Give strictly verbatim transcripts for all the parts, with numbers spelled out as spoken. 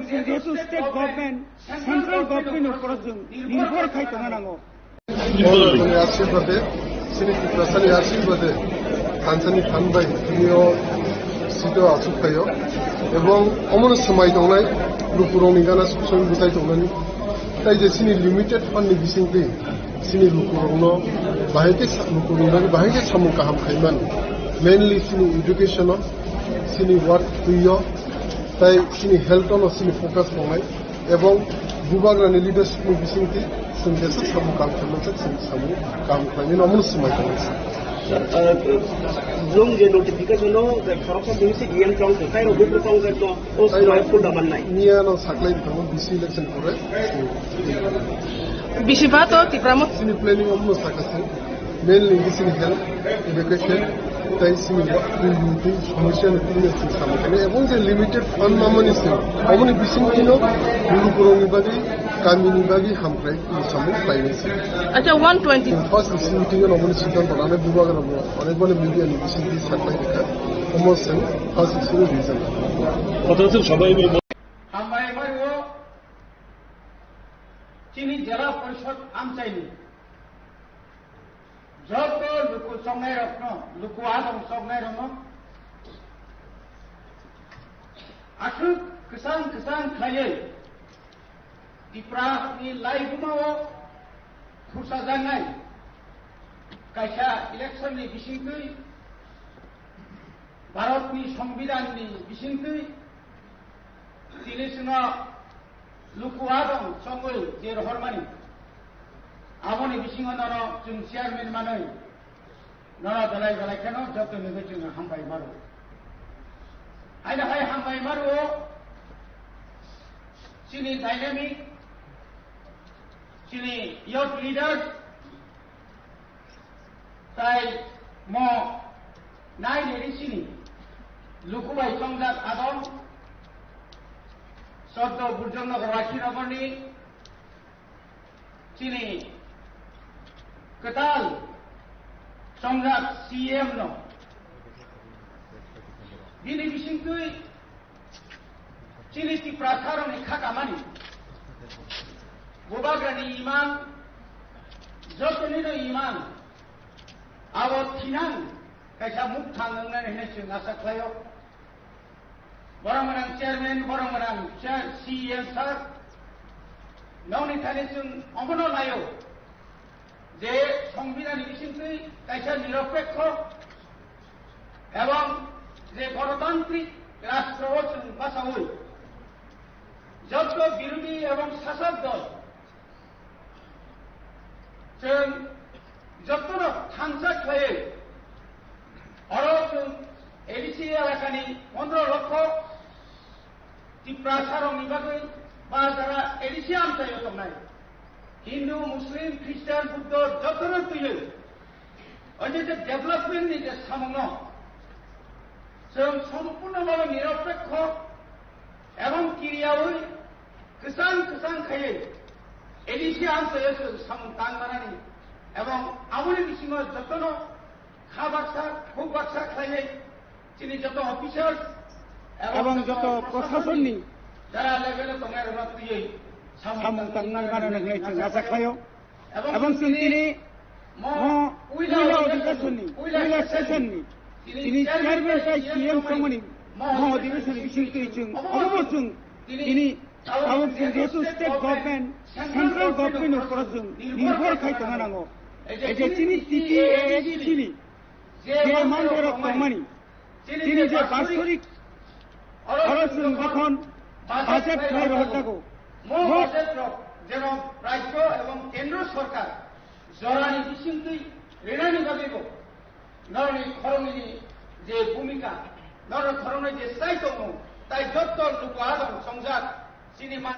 Jehetu state government, central government ni upor chwng nirbhor khai tongna nango. Bhagwani ashirbade, chini Tiprasani ashirbade, thansani phan bai tini o seat o achuk phaio. Ebong omono swmai tongnai, lukurokni gana suk suk bwchai tongnani. Tai je chini limited fund ni bisingtwi, chini lukurokno bahai khe sa-, lukurokni bagwi bahai khe samung kaham khaimani. Mainly chini education o, chini work twi o, tai chini health o no chini focus tongnai. Ebong bubagrani leadership ni bisingtwi chwng jesa samung kaham khaimani, chwng samung kaham khlaimani, omono swmai tongnai. Sir, uh, blung je notification o, je khoroksa simi se D M tong, tai rok bufru tong, je to, o swmai full da mannai. Niya no saklai thango, B C election pore. Bisi ba to Tipra Motha. Chini planning omono sakha se. Mainly chini health, education, tai chini wa-, twi, twi, twi, somosya no twi, twi, samung khe. Ebong je limited fund mamani se. Aboni bising tino, lukurokni bagwi, kamini bagwi, hamkrai, samung khlainai se. Acha, one twenty. First meeting o omono siddhanto lanai bubagra bo. Onek boni media ni bising twi saklai rikha. Omo se, first meeting o rijak. Hambai mario, chini Jela Porishod amchaini joto luku chongnairokno, luku adong chongnairokno aswk kwchang kwchang khlaiwi Tiprani laibumao khursajaknai kaisa election ni bisingtwi Bharatni Songbidanni bisingtwi tini chwngno luku adong chongwi je rohormani, aboni bisingo nono chwng chairman manwi nono belai belai kheno joto nugwi chwng hambai maro. Haino hai hambai maro chini dynamic, chini youth leaders, tai mo nai neri chini luku bai chongjak adong, Soddo Burjong Nagar Wakhirogorni chini kwtal chongjak C M no bini bisingtwi chini Tiprasarokni kha kamani bubagrani imang, jotonino imang, abo thinang kaisa mukthang wngnani hinwi chwng asa khlaio. Borok gwnang chairman, borok gwnang chair, C E M sir, nokni thani chwng omono naio je Songbidanni bisingtwi kaisa niropekho ebong je gonotantrik rastro o chwng bachaui jotto birodhi ebong sasok dol chwng jottono thansa khlaiwi oro chwng A D C elakani pondro lokho Tiprasarokni bagwi ba jara A D C amchaio tongnai Hindu, Muslim, Christian, Buddho jottono twiwi o je je development ni je samungno chwng sompurno bhabe niropekho ebong kiriyaui kwchang kwchang khaiwi A D C amchaio chwng samung tang manani ebong aboni bisingo jotono kha baksa, khuk baksa khlaiwi chini joto officers ebong joto proshasonni jara level o tongnai rokno twiwi samung tangna gana hinwi chwng asa khlaio. Ebong chwng tini mo puila odhikasonni, puila session ni tini chairman tai C M tongmani mo odhikasonni bisingtwi chwng obo chwng tini tabuk chwng jehetu state government, central government ni upor chwng nirbhor khai tongna nango. Ei je chini T T A A D C ni je mandirok tongmani, tini je basorik oro chwng jokhon budget khlai rohor jago, mo budget rok jeno rajyo ebong kendro sorkar jorani bisingtwi rinani bagwibo norokni khoroknwini je bhumika, norok khoroknwi je chai tongo, tai jotto luku adong chongjak chini man.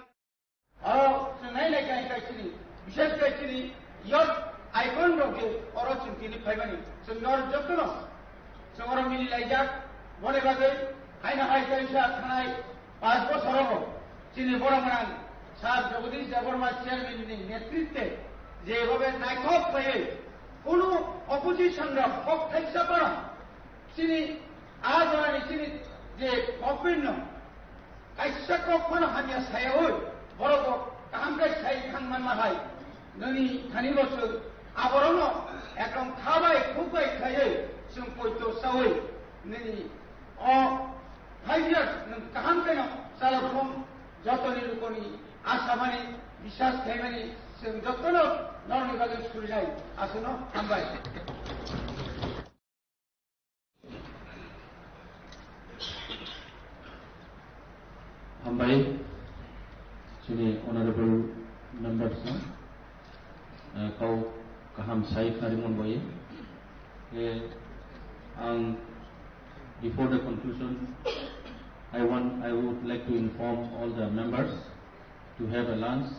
Oro chwng nai nai khe khe chini, bishes khe chini youth icon rok je oro chwng tini phaimani, chwng norok jotono chwng oro mili laijak. Boni bagwi haino hai kaisa thanai panch bochor rogo chini borok gwnang Sir Jagadish Debbarma chairman ni netritwe jebhabe naithok khlaiwi kunu opposition rok hok thaisa phano chini a jorani chini je government no Kaisa kok phano hamya sayaui, borok bo kaham khe sai thang manma hai. Nini thani bo chwng aborokno ekdom kha bai khuk bai khlaiwi chwng poito saui nini o five years nwng kaham khe no chalok thung, jotoni lukoni asamani, biswas khlaimani chwng jotono norokni bagwi surijai. Aswkno hambai. Hambai, chini honorable members no, eh, kau kaham sai kharimon boye. Eh, ang, before the conclusion, I want, I would like to inform all the members to have a lunch.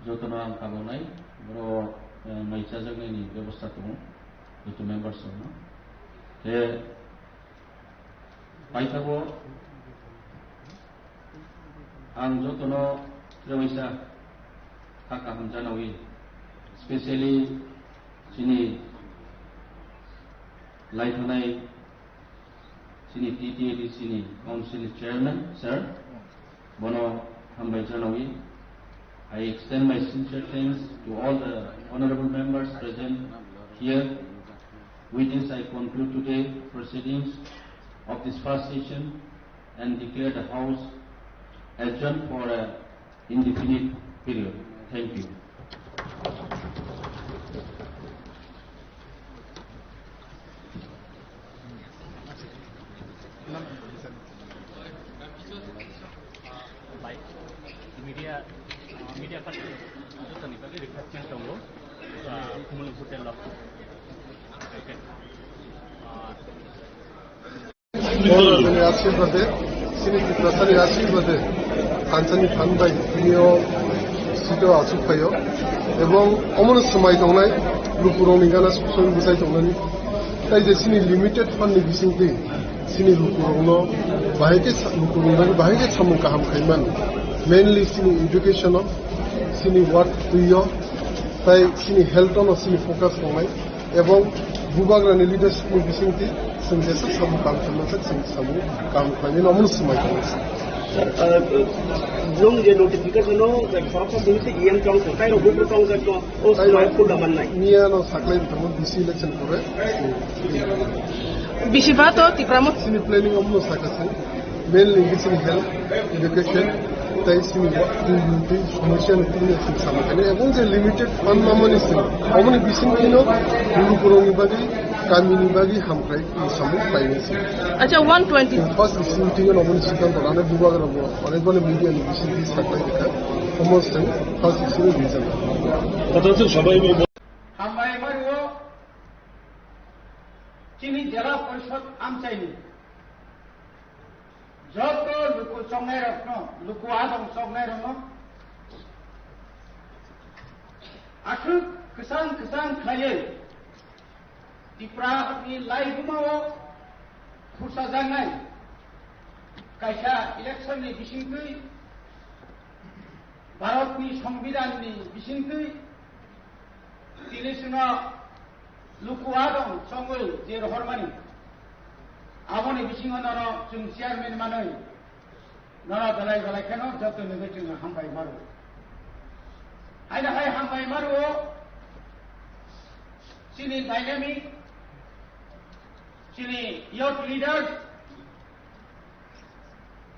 Jotono ang kabonai, boro, eh, mai chajaknai ni bebosta tongo, joto members rokno. Te paithago ang jotono trewaisa kha kaham janawi, specially chini laithanai chini T T A D C ni Council Chairman, Sir, bono hambai janawi. I extend my sincere thanks to all the honorable members present here. With this, I conclude today proceedings of this first session and declare the House adjourned for a indefinite period. Thank you. Media, media party jotoni bagwi request tongo, ah, Kumulwng Hotel o. Okay. Ah, O Rajani ashirbade, chini Tiprasani ashirbade, thansani than bai tini o seat o achuk phaio, ebong omono swmai tongnai lukurokni gana suk suk bwchai tongnani. Tai je chini limited fund ni bisingtwi chini lukurokno bahai khe sa-, lukurokni bagwi bahai khe samung kaham khai mano. Mainly chini education o, chini work twi o, tai chini health o no chini focus tongnai. Ebong bubagrani leadership ni bisingtwi chwng jesa samung kaham khaima khe chwng samung kaham khlainai omono swmai tongo. Sir, uh, nwng je notification o, like, khoroksa simi se E M tong kho, tai rok buphuru tong khe to, o swmai phul da mannai. Miya no saklai thango D C election pore. Bisi ba to Tipra Motha. Chini planning omono sakha se. Mainly chini health, education, tai chini work, twi, twi, somosya ni twi, twi sama kani. Ebong je limited fund mamani se, omoni bising tino, lukurokni bagwi, kamini bagwi hamkrai samung painai se. Acha, one twenty. First bising tino omoni siddhanto lana bubagra bo, onek bani media ni bising twi saklai kha, omo se first bising reason. Hambai mario, chini Jela Porishod amchaini. Joto luku chongnairokno, luku adong chongnairokno aswk kwchang kwchang khlaiwi Tripura ni laibumao khursajaknai kaisa election ni bisingtwi, Bharat ni Songbidan ni bisingtwi, tini chwngno luku adong chongwi je rohormani, aboni bisingo nono chwng chairman manwi, nono belai belai kheno joto nugwi chwng hambai maro. Haino hai hambai maro, chini dynamic, chini youth leaders,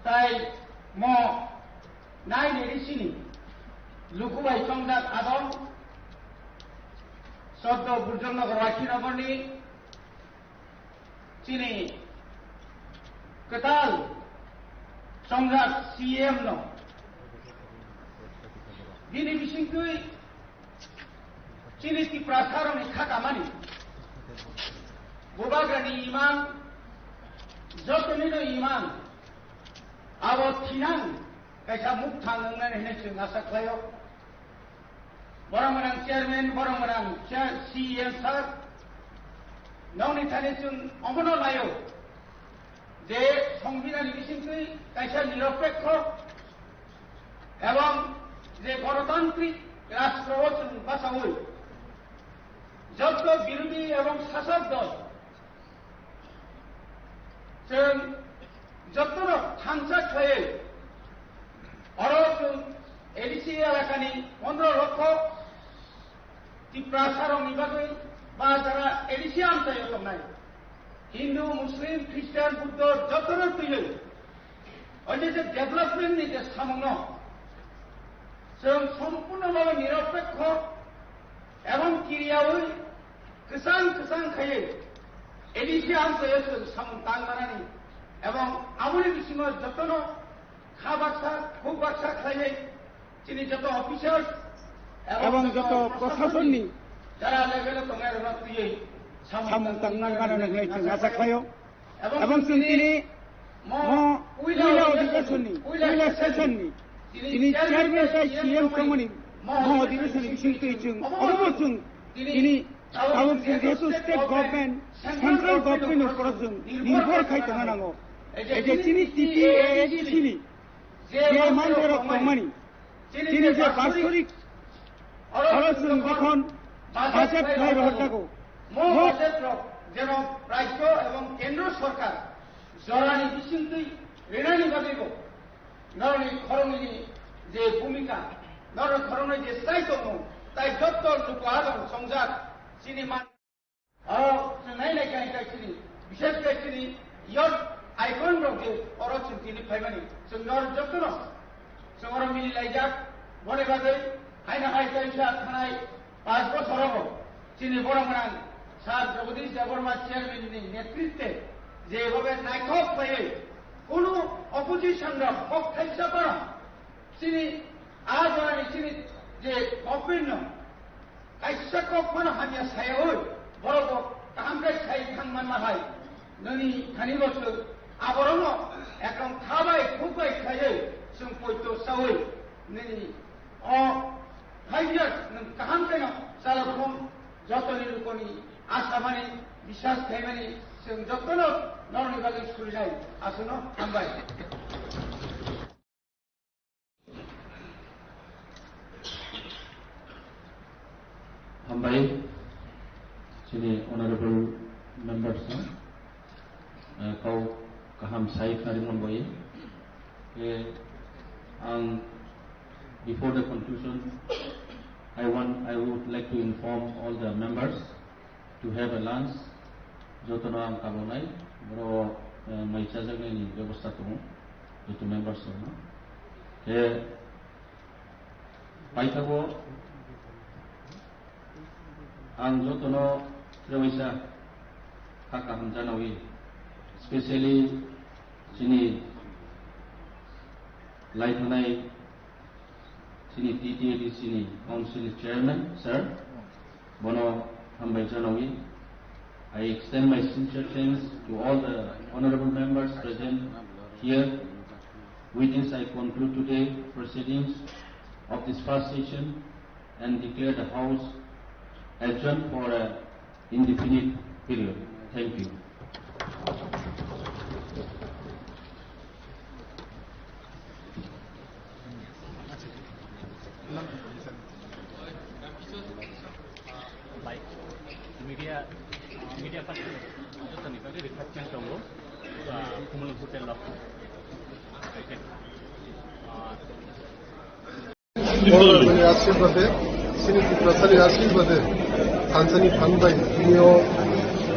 tai mo nai nini sini luku bai chongjak adong, Soddo Burjong Nagar Wakhinagarni chini kwtal chongjak C M no bini bisingtwi chini Tiprasarokni kha kamani, bubagrani imang, jotonino imang, abo thinang kaisa mukthang wngnani hinwi chwng asa khlaio. Borok gwnang chairman, borok gwnang chair, C E M sir, nokni thani chwng omono laio je Songbidanni bisingtwi kaisa niropekho ebong je gonotantrik rashtra o chwng bachaui jotto birodhi ebong sasok dol chwng jottono thansa khlaiwi Pondro lokho Tiprasarokni bagwi ba jara A D C amchaio tongnai Hindu, Muslim, Christian, Buddho jotono twiwi o je je development ni je samungno chwng sompurno bhabe niropekho ebong kiriyawi kwchang kwchang khaiwi A D C amchaio chwng samung tang manani ebong aboni bisingo jotono kha baksa, khuk baksa khlaiwi chini joto officials ebong joto prosasonni jara level o tongnai rokno twiwi samung tangwi mano hwnwi chwng acha khlaio. Ebong chwng tini mo puila odhibesonni, puila session ni tini chairman tei C M tongmani mo odhibesonni bisingtwi chwng obo chwng tini tabuk chwng jehetu state government, central government ni upor o chwng nirbhor khai tongna nango. Ei je chini T T A A D C ni je mandirok tongmani, chini je bastorik oro chwng jokhon budget khlai rohor jago, mo budget rok jeno rajyo ebong kendro sorkar jorani bisingtwi rinani bagwibo norokni khoroknwini je bhumika, norokni khoroknwi je chai tongmung, tai jotto luku adong songjak chini man Oro chwng nai nai khe hai chini, bishes khe chini youth icon rok je oro chwng tini phaimani, chwng nor jotono chwng oro mili laijak. Boni bagwi haino hai kaisa thanai panch bochor rogo chini borok gwnang Sir Jagadish Debbarma chairman ni netritwe je bhabe naithok khlaiwi kunu opposition rok kok thaisa phano chini a jorani chini je government no kaisa kok phano hamya sayawi, borok bo kaham khe sai thang manma hai. Nini thani bo chwng aborokno ekdom kha bai khuk bai khaiwi chwng poito sawi nini o five years nwng kaham khe no chalakhung jotoni lukoni asamani biswas khaimani chwng jotono norokni bagwi surinai aswkno hambai. Hambai, chini honorable members no, eh, kau kaham sai khari mon boye. Eh, ang, before the conclusion, I want, I would like to inform all the members to have a lunch. Jotono ang kabonai, boro, eh, mai chajaknai ni bebosta tongo, joto members rokno. Khe paithago ang jotono trewaisa kha kaham janawi, specially chini laithanai chini T T A D C ni Council Chairman, sir, bono hambai janawi. I extend my sincere thanks to all the honorable members present here. With this, I conclude today proceedings of this first session and declare the House adjourned for a indefinite period. Thank you. Like, media, media person, joto ni bagwi request tongo, ah, Kumul Hotel lo. Ah, Bhogobani ashirbade, chini Tiprasani ashirbade, thansani phan bai tini o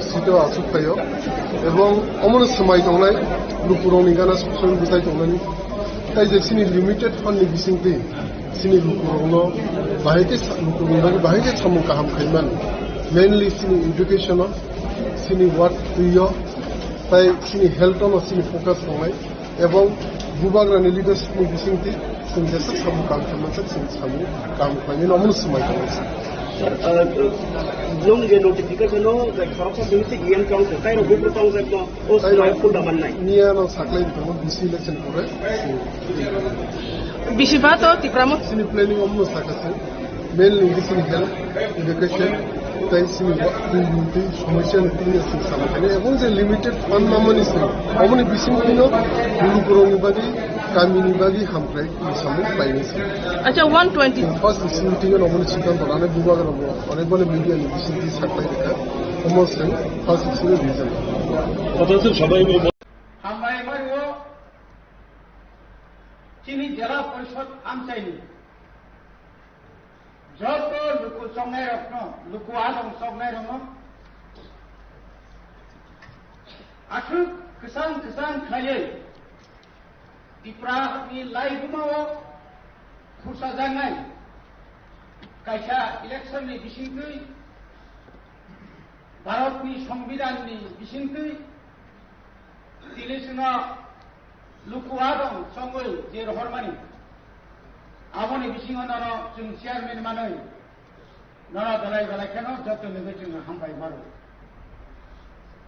seat o achuk phaio, ebong omono swmai tongnai lukurokni gana soksowi bwchai tongnani. Tai je chini limited fund ni bisingtwi chini lukurokno bahai khe sa-, lukurokni bagwi bahai khe samung kaham khaimani, mainly chini education o, chini work twi o, tai chini health o no chini focus tongnai. Ebong bubagrani leadership ni bisingtwi chwng jesa samung kaham khaimani, chwng samung kaham khlaimani omono swmai tongo. Sir, uh, nwng je notification o, like, khoroksa simi se E M tong se, tai rok bufru tong se, no, o swmai phunda mannai. Niya no saklai tongo, B C election pore. Bisi ba to Tipra Motha. Chini planning omono sakha se. Mainly chini health, education, tai chini wa-, twi, twi, twi, somosya ni twi ni chini sama kani. Ebong je limited fund mamani se, oboni bising twi no lukurokni bagwi, kamini bagwi hamkrai ni samung paini se. Acha, one twenty. First bising twi no oboni siddhanto lane bubagra bo, onek bole media ni bising twi saklai rikha. Omo se first bising twi reason. Hambai mario, chini Jela Porishod amchaini Joto luku chongnairokno, luku adong chongnairokno aswk kwchang kwchang khlaiwi Tripura ni laibumao khursajaknai kaisa election ni bisingtwi Bharatni Songbidanni bisingtwi tini chwngno luku adong chongwi je rohormani, aboni bisingo nono chwng chairman manwi nono belai belai kheno joto nugwi chwng hambai maro.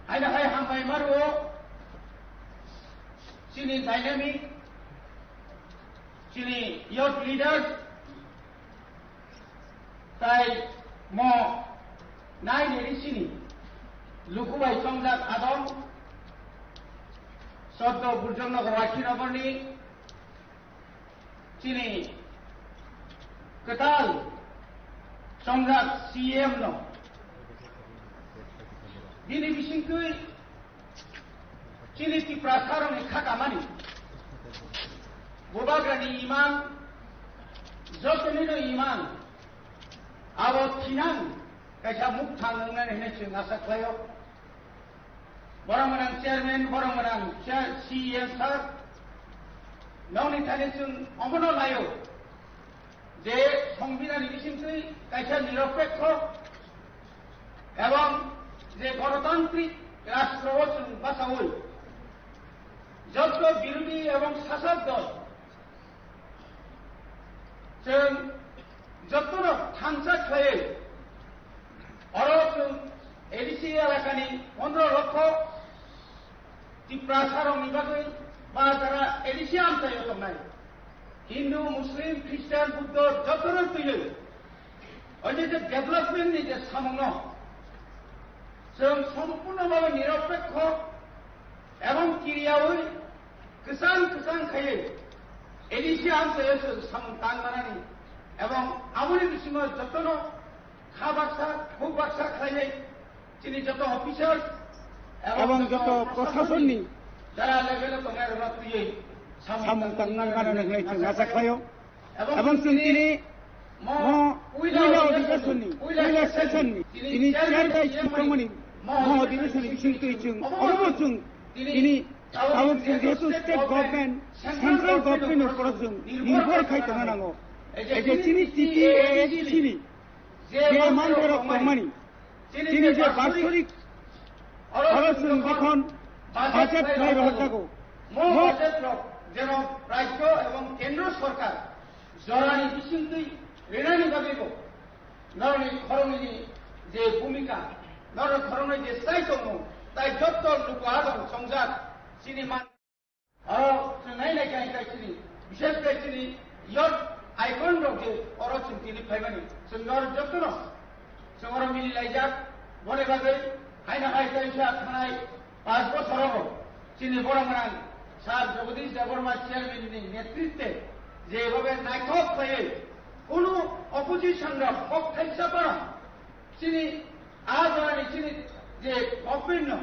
Haino hai hambai maro chini dynamic, chini youth leaders, Tai mo nai nini sini luku bai chongjak adong, Soddo Burjong Nagar Wakhinagarni chini kwtal chongjak C M no bini bisingtwi chini Tiprasarokni kha kamani Bubagrani imang, jotonino imang, abo thinang kaisa mukthang wngnani hinwi chwng asa khlaio. Borok gwnang chairman, borok gwnang chair, C E M sir, nokni thani chwng omono laio. Je Songbidanni bisingtwi kaisa niropekho ebong je gonotantrik rashtrao chwng bachaui joto birodhi ebong sasok dol chwng jotono thansa khlaiwi oro chwng A D C elakani pondro lokho Tiprasarokni bagwi ba jara A D C amchaio tongnai. Hindu, Muslim, Christian, Buddho jotono twiwi o je je development ni je samungno chwng sompurno bhabe niropekho ebong kiriyaui kwchang kwchang khaiwi A D C amchaio chwng samung tang manani ebong aboni bisingo jotono kha baksa, huk baksa khlaiwi chini joto officers ebong joto proshasonni jara level o tongnai rok twiwi samung tangna gana nang nai chwng asa khlaio. Ebong chwng tini mo puila odhibeshonni, puila session ni tini chair bai chwng tongmani mo odhibeshonni bising twi chwng omo chwng tini tabuk chwng jehetu state government, central government ni upor chwng nirbhor khai tongna nango. Ei je chini T T A A D C ni je manthai rok tongmani, chini je basorik oro chwng jokhon budget khlai rohor jago, mo budget rok jeno rajyo ebong kendro sorkar jorani bisingtwi rinani bagwibo norokni khoroknwini je bhumika, norokni khoroknwi je chai tongmung, tai jotto luku adong chongjak chini man. Oro chwng nai nai khe hai chini, bishes khe chini youth icon rok je oro chwng tini phaimani, chwng norok jotono chwng oro mili laijak. Boni bagwi haino hai kaisa thanai panch bochor rogo chini borok gwnang Sir Jagadish Debbarma chairman ni netritwe je bhabe naithok khlaiwi kunu opposition rok kok thaisa phano chini a jorani chini je government no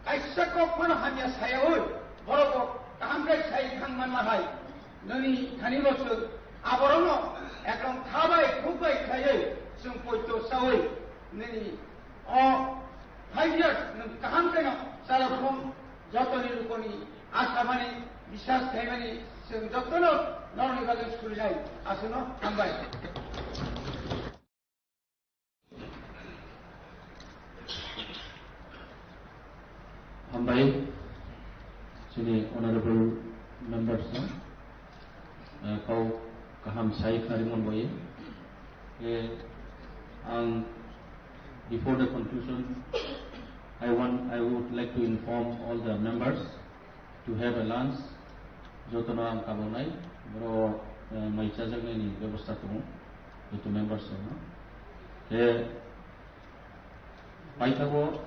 kaisa kok phano hamya sayaui, borok bo kaham khe sai thang manma hai, nini thani bo chwng aborokno ekdom kha bai khuk bai khlaiwi chwng poito saui nini o five years nwng kaham kheno chalakhung jotoni lukoni asamani biswas khaimani chwng jotono norokni bagwi surinai aswkno hambai. Hambai, chini honorable members no, eh, kau kaham sai khnari mon boye. Eh, ang, before the conclusion, I want, I would like to inform all the members to have a lunch, jotono ang kabonai, boro, eh, mai chajaknai ni bebosta tongo, joto members rokno. Khe paithago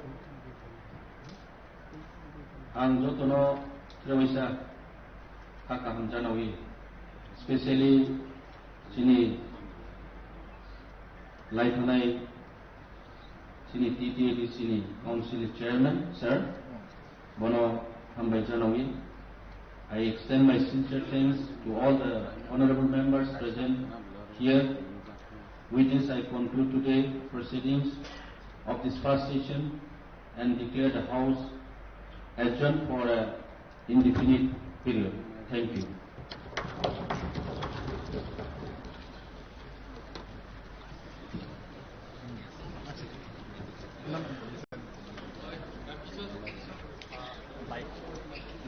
ang jotono trewaisa kha kaham janawi, specially chini lai thanai chini T T A D C ni council ni chairman, sir, bono hambai janawi. I extend my sincere thanks to all the honorable members present here. With this, I conclude today proceedings of this first session and declare the House adjourned for an indefinite period. Thank you.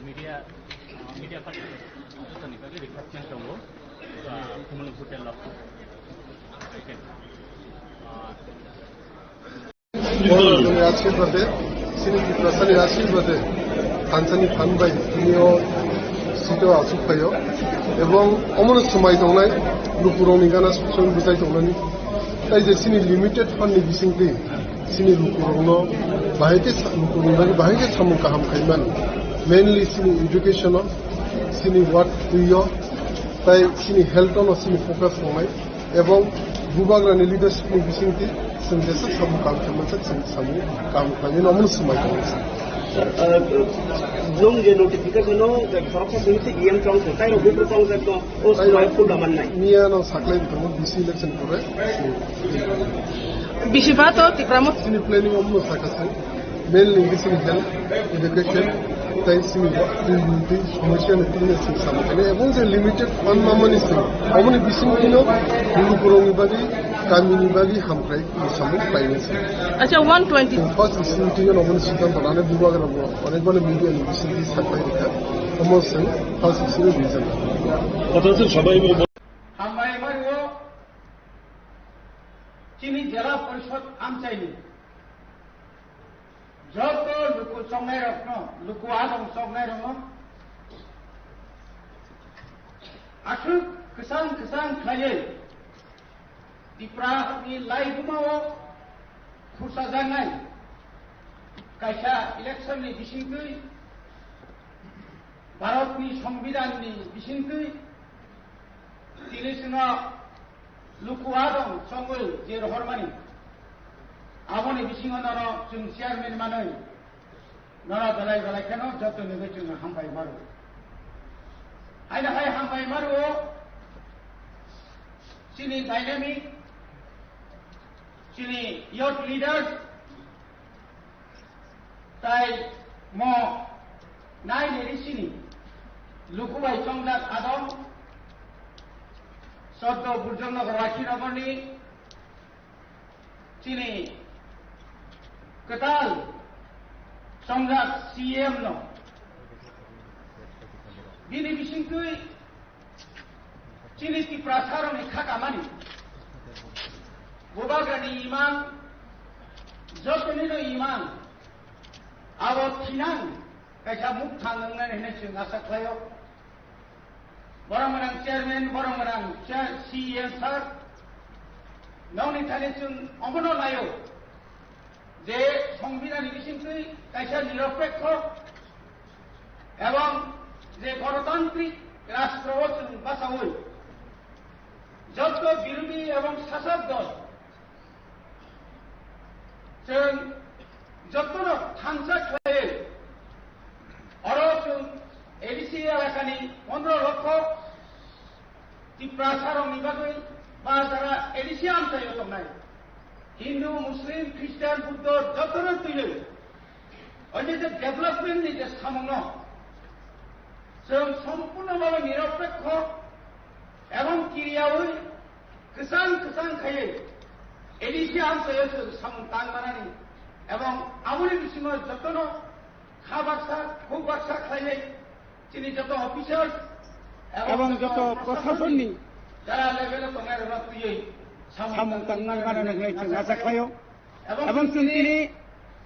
Media, uh, media participants, jotoni bagwi request tongo, uh, Kumulung Hotel o. Okay. Uh, Bhogobani ashirbade, chini Tiprasani ashirbade, thansani phan bai tini o seat o achuk phaio, ebong omono swmai tongnai, lukurokni gana song bwchai tongnani. Tai je chini limited fund ni bisingtwi, chini lukurokno bahai khe sa-, lukurokni bagwi bahai khe samung kaham khaimani. Mainly chini education o, chini work twi o, tai chini health o no chini focus tongnai. Ebong bubagrani leadership ni bisingtwi chwng jesa samung kaham khaimani, chwng samung kaham khaimani, omono swmai tongnai. Sir, uh, nwng je notification o, je khoroksa simi se E M chong se, tai rok buphuru chong se, to, o swmai phul da mannai. Miya no saklai tongo, B C election pore. Bisi ba to Tipra Motha. Chini planning omono sakha se. Mainly chini health, education, tai chini twi, twi, twi, somosya no twi no chwng samung khainai. Ebong je limited fund mamani se. Aboni bising twi no lukurokni bagwi, kamini bagwi hamkrai samung khlainai se. Acha, one twenty. First bising twi no aboni siddhanto lanai bubagra bo. Onek bani media ni bising twi saklai rikha. Omo se first bising twi rijak. Hambai mario chini Jela Porishod amchaini joto luku chongnairokno, luku adong chongnairokno aswk kwchang kwchang khlaiwi Tipra ni laibumao khursajaknai kaisa election ni bisingtwi Bharatni Songbidanni bisingtwi tini chwngno luku adong chongwi je rohormani, aboni bisingo nono chwng chairman manwi nono belai belai kheno joto nigwi chwng hambai maro. Haino hai hambai maro chini dynamic, chini youth leaders, Tai mo nai neri sini luku bai chongjak adong soddo Burjongnagar Wakhinagarni chini kwtal chongjak C M no bini bisingtwi Chini Tiprasarokni kha kamani bubagrani imang, jotonino imang, abo thinang kaisa mukthang wngnani hinwi chwng asa khlaio. Borok gwnang chairman, borok gwnang chair, C E M sir, nokni thani chwng omono naio je Songbidanni bisingtwi kaisa niropekho Ebong je gonotantrik rastro o chwng bachaui jotto birodhi ebong sasok dol chwng jottono thansa khlaiwi oro chwng A D C elakani pondro lokho Tiprasarokni bagwi ba jara A D C amchaio tongnai Hindu, Muslim, Christian, Buddho jotono twiwi o je je development ni je samungno chwng sompurno bhabe niropekho ebong kiriyaui kwchang kwchang khaiwi A D C amchaio chwng samung tang manani ebong aboni bisingo jotono kha baksa, khuk baksa khlaiwi Chini joto officials ebong joto prosasonni jara level o tongnai rok twiwi samung tangwi mano hwnwi chwng acha khlaio. Ebong chwng tini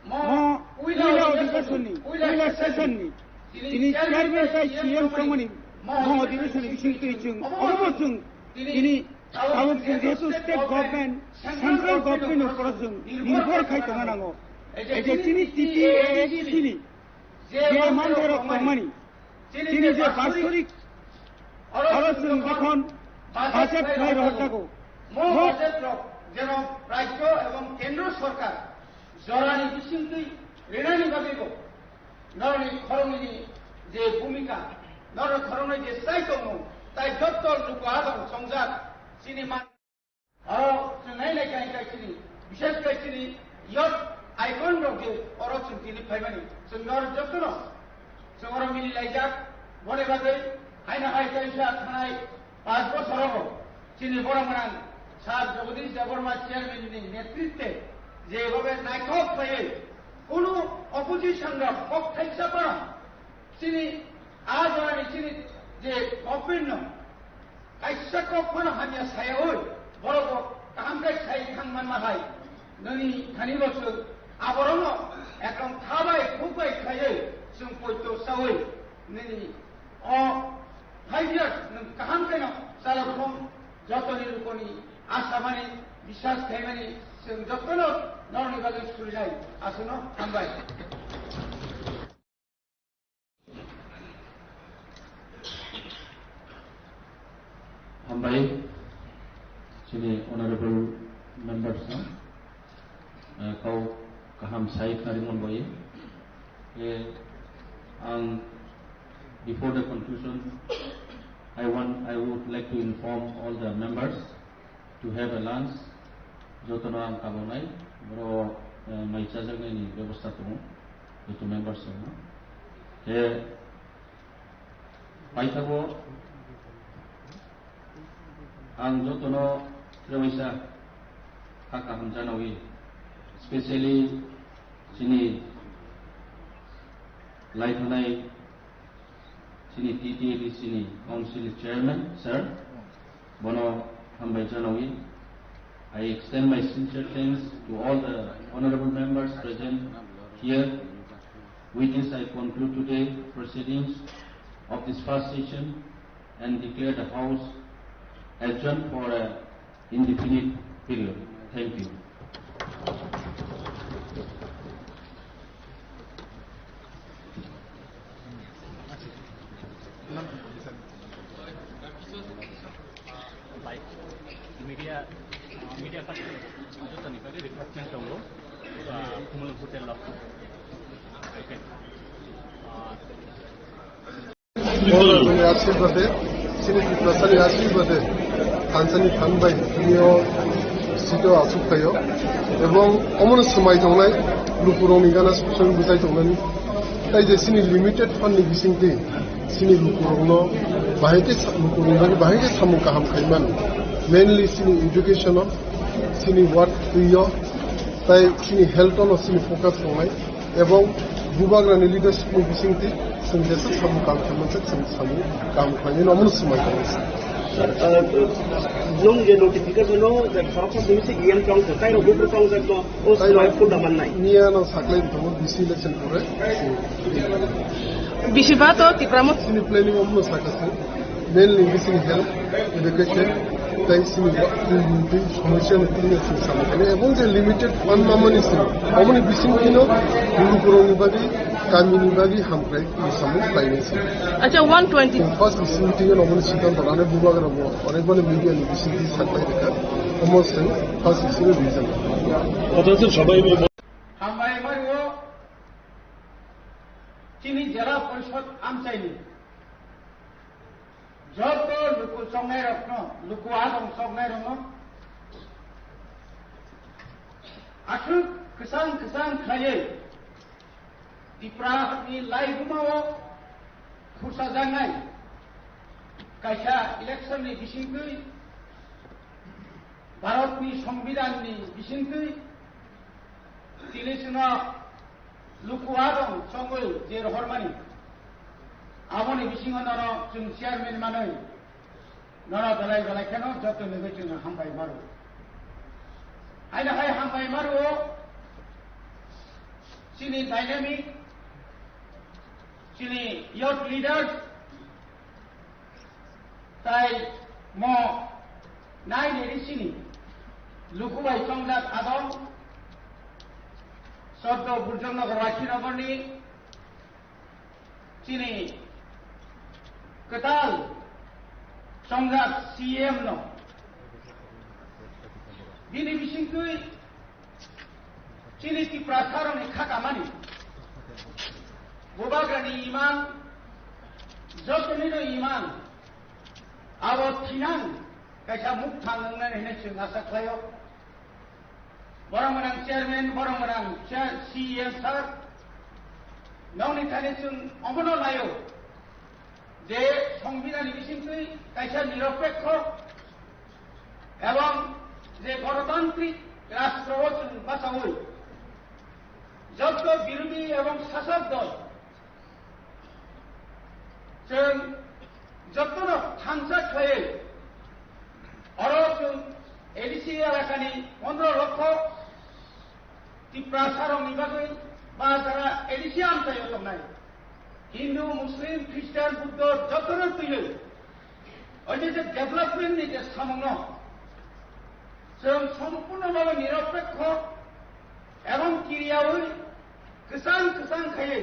mo puila odhibeshonni, puila session ni tini chairman tai C M tongmani mo odhibeshonni bisingtwi chwng obo chwng tini tabuk chwng jehetu state government, central government ni upor chwng nirbhor khai tongna nango. Ei je chini T T A A D C ni je manthai rok tongmani, chini je bastorik oro chwng jokhon budget khlai rohor jago, mo budget rok jeno rajyo ebong kendro sorkar jorani bisingtwi rinani bagwibo norokni khoroknwini je bhumika, norok khoroknwi je chai tongmung, tai jotto luku adong chongjak chini man Oro chwng nai nai khe khe chini, bishes khe chini youth icon rok je oro chwng tini phaimani. Chwng nor jotono chwng oro mili laijak, boni bagwi haino hai kaisa thanai panch bochor rogo chini borok gwnang Sir Jagadish Debbarma chairman ni netritwe jebhabe naithok khlaiwi kunu opposition rok kok thaisa phano chini a jorani chini je government no kaisa kok phano hamya sayawi borok bo kaham khe sai thang manma hai nini thani bo chwng aborokno ekdom kha bai khuk bai khlaiwi chwng poito sawi nini o five years nwng kaham khe no chalok thung jotoni lukoni asamani biswas khaimani chwng jotono norokni bagwi surijai aswkno hambai. Hambai, chini honorable members no, eh, kau kaham sai khari mon boye. Eh, ang, before the conclusion, I want, I would like to inform all the members to have a lunch. Jotono ang kabonai, boro, eh, mai chajaknai ni bebosta tongo, joto members rokno. He, paithago ang jotono trewaisa kha kaham janawi, specially chini laithanai chini T T A D C ni Council Chairman, sir, bono hambai janawi. I extend my sincere thanks to all the honorable members present here. With this, I conclude today proceedings of this first session and declare the House adjourned for a indefinite period. Thank you. Media, media jotoni bagwi refreshment tongo, Kumul Hotel o. Okay. Oro chini asirwade, chini Tiprasani asirwade, thansani thanbai, chini o sito asuk phaio. Ebong omono swmai tongnai, lukurokni gana sukchang bwchai tongnani. Tai je chini limited fund ni bisingtwi, chini lukurokno bahai khe sa-, lukurokni bagwi bahai khe samung kaham khaimani. Mainly chini education o, chini work twi o, tai chini health o no chini focus tongnai. Ebong bubagrani leadership ni bisingtwi chwng jesuk samung kaham khaimani, chwng samung kaham khaimani, omono swmai tongnai. Sir, uh, nung je notification o je khoroksa simi se E M tong se, tai rok buphuru tong se, no, o swmai phunda mannai. Miya no saklai tongo B C election pore. Bisi ba to Tipra Motha. Chini planning omono sakha se. Mainly bising health, education, tai sini twi somosya no twi sini sama kani. Ebong je limited fund mamani sini. Aboni bising kino guru guru ni bagi, kami ni bagi hamkrai samung khlainai sini. Acha, one twenty. First bising twi no aboni siddhanto lane bubagra bo. Onek bani media ni bising twi saklai rikha. Omo sing first bising reason. Hambai mario chini jela porishod amchaini joto luku chongnairokno, luku adong chongnairokno aswk kwchang kwchang khlaiwi Tipra ni laibumao khursajaknai kaisa election ni bisingtwi Bharatni Songbidanni bisingtwi tini chwngno luku adong chongwi je rohormani, aboni bisingo nono chwng chairman manwi nono belai belai kheno joto nugwi chwngno hambai maro. Haino hai hambai maro chini dynamic, chini youth leaders, Tai mo nai neri sini luku bai chongjak adong Soddo Burjongnagar Waisinagarni chini kwtal chongjak C M no bini bisingtwi chini Tiprasarokni kha kamani, bubagrani imang, jotonino imang, abo thinang, Kaisa mukthang wngnani hinwi chwng asa khlaio. Borok gwnang chairman, borok gwnang chair, C E M sir, nokni thani chwng omono laio je Songbidanni bisingtwi kaisa nirapekho ebong je gonotantrik rastro o chwng bachaui jotto birodhi ebong sasok dol chwng jottono thansa khlaiwi oro chwng A D C elakani pondro lokho Tiprasarokni bagwi ba jara A D C amchaio tongnai Hindu, Muslim, Christian, Buddho jottono twiwi o je je development ni je samungno chwng sompurno bhabe nirapekho ebong kiriyaui kwchang kwchang khaiwi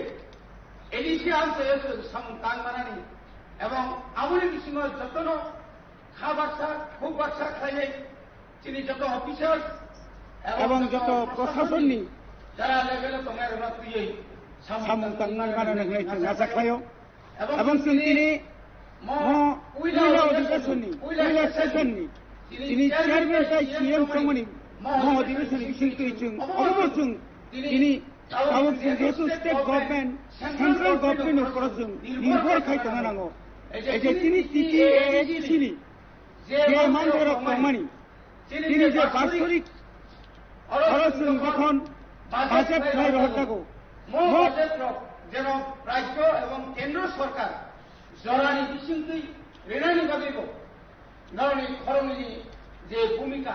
A D C amchaio chwng samung tang manani ebong aboni bisingo jottono kha baksa, khuk baksa khlaiwi chini joto officers ebong joto prosasonni jara level o tongnai rokno twiwi samung tangna gana nangnai chwng acha khlaio. Ebong chwng tini mo puila odibesonni, puila session ni chini chairman tei C M tongmani mo odibesonni bisingtwi chwng obo chwng tini tabuk chwng jehetu state government, central government ni upor o chwng nirbhor khai tongna nango. Ei je chini T T A A D C ni je manthai rok tongmani, tini je basorik oro chwng jokhon budget khlai rohor jago, mo budget rok jeno rajyo ebong kendro sorkar jorani bisingtwi rinani bagwibo norokni khoroknwini je bhumika,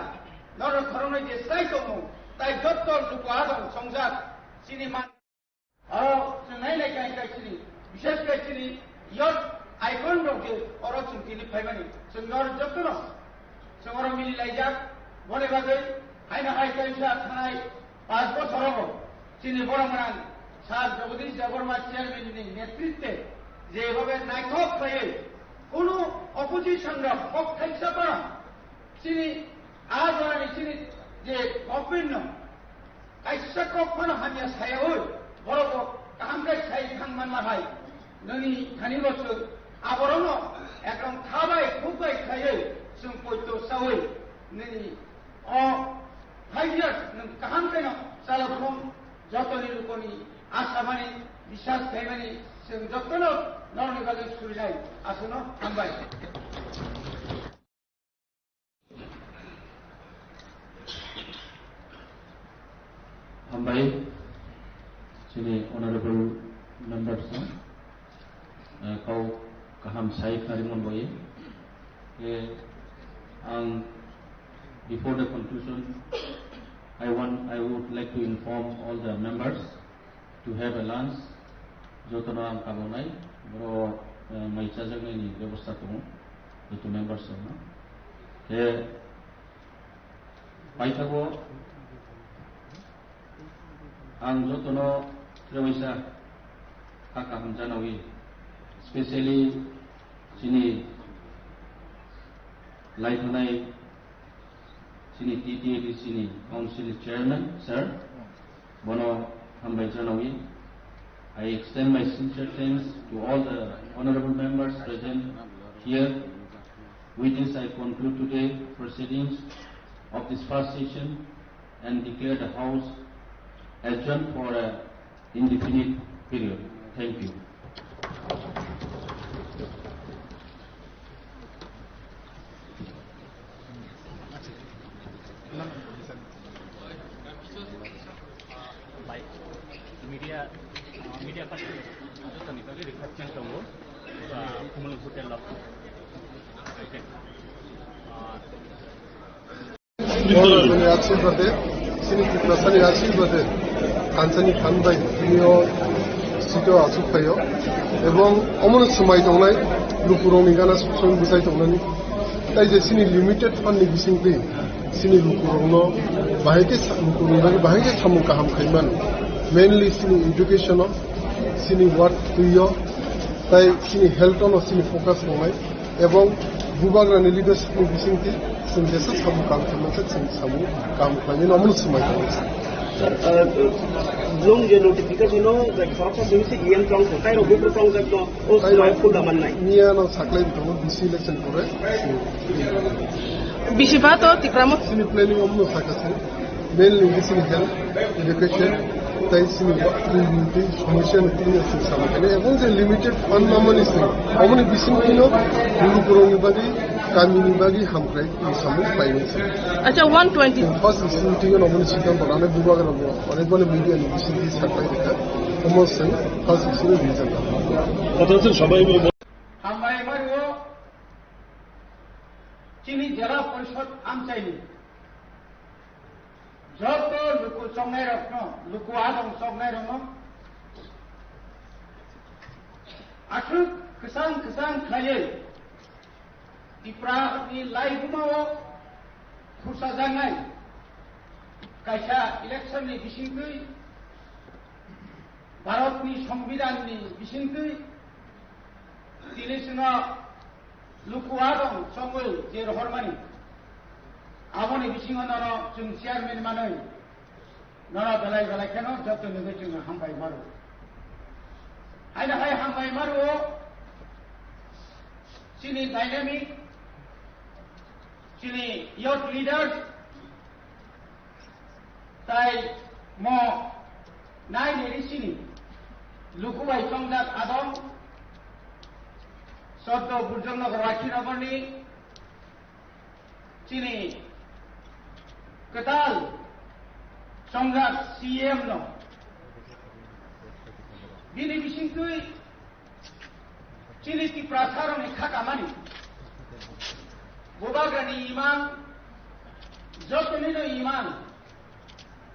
norokni khoroknwi je chwrai tongmung, tai jotto luku adong chongjak chini man Oro chwng nai nai khe khe chini, bishes khe chini youth icon rok je oro chwng tini phaimani chwng norok jotono chwng oro mili laijak. Boni bagwi haino hai kaisa thanai panch bochor rogo chini borok gwnang Sir Jagadish Debbarma chairman ni netritwe je bhabe naithok khlaiwi kunu opposition rok kok thaisa phano chini a jorani chini je government no kaisa kok phano hamya sayaui, borok bo kaham khe sai thang manma hai. Nini thani bo chwng aborokno ekdom kha bai khuk bai khaiwi chwng poito saui nini o five years nwng kaham khe no chalakhung jotoni lukoni asamani biswas khaimani chwng jotono norokni bagwi surinai. Aswkno hambai. Hambai, chini honorable members no, eh, kau kaham sai khnari mon boye. Eh, ang, before the conclusion, I want, I would like to inform all the members to have a lunch. Jotono ang kabonai, boro, eh, mai chajaknai ni bebosta tongo, joto members rokno. Khe paithago ang jotono trewaisa kha kaham janawi, specially chini laithanai chini T T A D C ni Council Chairman, sir, bono hambai janawi. I extend my sincere thanks to all the honorable members present here. With this, I conclude today proceedings of this first session and declare the House adjourned for a indefinite period. Thank you. Media, media party jotoni bagwi refreshment tongo, Kumulung Hotel o. Borok rajani ashirbade, chini Tiprasani ashirbade, thansani than bai tini o sito asuk phaio, ebong omono swmai tongnai lukurokni gana song bwsai tongnani. Tai je chini limited fund ni bisingtwi chini lukurokno bahai khe sa-, lukurokni bagwi bahai khe samung kaham khai mano, mainly chini education o, chini work twi o, tai chini health o no chini focus tongnai. Ebong bubagrani leadership ni bisingtwi chwng jesa samung kaham khlaimani khe chwng samung kaham khlainani omono swmai tongo. Sir, uh, bloom je notification o, like, khoroksa simi se E M tong ko, tai rok bupro tong jak no, o swmai phul da mannai. Miya no saklai tongo D C election pore. Bisi ba to Tipra Motha. Sini planning omno sakha se. Mainly sini health, education, tai sini community, somosya ni tini sini sama kene. Ebong je limited fund namani sini. Omoni bising kino, guru kurong ni bagi, kami ni bagi, hamkrai, ni samung paini sini. Acha, one twenty. First sini tinggal omoni siddhanto, ane bubagra mo, ane bole media ni bising di sakai deka. Omon sini, first sini reason. Hambai mario, chini jela porishod amchaini joto luku chongnairokno, luku adong chongnairokno aswk kwchang kwchang khlaiwi Tripura ni laibumao khursajaknai kaisa election ni bisingtwi, Bharat ni Songbidan ni bisingtwi tini chwngno luku adong chongwi je rohormani, aboni bisingo nono chwng chairman manwi nono belai belai kheno joto nugwi chwng hambai maro. Haino hai hambai maro chini dynamic, chini youth leaders, tai mo nai nini sini luku bai chongjak adong, Soddo Burjong Nagar Rakhi Nagarni chini kwtal chongjak C M no bini bisingtwi chini Tiprasarokni kha kamani, bubagrani imang, jotonino imang,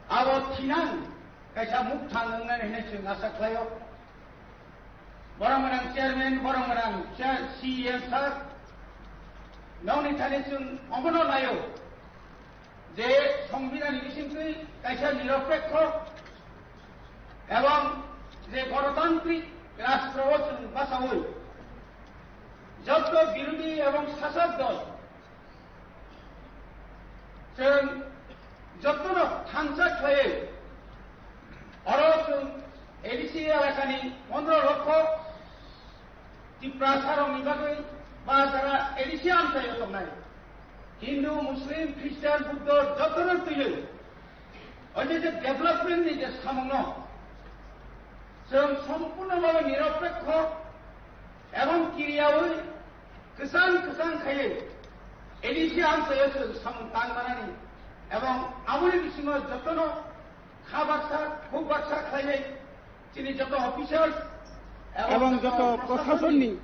abo thinang kaisa mukthang wngnani hinwi chwng asa khlaio. Borok gwnang chairman, borok gwnang chair-, C E M sir, nokni thani chwng omono naio je Songbidanni bisingtwi kaisa niropekho ebong je gonotantrik rashtra o chwng bachaui jotto birodhi ebong sasok dol chwng jottono thansa khlaiwi oro chwng A D C elakani pondro lokho Tiprasarokni bagwi ba jara A D C amchaio tongnai Hindu, Muslim, Christian, Buddho jotono twiwi o je je development ni je samungno chwng sompurno bhabe niropekho ebong kiriyaui kwchang kwchang khaiwi A D C amchaio chwng samung tang manani ebong aboni bisingo jotono kha baksa, khuk baksa khlainai chini joto officials ebong joto proshasonni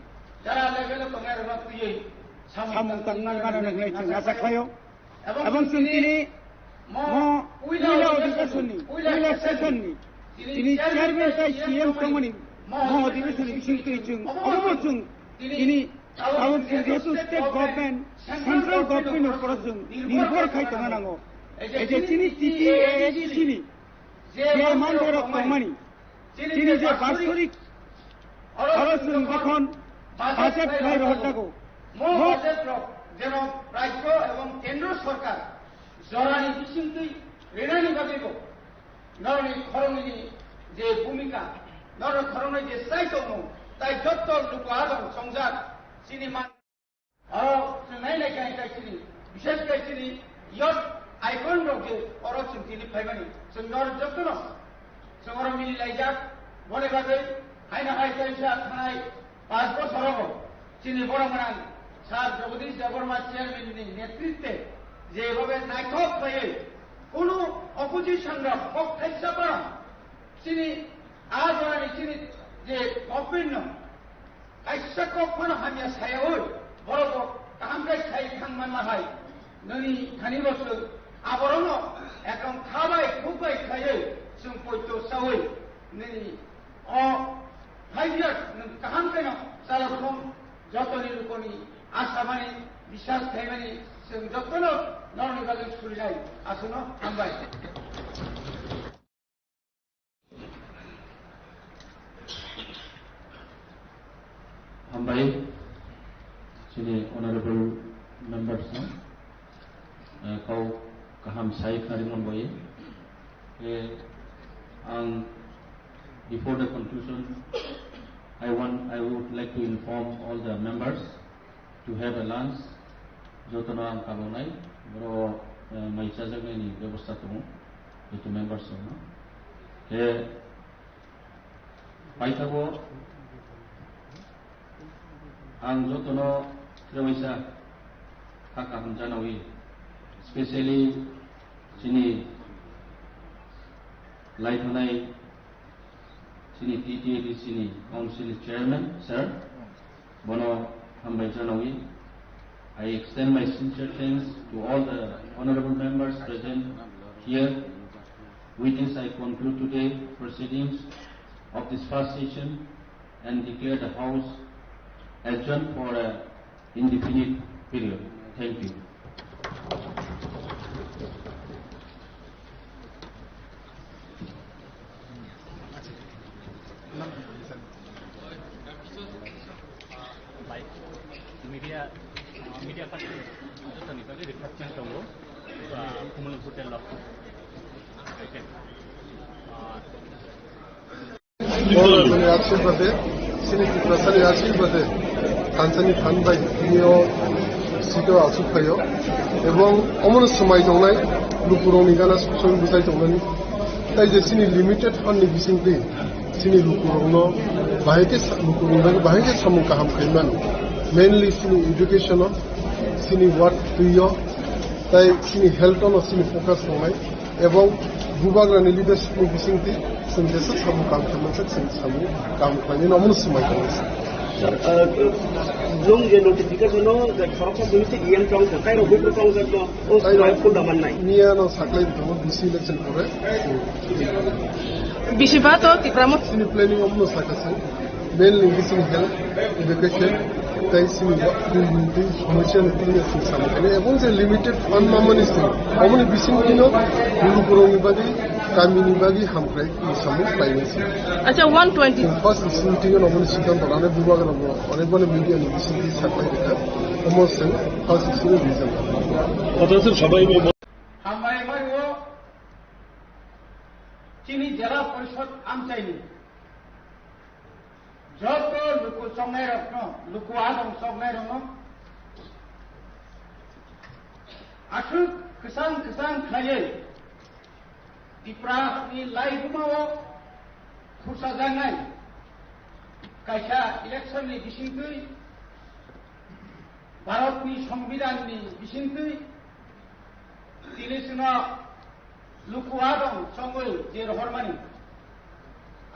jara level o tongnai rokno twiwi samung tangna mano hwnwi chwng acha khlaio. Ebong chwng tini mo puila odhibeshonni, puila session ni tini chairman tei C M tongmani mo odhibeshonni bisingtwi chwng omo chwng tini tabuk chwng jehetu state government, central government ni upor o chwng nirbhor khai tongna nango. Ei je chini T T A A D C ni je mandirok tongmani, chini je basorik oro chwng jokhon budget khlai rohorjago, mo budget rok jeno rajyo ebong kendro sorkar jorani bisingtwi rinani bagwibo norokni khoroknwini je bhumika, norokni khoroknwi je chai tongmung, tai jotto luku adong chongjak chini man. Oro chwng nai nai khe hai chini, bishesh khe chini youth icon rok je oro chwng tini phaimani, chwng norok jotono chwng oro mili laijak. Boni bagwi haino hai kaisa thanai panch bochor rogo chini borok gwnang Sir Jagadish Debbarma chairman ni netritwe je bhabe naithok khlaiwi kunu opposition rok kok thaisa phano chini a jorani chini je government no kaisa kok phano hamya sayaui, borok bo kaham khe sai thang manma hai. Nini thani bo chwng aborokno ekdom kha bai khuk bai khlaiwi chwng poito chaui nini o five years nwng kaham khe no chalo thung. Jotoni lukoni asamani, biswas khaimani chwng jotono norokni bagwi surinai. Aswkno hambai. Hambai, chini honorable members no, eh, kau kaham sai khari mon boye. Eh, ang, before the conclusion, I want, I would like to inform all the members to have a lunch. Jotono ang kabonai, borok, eh, mai chajaknaini bebosta tongo, joto members rokno. Khe paithago ang jotono trewaisa kha kaham janawi, specially chini laithanai chini T T A D C ni Council Chairman, sir, bono hambai janawi. I extend my sincere thanks to all the honorable members present here. With this, I conclude today proceedings of this first session and declare the House adjourned for a indefinite period. Thank you. Media, media party, jotoni bagwi refreshment tongo, ah, Kumalwng Hotel o. Bhagwanni ashirbade, chini Tiprasani ashirbade, thansani phan bai tini o seat o achuk phaio, ebong omono swmai tongnai lukurokni gana song bwchai tongnani. Tai je chini limited fund ni bisingtwi chini lukurokno bahai khe sa-, lukurokni bagwi bahai khe samung kaham khai mano, mainly chini education o, chini work twi o, tai chini health o no chini focus tongnai. Ebong bubagrani leadership ni bisingtwi chwng jesa samung kaham khlaimani chwng samung kaham khlainai no omono swmai tongo. Sir, uh, nung je notification no je khoroksa simi se E M tong kha, tai rok buphuru tong kha no, o swmai phunda mannai. Miya no saklai tongo D C election pore. Bisi ba to Tipra Motha. Sini planning omono sakha se. Mainly bising health, education, tai sini wa-, twi, twi, somosya ni twi sini samung kani. Ebong je limited fund mamani sini, omoni bising tino, guru guru ni bagi, kami ni bagi, hamkrai ni samung khlai ni sini. Acha, one twenty. First sini tino, omoni siddhanto lana bubagra bo, onek bani media ni bising twi saklai rikha. Omo sini first sini reason. Hambai mario, chini Jela Porishod amchaini. Joto luku chongnairokno, luku adong chongnairokno aswk kwchang kwchang khlaiwi Tiprani laibumao khursajaknai kaisa election ni bisingtwi, Bharatni Songbidanni bisingtwi tini chwngno luku adong chongwi je rohormani,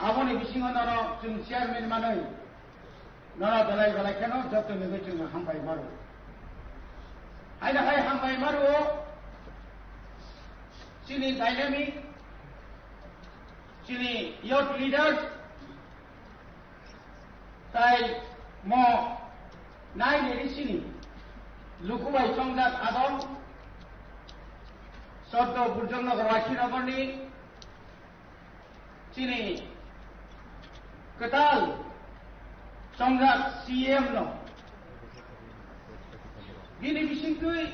aboni bisingo nono chwng chairman manwi nono belai belai kheno joto nigwi chwng hambai maro. Haino hai hambai maro chini dynamic, chini youth leaders, tai mo nai nini sini luku bai chongjak adong, Soddo Burjong Nagar Waisinagarni chini kwtal chongjak C M no bini bisingtwi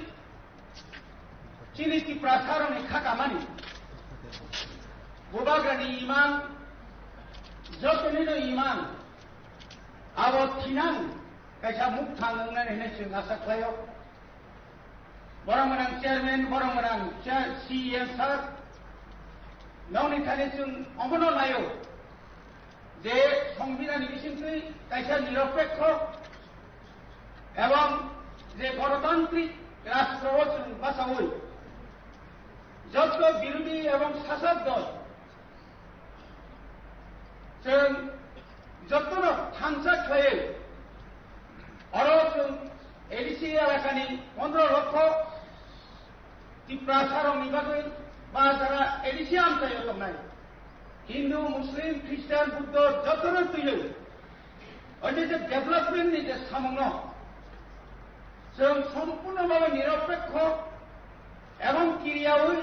chini Tiprasarokni kha kamani bubagrani imang, jotonino imang, abo thinang kaisa mukthang wngnani hinwi chwng asa khlaio. Borok gwnang chairman, borok gwnang chair, C E M sir, nokni thani chwng omono naio je Songbidanni bisingtwi kaisa niropekho ebong je gonotantrik rastro o chwng bachaui joto birodhi ebong sasok dol chwng jotono thansa khlaiwi oro chwng A D C elakani pondro lokho Tiprasarokni bagwi ba jara A D C amchaio tongnai Hindu, Muslim, Christian, Buddho jotono twiwi oje je development ni je samungno chwng sompurno bhabe niropekho ebong kiriyaui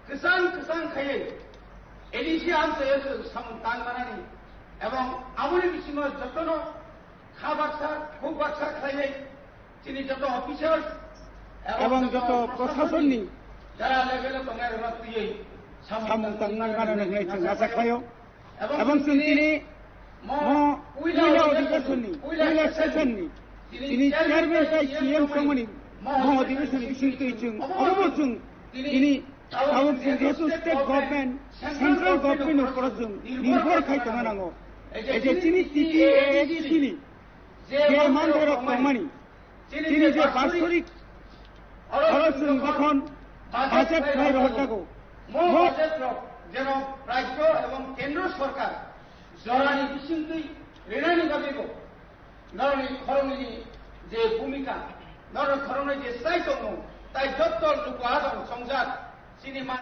kwchang kwchang khaiwi A D C amchaio chwng samung tang manani ebong aboni bisingo jotono kha baksa, khuk baksa khlaiwi chini joto officers ebong joto proshasonni jara level o tongnai rokno twiwi samung tang manani hwnwi chwng acha khlaio. Ebong chwng tini mo puila odhikeshonni, puila session ni tini chairman tei C M tongmani Mo adhibeshon ni bisingtwi chwng obobo chwng tini tabuk chwng jehetu state government, central government ni uporo chwng nirbhor khai tongna nango. Ei je chini T T A A D C ni je mandirok tongmani, chini je basorik oro chwng jokhon budget khlai rohor jago, mo budget rok jeno rajyo ebong kendro sorkar jorani bisingtwi rinani bagwibo norokni khoroknwini je bhumika, norokni khoroknwi je chwrai tongmung, tai jotto luku adong chongjak chini man.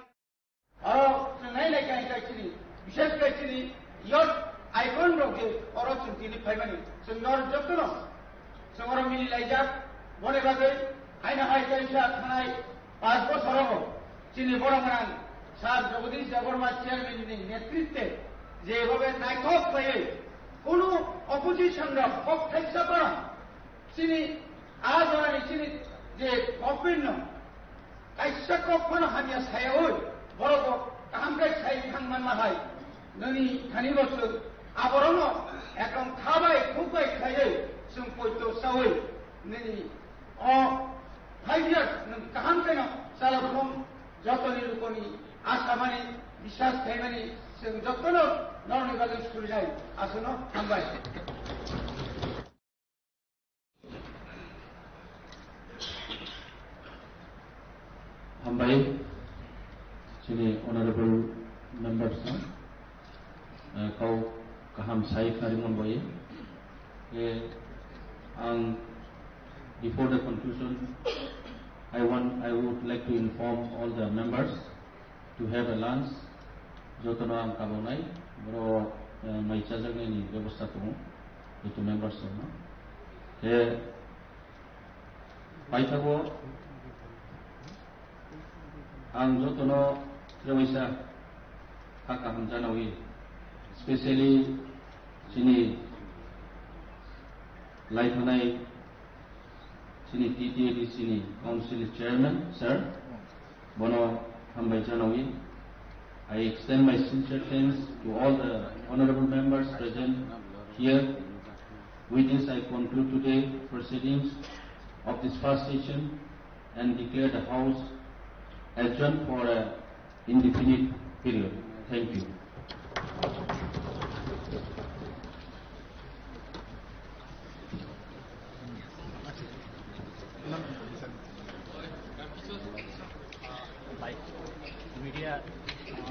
Oro chwng nai nai khe khe chini, bishes khe chini youth icon rok je oro chwng tini phaimani, chwng norok jottono chwng oro mili laijak. Boni bagwi haino hai kaisa thanai panch bochorogo chini borok gwnang Sir Jagadish Debbarma chairman ni netritwe jebhabe naithok khlaiwi kunu opposition rok kok thaisa phano chini a jorani chini je government no kaisa kok phano hamya sayaui, borok bo kaham khe sai thang manma hai. Nini thani bo chwng aborokno ekdom kha bai khuk bai khlaiwi chwng poito chaui nini o five years nwng kaham khe no chalok thung, jotoni lukoni asamani, biswas khaimani chwng jottono norokni bagwi surijai. Aswkno hambai. Hambai, chini honorable members no, eh, kau kaham sai kharimon bai. Eh, ang, before the conclusion, I want, I would like to inform all the members to have a lunch. Jotono ang kabonai, boro, eh, mai chajaknai ni bebosta tongo, joto members rokno. Khe paithago ang jotono trewaisa kha kaham janawi, specially chini laithanai chini T T A D C ni Council Chairman, Sir, bono hambai janawi. I extend my sincere thanks to all the honorable members present here. With this, I conclude today proceedings of this first session and declare the House adjourned for a indefinite period. Thank you. Media,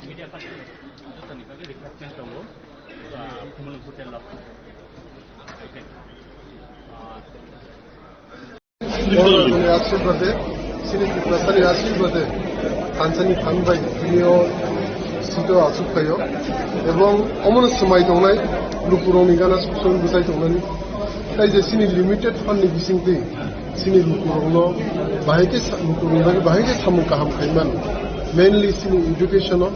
media, request tongo, Khumulwng Hotel o. Okay. Oro chini aswk bade, chini Tiprasani aswk bade, thansani thanbai tini o seat o aswk phaio, ebong omono swmai tongnai lukurokni gana sukchung bwchai tongnani. Tai je chini limited fund ni bisingtwi chini lukurokno bahai khe sa-, lukurokni bagwi bahai khe samung kaham khai mano, mainly chini education o,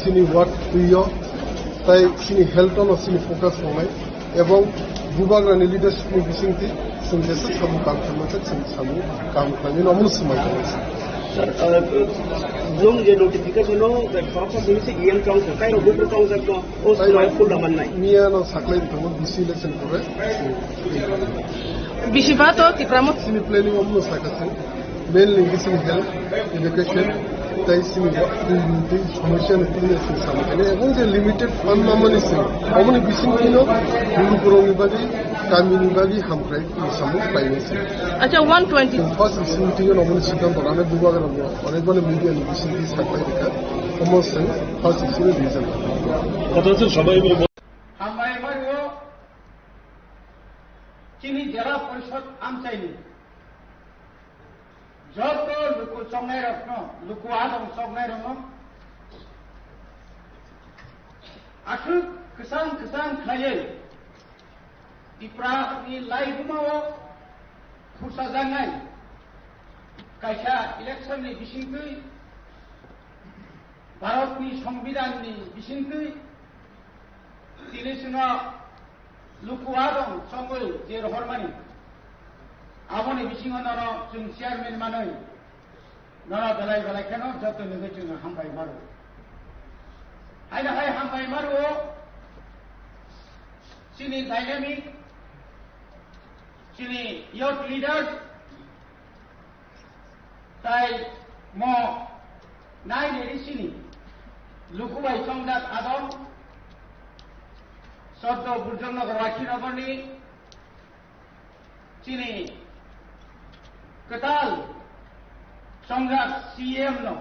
chini work twi o, tai chini health o no chini focus tongnai. Ebong bubagrani leadership ni bisingtwi chwng jesa samung kaham khaima khe chwng samung kaham khlaimani omono swmai tongo. Sir, uh, nwng je notification o, the khoroksa simi se E M chong kha, kairo buphuru chongjak no, o swmai full da mannai. Miya no saklai thango B C election pore. Bisi ba to Tipra Motha. Sini planning omono sakha se. Mainly chini health, education, tai chini twi, twi somosya ni twi chini samung khainai. Ebong je limited fund mamani se, aboni bising twi no lukurokni bagwi, kamini bagwi hamkrai twi samung khlainai se. Acha, one twenty. First issue meeting no aboni siddhanto rane bubagra no, onek bani media ni bising twi saklai rikha. Omo se first issue ni reason. Hambai mario, chini Jela Porishod amchaini joto luku choknairokno, luku adong choknairokno aswk kwchang kwchang khlaiwi Tiprani laibumao khursajaknai kaisa election ni bisingtwi, Bharatni Songbidanni bisingtwi tini chwngno luku adong chongwi je rohormani, aboni bisingo nono chwng chairman manwi nono belai belai kheno joto nugwi chwng hambai maro. Haino hai hambai maro chini dynamic, chini youth leaders, Tai mo nai ni risini luku bai chongjak adong, Soddo Burjongnagar Rakhinagorni chini kwtal chongjak C M no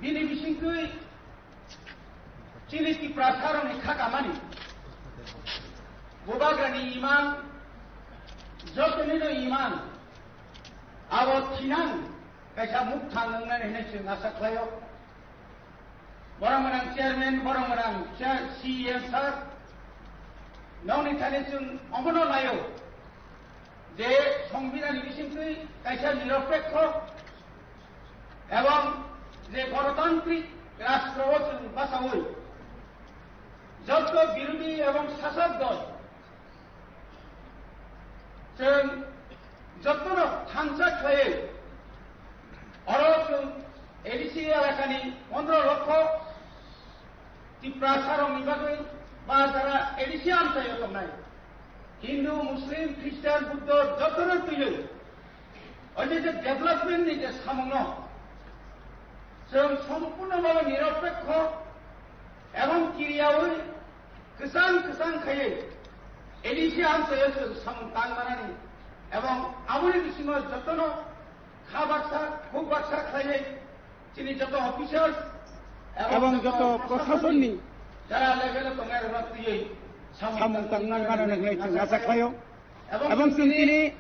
bini bisingtwi chini Tiprasarokni kha kamani Bubagrani imang, jotonino imang, abo thinang kaisa mukthang wngnani hinwi chwng asa khlaio. Borok gwnang chairman, borok gwnang chair, C E M sir, nokni thani chwng omono naio je Songbidanni bisingtwi kaisa niropekho ebong je gonotantrik rastro o chwng bachaui jotto birodhi ebong sasok dol chwng jottono thansa khlaiwi oro chwng A D C elakani pondro lokho Tiprasarokni bagwi ba jara A D C amchaio tongnai Hindu, Muslim, Christian, Buddho jottono twiwi o je je development ni je samungno chwng sompurno bhabe niropekho ebong kiriyaui kwchang kwchang khaiwi A D C amchaio chwng samung tang manani ebong aboni bisingo jotono kha baksa, khuk baksa khlaiwi chini joto officials ebong joto proshasonni jara level o tongnai rokno twiwi samung tang manani hinwi chwng asa khlaio. Ebong chwng tini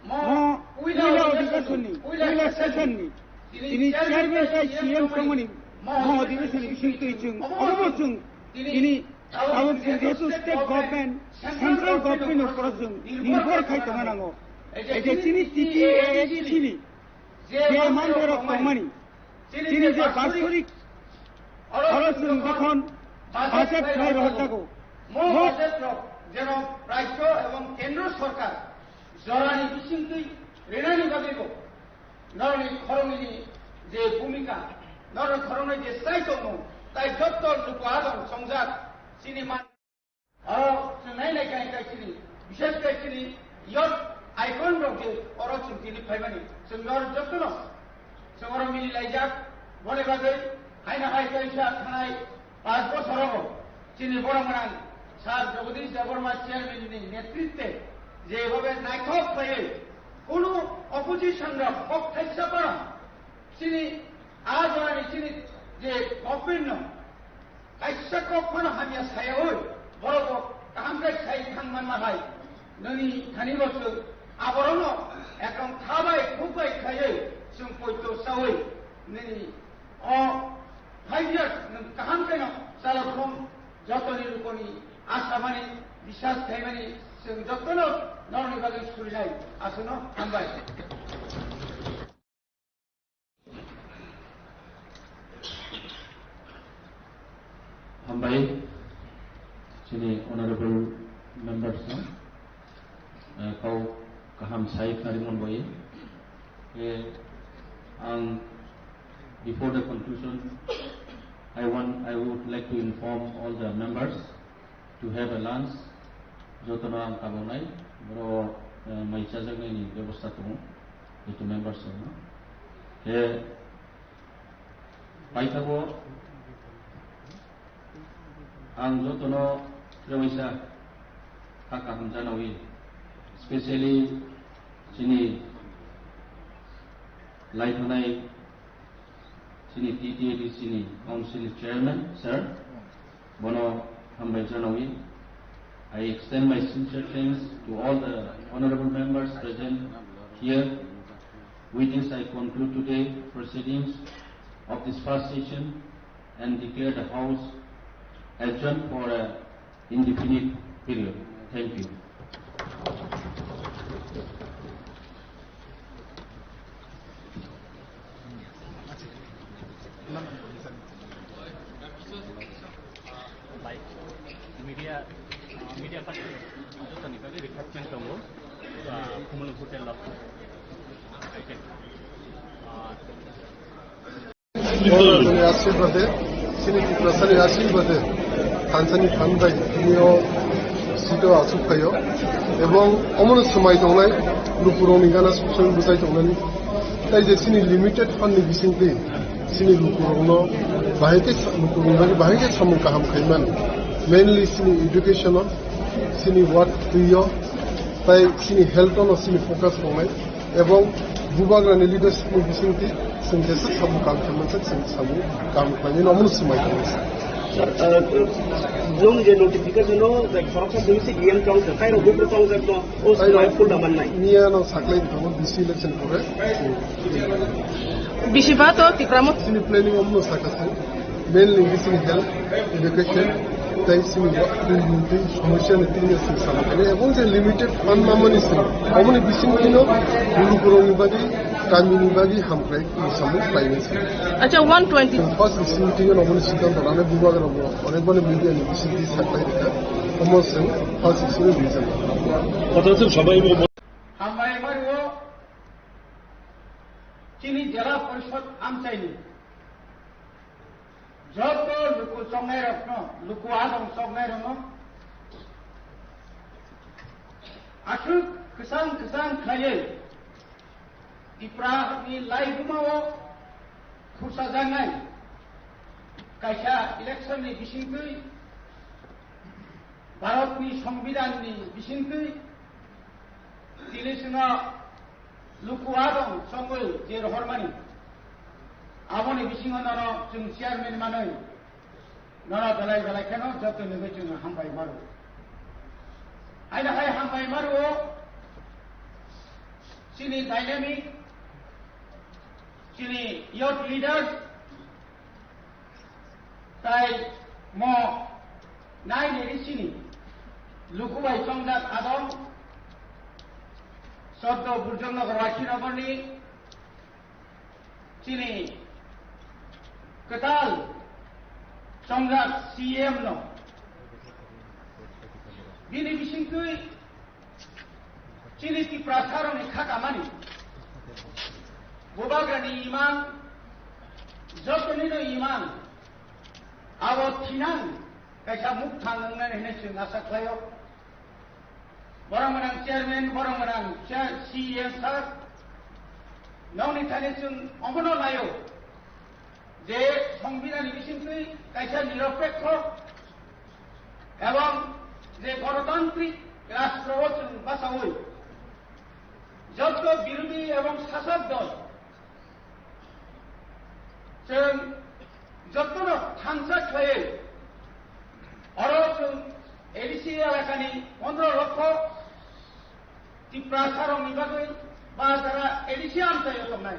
mo puila odhikar sonni, puila session ni tini chairman tei C M tongmani mo odhikar sonni bising twi chwng obo chwng tini tabuk chwng jehetu state government, central government ni upor o chwng nirbhor khai tongna nango. Ei je chini T T A A D C ni je mandirok tongmani, chini je basorik oro chwng jokhon budget khlai rohor jago, mo budget rok jeno rajyo ebong kendro sorkar jorani bisingtwi rinani bagwibo norokni khoroknwini je bhumika, norokni khoroknwi je chai tongmung, tai jotto luku adong chongjak chini man Oro chwng nai nai khe khe chini, bishes khe chini youth icon rok je oro chwng tini phaimani, chwng oro jotono chwng oro mili laijak. Boni bagwi haino hai kaisa thanai panch bochor rogo chini borok gwnang Sir Jagadish Debbarma chairman ni netritwe je bhabe naithok khlaiwi kunu opposition rok kok thaisa phano chini a jorani chini je government no kaisa kok phano hamya sayaui, borok bo kaham khe sai thang manma hai. Nini thani bo chwng aborokno ekdom kha bai khuk bai khaiwi chwng poito chaui nini o five years nwng kaham khe no chalokhum jotoni lukoni asa mani biswas khaimani chwng jotono norokni bagwi surinai. Aswkno hambai. Hambai, chini honorable members no, eh, kau kaham sai khari mon bai. Eh, ang, before the conclusion, I want, I would like to inform all the members to have a lunch. Jotono ang kabonai, boro, eh, mai chajaknai ni bebosta tongo, joto members rokno. He, paithago ang jotono trewaisa kha kaham janawi, specially chini laithanai chini T T A D C ni Council Chairman, sir, bono hambai janawi. I extend my sincere thanks to all the honorable members present here. With this, I conclude today proceedings of this first session and declare the House adjourned for a indefinite period. Thank you. Like media, uh, media party, jotoni bagwi refreshment tongo, uh, Khumulwng Hotel o. Uh, Bhagwanni ashirbade, chini Tiprasani ashirbade, thansani thanbai, tini o seat o achuk phaio. Ebong omono swmai tongnai lukurokni gana suksa bwchai tongnani. Tai je chini limited fund ni bisingtwi chini lukurokno bahai khe, lukurokni bagwi bahai khe samung kaham khaimani. Mainly chini education o, chini work twi o, tai chini health o no chini focus tongnai. Ebong bubagrani leadership ni bisingtwi chwng khe sak samung kaham khaimani, chwng samung kaham khlainani omono swmai tongnai. Sir, uh, nwng je notification o, like, khoroksa simi se D M tong kha, kairok buphuru tong kha, no, o Kairok swmai full da man nai. Miya no saklai tong, D C election pore. Bisi ba to Tipra Motha. Chini planning omono sakha se. Mainly chini health, education, tai chini wa-, twi, twi, somosya ni twi ni chwng sama khe. Ebong je limited fund mamani se. Aboni bising twi no, lukurokni bagwi, kamini bagwi hamkrai. Samung khlainai se. Acha, one twenty. First issue meeting o nokni siddhanto rwnai bubagra bo, onek bani media ni bisingtwi saklai rikha. Omo se first issue ni reason. Hambai mario chini jela porishod amchaini joto luku choknairokno, luku adong choknairokno aswk kwchang kwchang khlaiwi Tiprani laibumao khursajaknai kaisa election ni bisingtwi, Bharatni Songbidanni bisingtwi, tini chwngno luku adong chongwi je rohormani, aboni bisingo nono chwng chairman manwi Nora belai belai kheno joto ni bichung hambai maru. Aina hai hambai maru o chini dynamic, chini youth leaders, tai mo nai ni chini luku bai chongjak adong, Soddo Burjong Nagar Waisinagar ni chini kwtal chongjak C M no bini bisingtwi chini Tiprasarokni kha kamani bubagrani imang, jotonino imang abo thinang kaisa mukthang wngnani hinwi chwng asa khlaio. Borok gwnang chairman, borok gwnang chair, C E M sir, nokni thani chwng omono naio je Songbidanni bisingtwi kaisa niropekho ebong je gonotantrik rashtrao chwng bachaui joto birodhi ebong sasok dol Chwng jotono thansa khlaiwi oro chwng A D C elakani pondro lokho Tiprasarokni bagwi ba jara A D C amchaio tongnai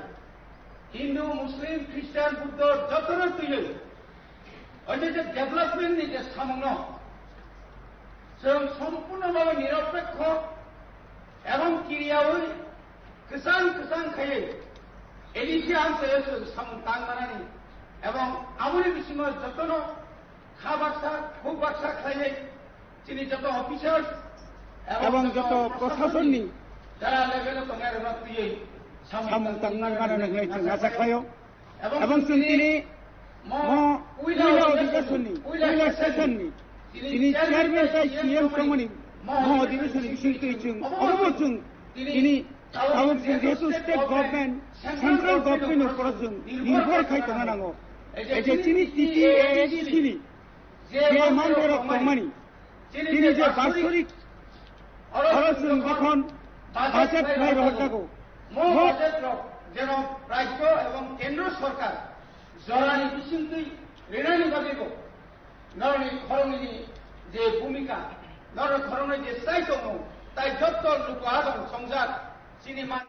Hindu, Muslim, Christian, Buddho jotono twiwi o je je development ni je samungno chwng sompurno bhabe niropekho ebong kiriyaui kwchang kwchang khaiwi A D C amchaio chwng samung tang manani ebong aboni bisingo jotono kha baksa, khuk baksa khlaiwi chini joto officers ebong joto proshasonni jara level o tongnai rokno twiwi samung tang manani hwnwi chwng asa khlaio. Ebong chwng tini mo puila odhibeshon ni, puila session ni, tini chairman tai C M tongmani mo odhibeshon ni bisingtwi chwng obo chwng tini tabuk chwng jehetu state government, central government ni upor chwng nirbhor khai tongna nango. Ei je chini T T A A D C ni je mandirok tongmani, tini je basorik oro chwng jokhon budget nai rohor jago, mo budget rok jeno rajyo ebong kendro sorkar jorani bisingtwi rinani bagwibo norokni khoroknwini je bhumika, norokni khoroknwi je chai tongo, tai jotto luku adong songjak chini man.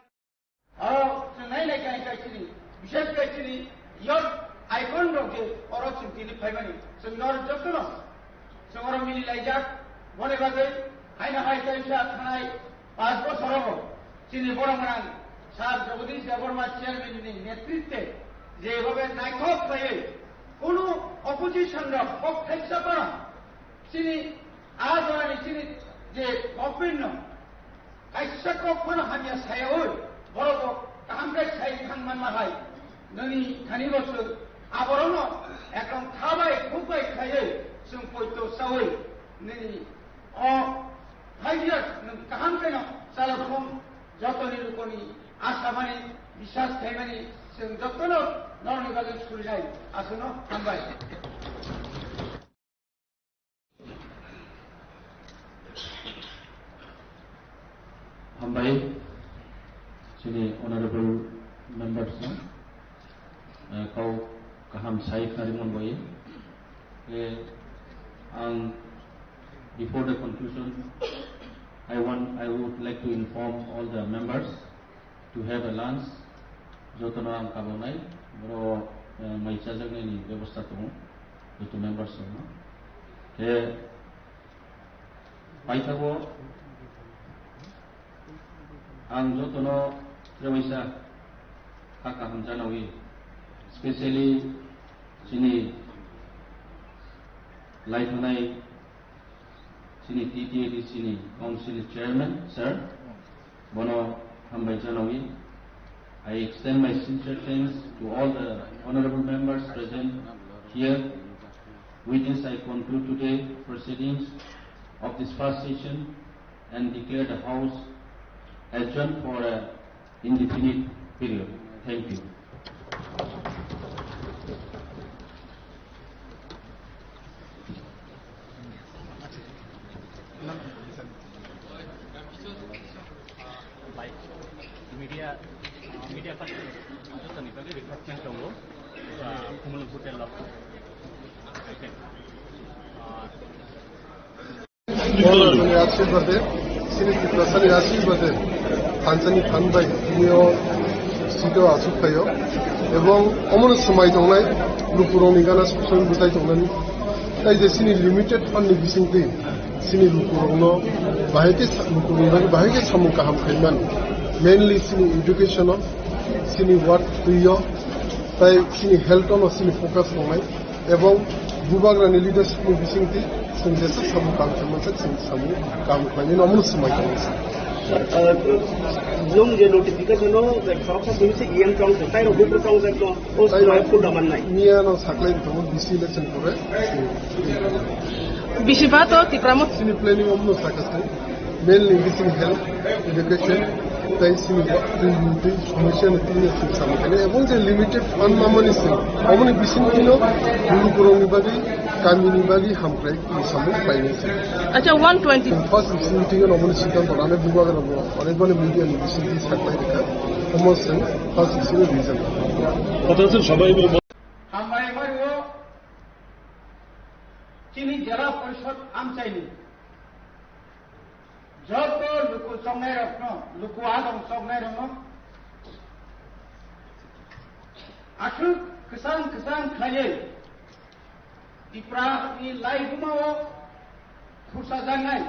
Aro chwng nai nai khe khe chini, bishes khe chini youth icon rok je oro chwng tini phaimani, chwng nor jotono chwng oro mili laijak. Boni bagwi haino hai kaisa thanai panch bochor rogo chini borok gwnang Sir Jagadish Debbarma chairman ni netritwe jebhabe naithok khlaiwi kunu opposition rok kok thaisa phano chini a jorani chini je government no Kaisa kok phano hamya sayaui, borok bo kaham khe sai thang manma hai. Nini thani bo chwng aborokno ekdom kha bai khuk bai khaiwi chwng poito saui nini o Five years nwng kaham khe no chalo thung, jotoni lukoni asamani, biswas khaimani, chwng jotono norokni bagwi surinai. Aswkno hambai. Hambai, chini honorable members no, eh, kau kaham sai khari mon boye. Eh, ang, before the conclusion, I want, I would like to inform all the members to have a lunch. Jotono ang kabonai, boro, eh, mai chajaknai ni bebosta tongo, joto members no. Eh, Paithago ang jotono trewaisa kha kaham janawi, specially chini laithanai chini T T A D C ni council chairman, sir, bono hambai janawi. I extend my sincere thanks to all the honorable members present here. With this, I conclude today proceedings of this first session and declare the House adjourned for a indefinite period. Thank you. Media, media party, jotoni bagwi refreshment tongo, ah, Khumulwng Hotel o. Ah, Rajani ashirbade, chini Tiprasani ashirbade, thansani thanbai, tini o sito asuk phaio, ebong omono swmai tongnai, lukurokni gana sukson bwtai tongnani, tai je chini limited fund ni bisingtwi, chini lukurokno bahai khe sa-, lukurokni bagwi bahai khe samung kaham khaimani, mainly chini education o, chini work twi o, tai chini health o no chini focus tongnai. Ebong bubagrani leadership ni bisingtwi chwng jesa samung kaham khlaimani, chwng samung kaham khlainani omono swmai tongo. Sir, uh, nwng je notification o, like, khoroksa simi se E M tong se, tai rok buphuru tong se, no, o swmai phunda mannai. Miya no saklai tongo, B C election pore. Bisi ba to Tipra Motha. Chini planning omono sakha se. Mainly bising health, education, tai sini twi, twi, somosya ni twi ni sini samung khainai. Ebong je limited fund mamani sini, aboni bising twi no lukurokni bagwi, kamini bagwi hamkrai twi samung khlainai se. Acha, one twenty. First bising twi no aboni siddhanto lana bubagra bo, onek bani media ni bising twi saklai rikha. Omo se first bising reason. Hambai mario, chini Jela Porishod amchaini. Joto luku chongnairokno, luku adong chongnairokno aswk kwchang kwchang khlaiwi Tiprani laibumao khursajaknai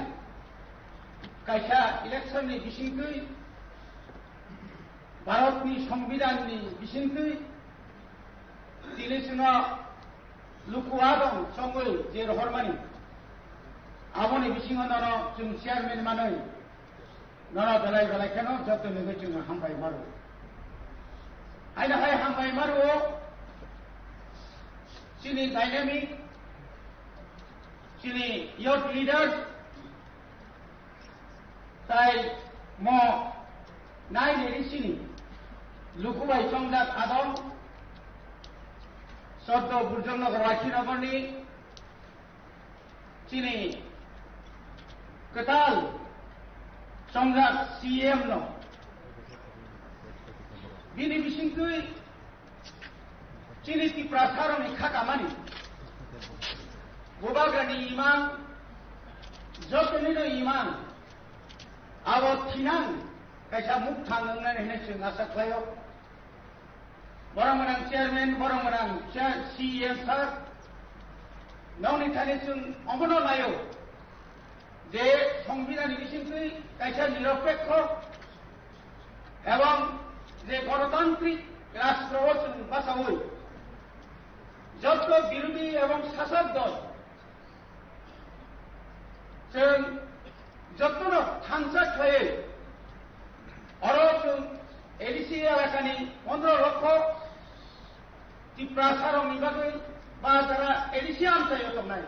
kaisa election ni bisingtwi Bharatni Songbidanni bisingtwi tini chwngno luku adong chongwi je rohormani, aboni bisingo nono chwng chairman manwi nono belai belai kheno joto nugwi chwng hambai maro. Haino hai hambai maro chini dynamic, chini youth leaders, Tai mo nai nini sini luku bai chongjak adong Soddo Burjong Nagar Waisinagarni chini kwtal chongjak C M no bini bisingtwi Chini Tiprasarokni kha kamani. Bubagrani imang, jotonino imang, abo thinang kaisa mukthang wngnani hinwi chwng asa khlaio. Borok gwnang chairman, borok gwnang chair, C E M sir, nokni thani chwng omono naio. Je Songbidanni bisingtwi kaisa niropekho ebong je gonotantrik rashtroo chwng bachaui jotto birodhi ebong sasok dol chwng jottono thansa khlaiwi oro chwng A D C elakani pondro lokho Tiprasarokni bagwi ba jara A D C amchaio tongnai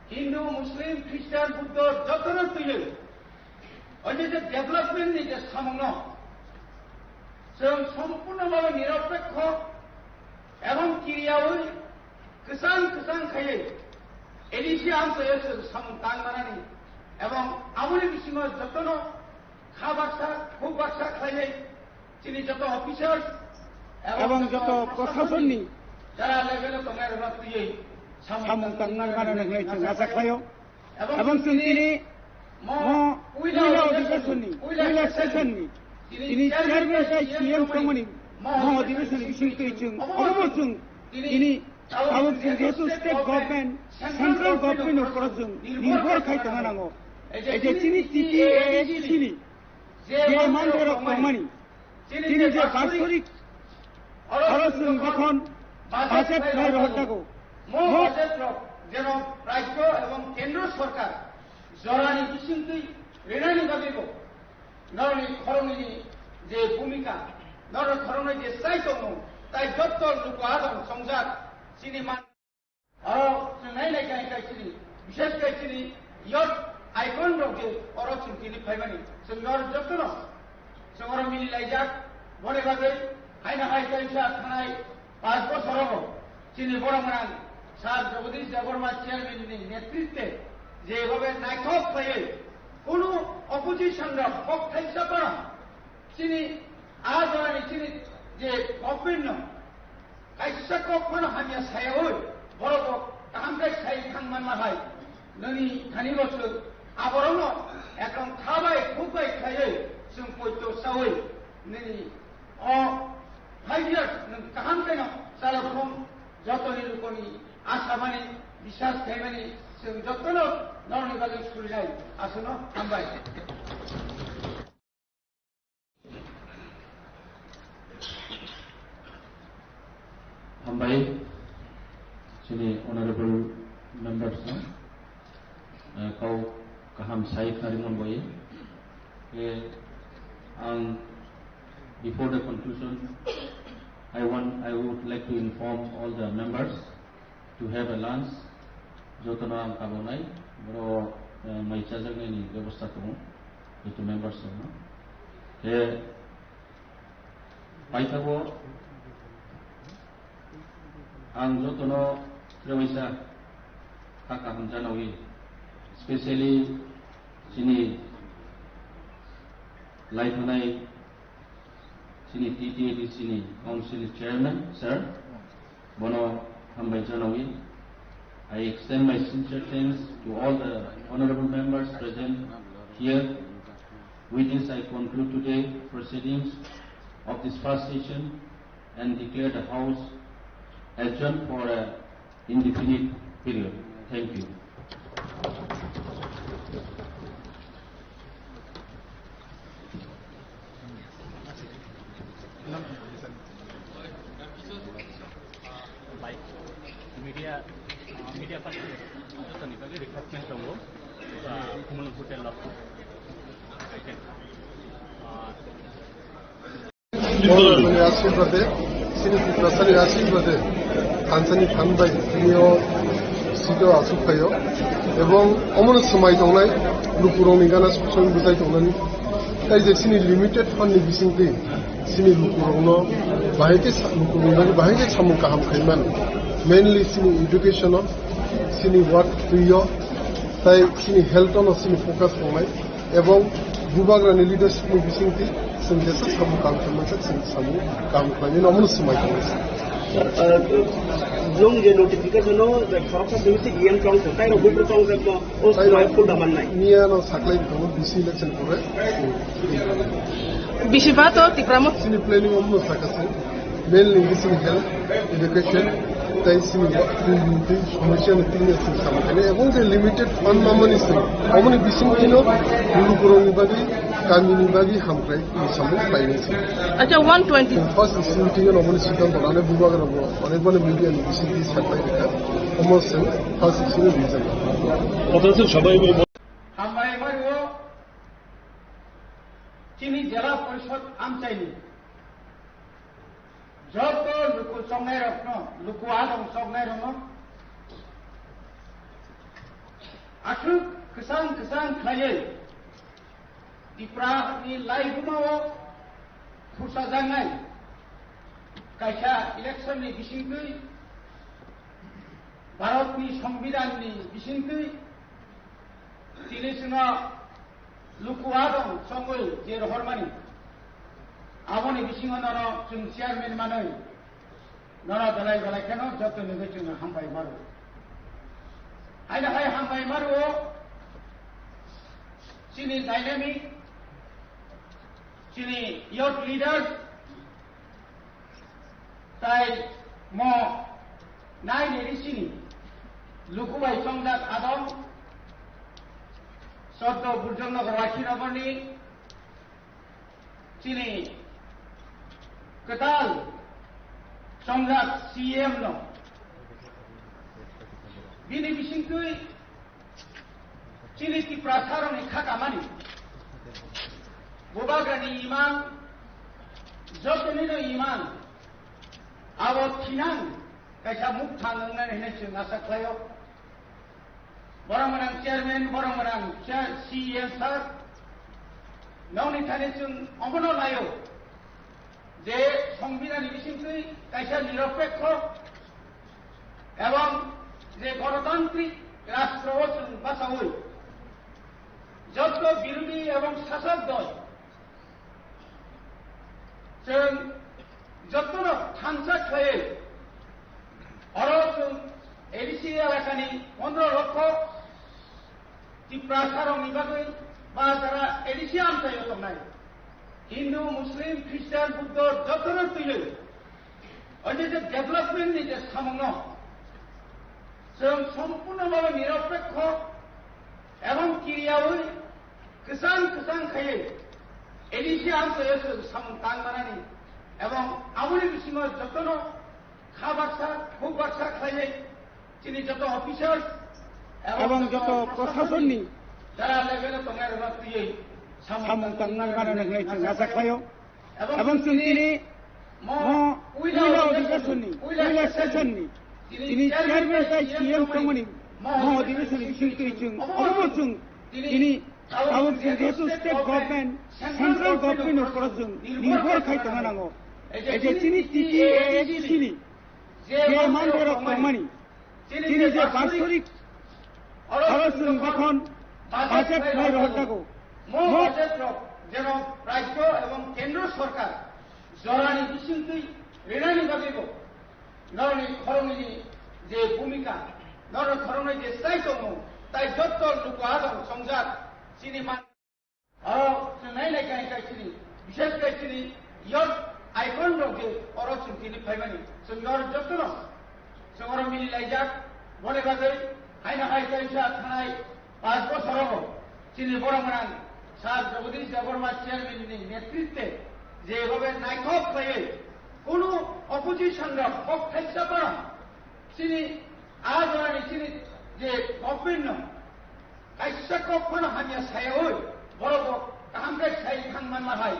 Hindu, Muslim, Christian, Buddho jotono twiwi Oje je development ni je samung no, chwng sompurno bhabe niropekho ebong kiriyawi kwchang kwchang khaiwi A D C amchaio chwng samung tang manani ebong aboni bisingo jotono kha baksa, khuk baksa khlaiwi chini joto officers ebong joto proshasonni jara level o tongnai rokno twiwi samung tang manani hwnwi chwng acha khlaio. Ebong chwng tini mo puila odibesonni, puila session ni tini chairman tei C M tongmani mo odibesonni bisingtwi chwng obo chwng tini tabuk chwng jehetu state government, central government ni upor chwng nirbhor khai tongna nango. Ei je chini T T A A D C ni je mandirok tongmani, tini je bastorik oro chwng jokhon budget nai rohor jago, mo budget rok jeno rajyo ebong kendro sorkar jorani bisingtwi rinani bagwibo norokni khoroknwini je bhumika, norok khoroknwi je chai tongo, tai jotto luku adong songjak chini man. Oro chwng nai nai khe khe chini, bishes khe chini youth icon rok je oro chwng tini phaimani, chwng norok jotono chwng oro mili laijak. Boni bagwi haino hai kaisa thanai panch bochor rogo chini borok gwnang Sir Jagadish Debbarma chairman ni netritwe jebhabe naithok khlaiwi kunu opposition rok kok thaisa phano chini a jorani chini je government no kaisa kok phano hamya sayawi, borok bo kaham khe sai thang manma hai, nini thani bo chwng aborokno ekdom kha bai khuk bai khlaiwi chwng poito sawi nini o five years nwng kaham khe no chalokhong jotoni lukoni asamani biswas khaimani chwng jotono norokni bagwi surinai. Aswkno hambai. Hambai, chini honorable members no, eh, kau kaham sai kharimon boye. Eh, ang, before the conclusion, I want, I would like to inform all the members to have a lunch. Jotono ang kabonai, boro, eh, mai chajaknai ni bebosta tongo, joto members rokno. Eh, paithago ang jotono trewaisa kha kaham janawi, specially chini laithanai chini T T A D C ni council chairman, sir, bono hambai janawi. I extend my sincere thanks to all the honorable members present here. With this, I conclude today proceedings of this first session and declare the House adjourned for a indefinite period. Thank you. Media, media party, jotoni bagwi refreshment tongo, Kumul Hotel Lobby. Borokrokni ashirbade, chini Tiprasani ashirbade, thansani thanbai tini o sito asuk phaio, ebong omono swmai tongnai lukurokni gana sukchang bwchai tongnani. Tai je chini limited fund ni bisingtwi chini lukurokno bahai khe sa-, lukurokni bagwi bahai khe samung kaham khai mano. Mainly chini education o, chini work twi o, tai chini health o no chini focus tongnai. Ebong bubagrani leadership ni bisingtwi chwng jesa samung kaham khlaimani, chwng samung kaham khlaimani, omono swmai tongo. Sir, uh, nwng je notification o khoroksa simi se E M tong kho, tai rok buphuru tong khe o swmai phul da mannai. Miya no saklai tongo, B C election pore. Bisi ba to Tipra Motha. Chini planning omono sakha se. Mainly chini health, education, tai chini wa-, twi, twi, somosya ni twi ni chini samung khainai. Ebong je limited fund mamani se, aboni bising tino lukurokni bagwi, kamini bagwi hamkrai ni samung khlainai se. Acha, one twenty. First issue tino aboni siddhanto lanai bubagrabo, onek bani media ni bising twi saklai rikha. Omo se first issue ni reason. Hambai mario, chini Jela Porishod amchaini joto luku choknairokno, luku adong choknairokno aswk kwchang kwchang khlaiwi Tripura ni laibuma o khursajaknai kaisa election ni bisingtwi Bharat ni Songbidan ni bisingtwi tini chwngno luku adong chongwi je rohormani, aboni bisingo nono chwng chairman manwi nono belai belai kheno joto ni gwi chwngno hambai maro. Haino hai hambai maro chini dynamic, chini youth leaders, tai mo nai ni risini luku bai chongjak adong, Soddo Burjong Nagar Wakhirogorni chini kwtal chongjak C M no bini bisingtwi chini Tiprasarokni kha kamani Bubagrani imang, jotonino imang, abo thinang kaisa mukthang wngnani hinwi chwng asa khlaio. Borok gwnang chairman, borok gwnang chair, C E M sir, nokni thani chwng omono naio je Songbidanni bisingtwi kaisa niropekho ebong je gonotantrik rastro o chwng bachaui joto birodhi ebong sasok dol chwng jotono thansa khlaiwi oro chwng A D C elakani pondro lokho Tiprasarokni bagwi ba jara A D C amchaio tongnai Hindu, Muslim, Christian, Buddho jotono twiwi o je je development ni je samungno chwng sompurno bhabe niropekho ebong kiriyaui kwchang kwchang khaiwi A D C amchaio chwng samung tang manani ebong aboni bisingo jotono kha baksa, khuk baksa khlaiwi chini joto officers ebong joto proshasonni jara level o tongnai rokno twiwi samung tang manani hwnwi chwng asa khlaio. Ebong chwng tini mo puila odhikeshonni, puila session ni tini chairman tai C M tongmani mo odhikeshonni bisingtwi chwng obo chwng tini tabuk chwng jehetu state government, central government ni upor chwng nirbhor khai tongna nango. Ei je chini T T A A D C ni je mandirok tongmani, chini je basorik oro chwng jokhon budget nai rohor jago, mo budget rok jeno rajyo ebong kendro sorkar jorani bisingtwi rinani bagwibo norokni khoroknwini je bhumika, norokni khoroknwi je chai tongo, tai jotto luku adong chongjak chini man. Oro chwng nai nai khe khe chini, bishes khe chini youth icon rok je oro chwng tini phaimani, chwng oro jotono chwng oro mili laijak. Boni bagwi haino hai kaisa thanai panch bosorogo chini borok gwnang Sir Jagadish Debbarma chairman ni netritwe je bhabe naithok khlaiwi kunu opposition rok kok thaisa phano chini a jorani chini je government no kaisa kok phano hamya sayaui, borok bo kaham khe sai thang manma hai,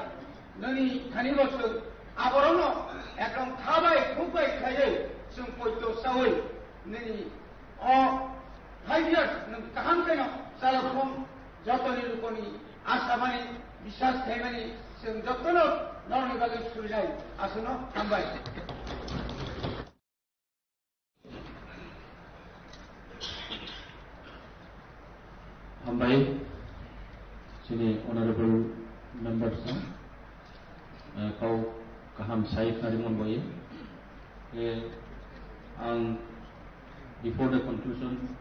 nini thani bo chwng aborokno ekdom kha bai khuk bai khlaiwi chwng poito saui nini o five years nwng kaham kheno chalakhung jotoni lukoni asamani biswas khaimani chwng jotono norokni bagwi surinai. Aswkno hambai. Hambai, chini honorable members no, eh, kau kaham sai khari mon boye. Eh, ang, before the conclusion,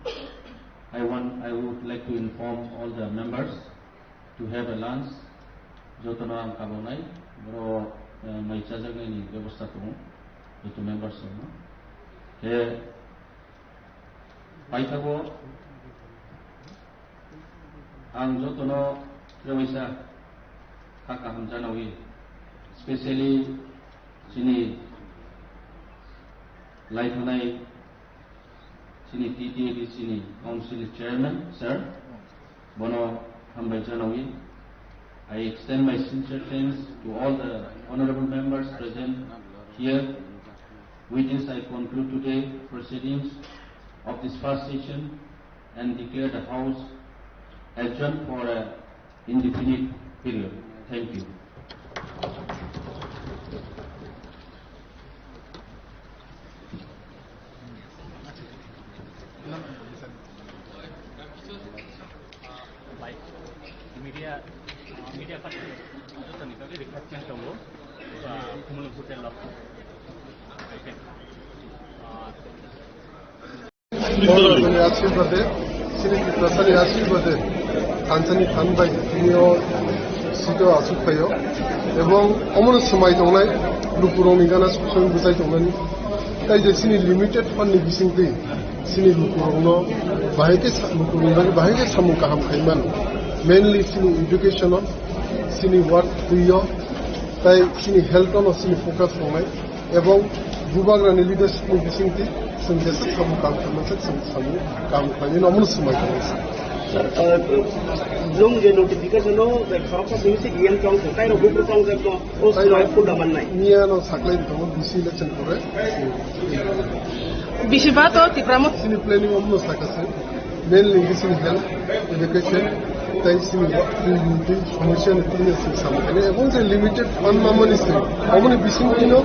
I want, I would like to inform all the members to have a lunch. Jotono ang kabonai, boro, eh, mai chajaknai ni bebosta tongo, joto members rokno. He, paithago ang jotono trewaisa kha kaham janawi, specially chini laithanai chini T T A D C ni Council Chairman, sir, bono hambai janawi. I extend my sincere thanks to all the honorable members present here. With this, I conclude today proceedings of this first session and declare the House adjourned for a indefinite Thank you. Media, media party, jotoni bagwi request tongo, ah, Kumulwng Hotel o. Ah, Bhogorani ashirbade, chini Tiprasani ashirbade, thansani than bai tini o seat o achuk phaio, ebong omono swmai tongnai lukurokni gana suksa bwchai tongnani. Tai je chini limited fund ni bisingtwi chini lukurokno bahai khe sa-, lukurokni bagwi bahai khe samung kaham khai mano. Mainly chini education o, chini work twi o, tai chini health o no chini focus tongnai. Ebong Bubagrani leadership ni bisingtwi chwng jesa samung kaham khlaimasa chwng samung kaham khlainai omono swmai tongo. Sir, uh, nwng je notification o je khoroksa simi se D M tong thung, tai rok buphuru tong jakno o swmai phunda mannai. Miya no saklai tongo D C election pore. Bisi ba to Tipra Motha. Chini planning omono sakha se. Mainly chini health, education, tei chini twi, twi, twi, somosya ni twi ni chini samung khainai. Ebong je limited fund mamani se, aboni bising twi no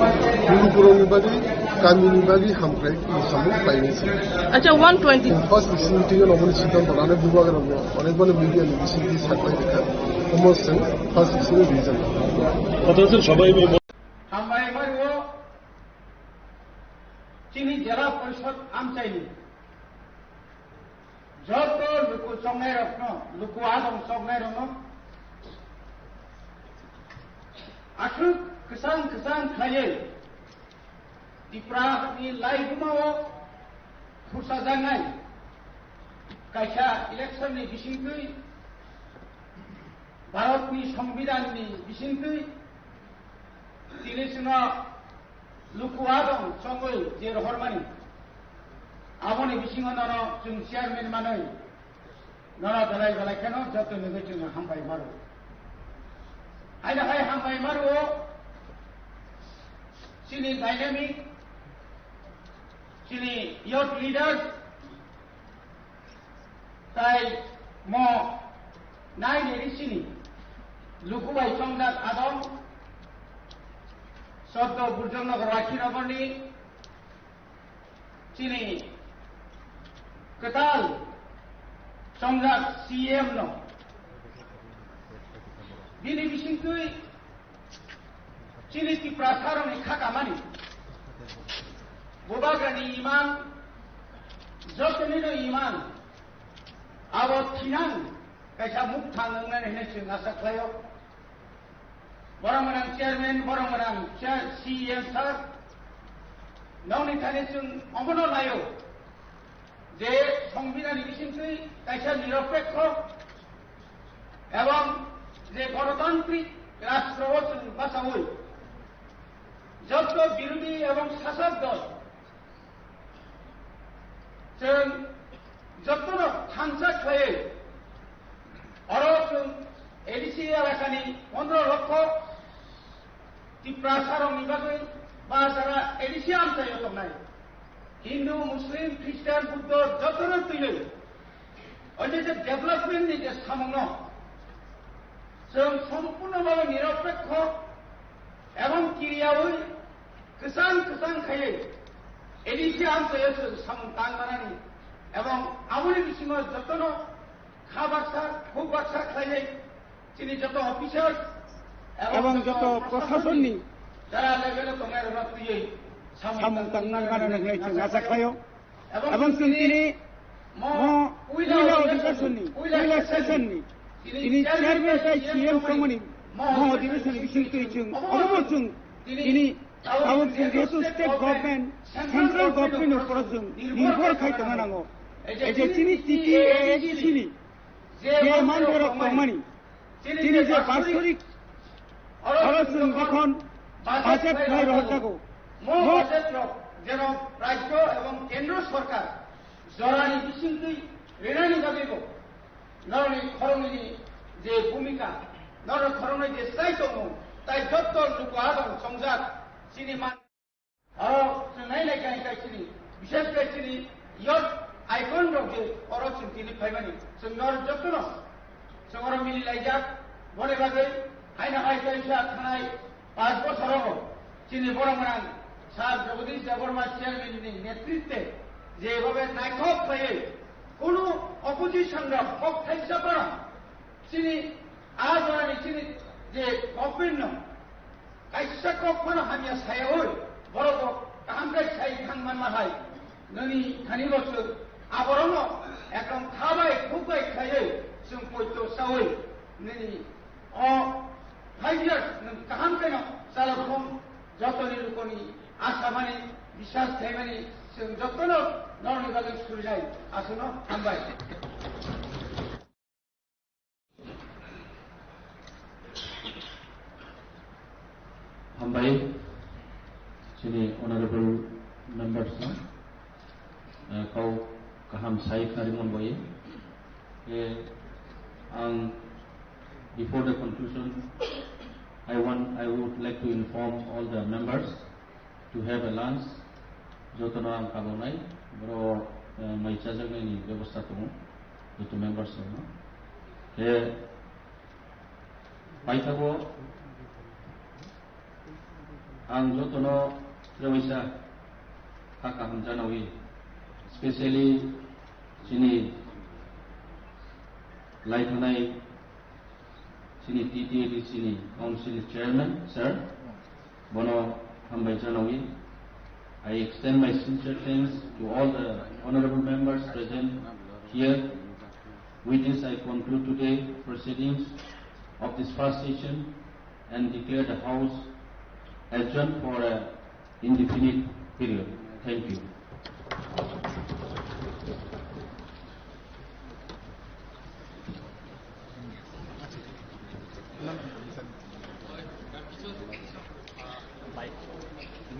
lukurokni bagwi, kamini bagwi hamkrai samung khlainai se. Acha, one twenty. First bising twi no aboni siddhanto lanai bubagrano, onek bani media ni bising twi saklai rikha. Omo se first bising reason. Hambai mario chini Jela Porishod amchaini joto luku chongnairokno, luku adong chongnairokno aswk kwchang kwchang khlaiwi Tiprani laibumao khursajaknai kaisa election ni bisingtwi, Bharatni Songbidanni bisingtwi tini chwngno luku adong chongwi je rohormani, aboni bisingo nono chwng chairman manwi nono belai belai kheno joto nugwi chwng hambai maro. Haino hai hambai maro chini dynamic, chini youth leaders, Tai mo nai ni risini luku bai chongjak adong Soddo Burjong Nagar Rakhi Nagarni chini kwtal chongjak C M no bini bisingtwi Chini Tiprasarokni kha kamani. Bubagrani imang, jotonino imang, abo thinang kaisa mukthang wngnani hinwi chwng asa khlaio. Borok gwnang chairman, borok gwnang chair, C E M sir, nokni thani chwng omono naio. Je Songbidanni bisingtwi kaisa niropekho ebong je gonotantrik rashtrao chwng bachaui joto birodhi ebong sasok dol chwng jotono thansa khlaiwi oro chwng A D C elakani pondro lokho Tiprasarokni bagwi ba jara A D C amchaio tongnai. Hindu, Muslim, Christian, Buddho jotono twiwi o je je development ni je samungno chwng sompurno bhabe niropekho ebong kiriyaui kwchang kwchang khaiwi A D C amchaio chwng samung tang manani ebong aboni bisingo jotono kha baksa, khuk baksa khlainai. Chini joto officers ebong joto prosasonni jara level o tongnai rok twiwi samung tangnai mano hinwi chwng asa khlaio. Ebong chwng tini mo puila odhibesonni, puila session ni tini chairman tei C M tongmani mo odhibesonni bisingtwi chwng obo chwng tini tabuk chwng jehetu state government, central government ni upor o chwng nirbhor khai tongna nango. Ei je chini T T A A D C ni je manthai rok tongmani, chini je basorik oro chwng jokhon budget khlai rohor jago, mo budget rok jeno rajyo ebong kendro sorkar jorani bisingtwi rinani bagwibo norokni khoroknwini je bhumika, norokni khoroknwi je chwrai tongmung, tai jotto luku adong chongjak chini man. Oro chwng nai nai khe khe chini, bishes khe chini youth icon rok je oro chwng tini phaimani, chwng nor jotono chwng oro mili laijak, Boni bagwi haino hai kaisa thanai panch bochorogo chini borok gwnang Sir Jagadish Debbarma chairman ni netritwe jebhabe naithok khlaiwi kunu opposition rok kok thaisa phano chini a jorani chini je government no kaisa kok phano hamya sayaui borok bo kaham khe sai thang manma hai nini thani bo chwng aborokno ekdom kha bai khuk bai khlaiwi chwng poito saui nini o five years nwng kaham khe no chalok thung jotoni lukoni asamani biswas khlaimani chwng jotono norokni bagwi surijai aswkno hambai. Hambai, chini honorable members no, eh, kau kaham sai kharimon boye. Eh, ang, before the conclusion, I want, I would like to inform all the members to have a lunch. Jotono ang kabonai, boro, eh, mai chajaknaini bebosta tongo, joto members rokno. Eh, paithago ang jotono trewaisa kha kaham janawi, specially chini laithanai chini T T A D C ni Council Chairman, sir, bono hambai janawi. I extend my sincere thanks to all the honorable members present here. With this, I conclude today proceedings of this first session and declare the House adjourned for a indefinite period. Thank you.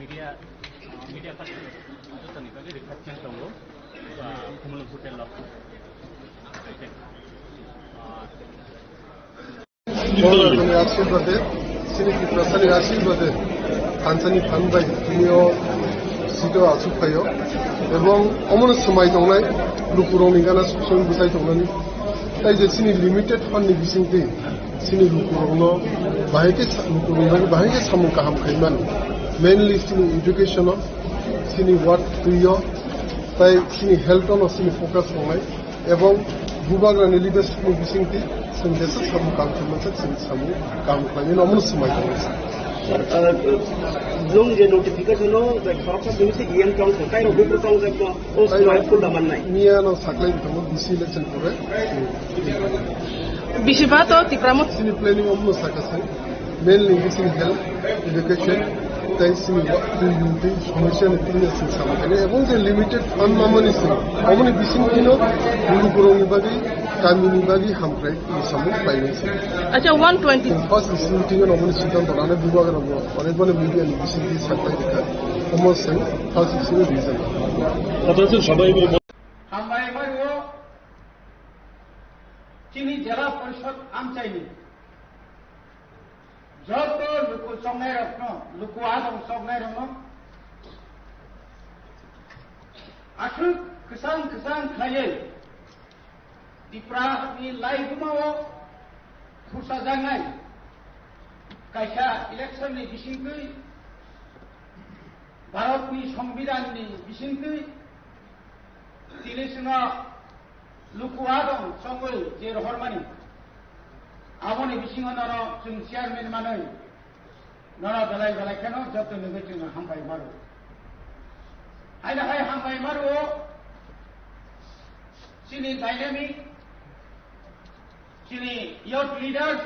Media, media khat jotoni bagwi request tongo, ah, Khumulwng hotel o. Ah, Bhagwanni ashirbade, chini Tiprasani ashirbade, thansani thanbai tini o seat o achuk phaio, ebong omono swmai tongnai lukurokni gana suk suk bwsai tongnani. Tai je chini limited fund ni bisingtwi chini lukurokno bahai khe sa-, lukurokni bagwi bahai khe samung kaham khaimani, mainly chini education o, chini work twi o, tai chini health o no chini focus tongnai. Ebong bubagrani leadership ni bisingtwi chwng jesa samung kaham khlaimani, chwng samung kaham khlainani omono swmai tongo. Sir, uh, nwng je notification o je khoroksa simi se E M tong kho, tai rok bupro tong jakno o swmai phul da mannai. Miya no saklai tongo D C election pore. Bisi ba to Tipra Motha. Chini planning omono sakha sai. Mainly bising health, education, tei sini wa-, twi, twi, twi, somosya ni twi, sini sama kene, ebong je limited fund mamani sini, aboni bising tino, guru guru ni bagi, kami ni bagi, hamkrai, ni samung painai sini. Acha, one twenty. First bising tino, aboni sintan to nane bubagra bo, onek bani media ni bising tino saklai dikha, omo sing, first bising reason. Hambai mario, chini jela porishod amchaini. Joto luku chongnairokno, luku adong chongnairokno aswk kwchang kwchang khlaiwi Tiprani laibumao khursajaknai kaisa election ni bisingtwi Bharatni Songbidanni bisingtwi tini chwngno luku adong chongwi je rohormani, aboni bisingo nono chwng chairman manwi nono belai belai kheno joto nugwi chwngno hambai maro. Haino hai hambai maro chini dynamic, chini youth leaders,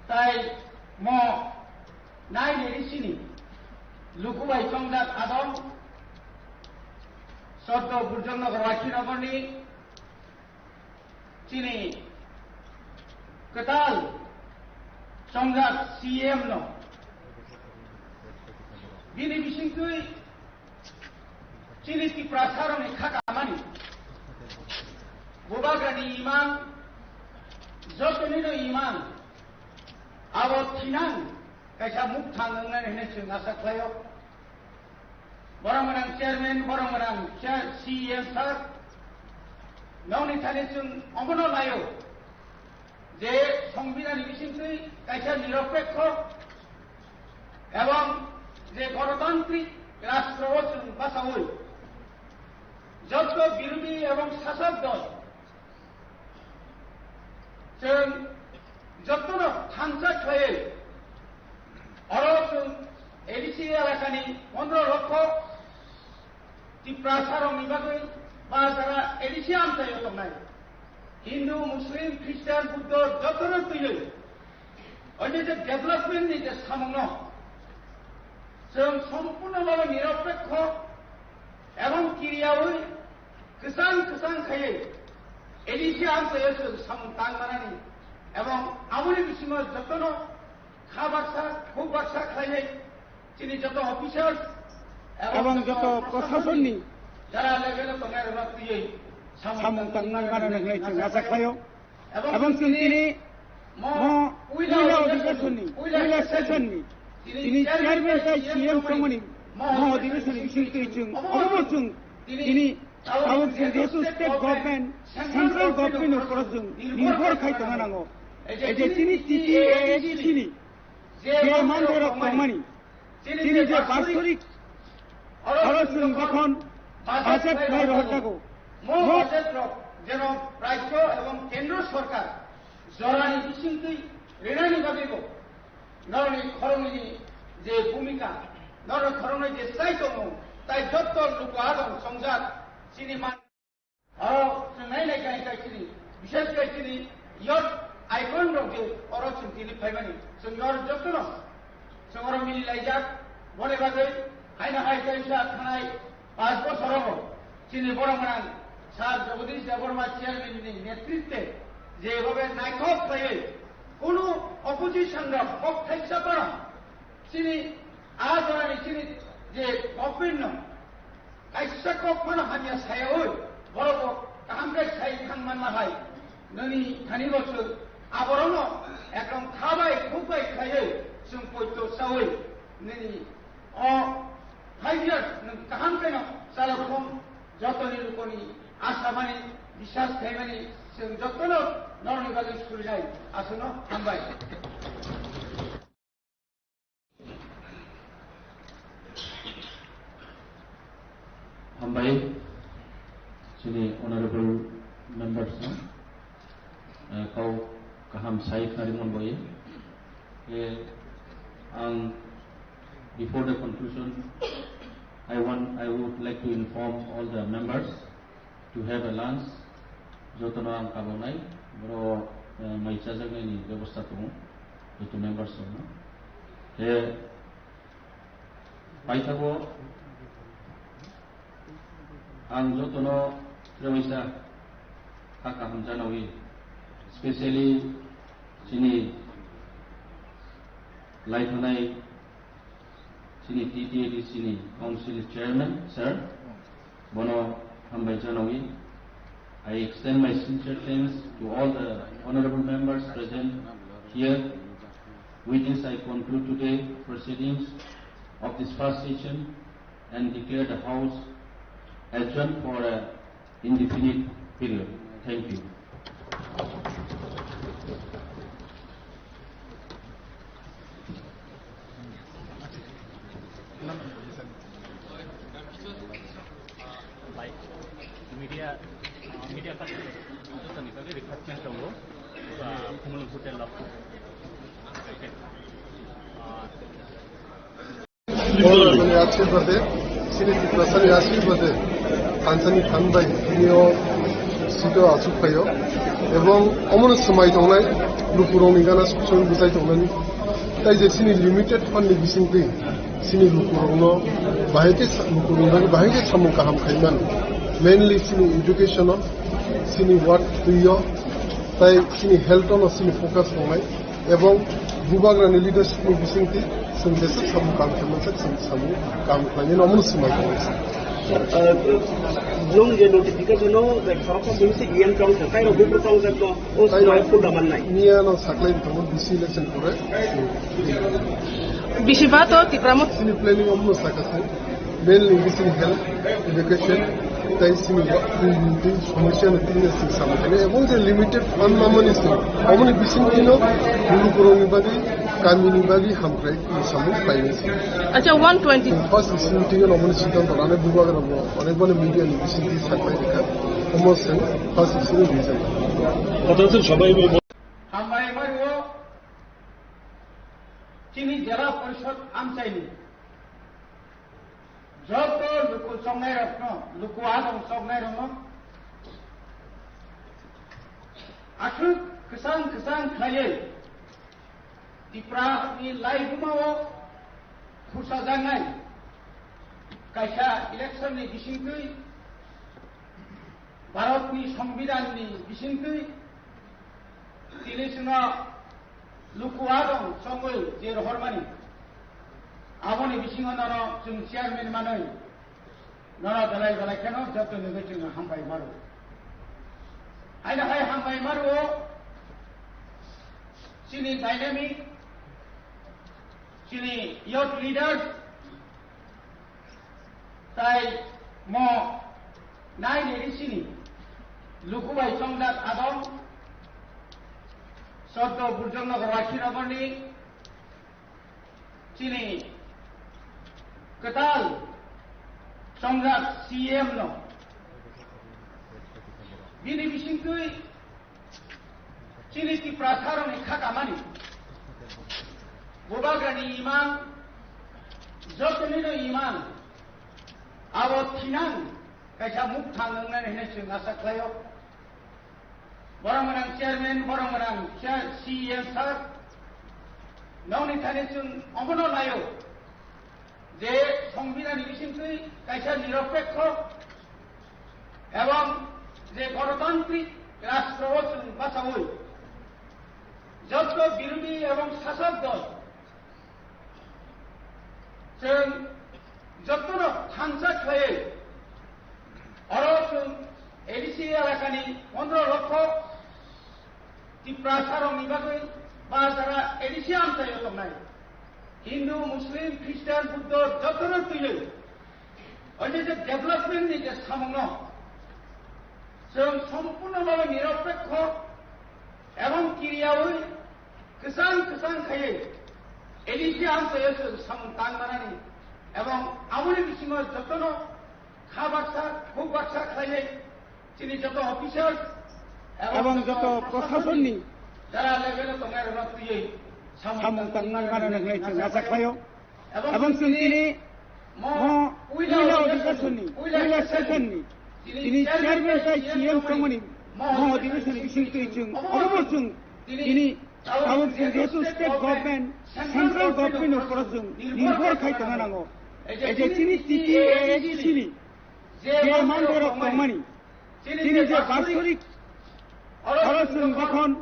tai mo nai ni risini luku bai chongjak adong, Soddo Burjongnagar Wakhinagarni chini kwtal chongjak C M no bini bisingtwi chini Tiprasarokni kha kamani bubagrani imang, jotonino imang, abo thinang kaisa mukthang wngnani hwnwi chwng asa khlaio. Borok gwnang chairman, borok gwnang chair, C E M sir, nokni thani chwng omono naio. Je songbidhanni bisingtwi kaisa niropekho ebong je gonotantrik rashtra o chwng bachaui jotto birodhi ebong sasok dol chwng jottono thansa khlaiwi oro chwng A D C elakani pondro lokho Tiprasa rokni bagwi ba jara A D C amchaio tongnai. Hindu, Muslim, Christian, Buddha jotono twiwi oide je development ni je samungno chwng sompurno bhabe niropekho ebong kiriyaui kwchang kwchang khaiwi A D C amchaio chwng samung tang manani ebong aboni bisingo jotono kha baksa, khuk baksa khlaiwi chini joto officials ebong joto proshasonni jara level o tongnai rokno twiwi samung tangwi mano hwnwi chwng acha khlaio. Ebong chwng tini mo puila odhikeshonni, puila session ni tini chairman tei C M tongmani mo odhikeshonni bisingtwi chwng obo chwng tini tabuk chwng jehetu state government, central government ni upor o chwng nirbhor khai tongna nango. Ei je chini T T A A D C ni je manthai rok tongmani, chini je basorik oro chwng jokhon budget khlai rohor jago, mo budget rok jeno rajyo ebong kendro sorkar jorani bisingtwi rinani bagwibo norokni khoroknwini je bhumika, norokni khoroknwi je chai tongmung, tai jotto luku adong songjak chini man. Oro chwng nai nai khe hai khe chini, bishes khe chini youth icon rok je oro chwng tini phaimani, chwng oro jotono chwng oro mili laijak, boni bagwi haino hai kaisa thanai panch bochor rogo chini borok gwnang Sir Jagadish Debbarma chairman ni netritwe jebhabe naithok khlaiwi kunu opposition rok kok thaisa phano chini a jorani chini je government no kaisa kok phano hamya sayaui, borok bo kaham khe sai thang manna hai. Nini thani bo chwng aborokno ekdom kha bai khuk bai khlaiwi chwng poito chaui nini o five years nwng kaham khe no chalokhum jotoni lukoni asamani biswas khaimani chwng jotono norokni bagwi surinai. Aswkno hambai. Hambai, chini honorable members no, eh, kau kaham sai khari mon boye. Eh, ang, before the conclusion, I want, I would like to inform all the members to have a lunch. Jotono ang kabonai, boro, eh, mai chajaknai ni bebosta tongo, joto members rokno. He, paithago ang jotono trewaisa kha kaham janawi, specially chini laithanai chini T T A D C ni Council Chairman, Sir, bono hambai janawi. I extend my sincere thanks to all the honorable members present here. With this, I conclude today proceedings of this first session and declare the House adjourned for a indefinite period. Thank you. Like, media, uh, media ka, jotoni bagwi request tongo, uh, Khumulwng Hotel o. Uh, Bhagwani ashirbade, chini Tiprasani ashirbade, thansani than bai tini o seat o achuk phaio, ebong omono swmai tongnai lukurokni gana sukchung bwchai tongnani. Tai je chini limited fund ni bisingtwi chini lukurokno bahai khe sa-, lukurokni bagwi bahai khe samung kaham khai mano. Mainly chini education o, chini work twi o, tai chini health o no chini focus tongnai. Ebong bubagrani leadership ni bisingtwi chwng jesa samung kam khe mansak, chwng samung kam khlainani omono swmai tongo. Sir, uh, nwng je notification o, like, khoroksa simi se E M council, tai rok buphuru council no, o swmai phunda mannai. Miya no saklai tongo D C election pore. Bisi ba to Tipra Motha. Chini planning omono sakha se, mainly chini health, education, Tai sini ba, twi, twi, somosya no tini sini samung khainai. Ebong je limited fund mamani sini, aboni bising tino, bulu kurung ni bagwi, kami ni bagwi, hamkrai, samung khainai sini. Acha, one twenty. First sini tino, aboni siddhanto, ane bubagra bo, ane boni media ni bising tini saklai rikha. Omo sini, first sini reason. Kotha se sabai bo. Hambai mario, chini Jela Porishod amchaini. Joto luku chongnairokno, luku adong chongnairokno aswk kwchang kwchang khlaiwi Tiprani laibumao khursajaknai kaisa election ni bisingtwi, Bharatni Songbidanni bisingtwi tini chwngno luku adong chongwi je rohormani, aboni bisingo nono chwng chairman manwi nono belai belai kheno joto nugwi chwng hambai maro. Haino hai hambai maro chini dynamic, chini youth leaders, Tai mo nai ni risini luku bai chongjak adong Soddo Burjong Nagar Wakhirogorni chini kwtal chongjak C E M no bini bisingtwi Chini Tiprasarokni kha kamani. Bubagrani imang, jotonino imang, abo thinang kaisa mukthang wngnani hinwi chwng asa khlaio. Borok gwnang chairman, borok gwnang chair, C E M sir, nokni thani chwng omono naio. Je Songbidanni bisingtwi kaisa niropekho ebong je gonotantrik rashtra o chwng bachaui jotto birodhi ebong sasok dol chwng jottono thansa khlaiwi oro chwng A D C elakani pondro lokho Tiprasarokni bagwi ba jara A D C amchaio tongnai. Hindu, Muslim, Christian, Buddho jotono twiwi. Oje je development ni je samungno chwng sompurno bhabe niropekho ebong kiriyaui kwchang kwchang khaiwi A D C amchaio chwng samung tang manani ebong aboni bisingo jotono kha baksa, khuk baksa khlaiwi chini joto officers ebong joto prosasonni jara level o tongnai rokno twiwi samung tangwi mano hwnwi chwng acha khlaio. Ebong chwng tini mo puila odhikar sonni, puila session ni tini chairman tai C M tongmani mo odhikar sonni bising twi chwng obo chwng tini tabuk chwng jehetu state government, central government ni upor o chwng nirbhor khai tongna nango. Ei je chini T T A A D C ni je manthai rok tongmani, chini je basorik oro chwng jokhon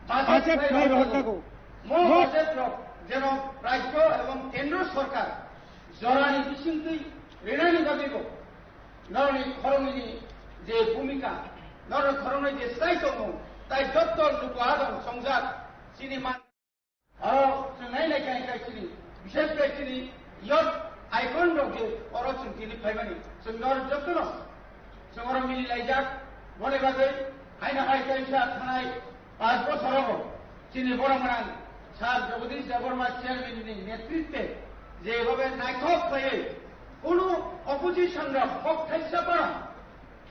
budget khlai rohor jago, mo budget rok jeno rajyo ebong kendro sorkar jorani bisingtwi rinani bagwibo norokni khoroknwini je bhumika, norokni khoroknwi je chwrai tongmung, tai jotto luku adong chongjak chini man. Oro chwng nai nai khe khe chini, bishes khe chini youth icon rok je oro chwng tini phaimani, chwng nor jotono chwng oro mili laijak. Boni bagwi haino hai kaisa thanai panch bochor rogo chini borok gwnang Sir Jagadish Debbarma chairman ni netritwe je bhabe naithok khlaiwi kunu opposition rok kok thaisa para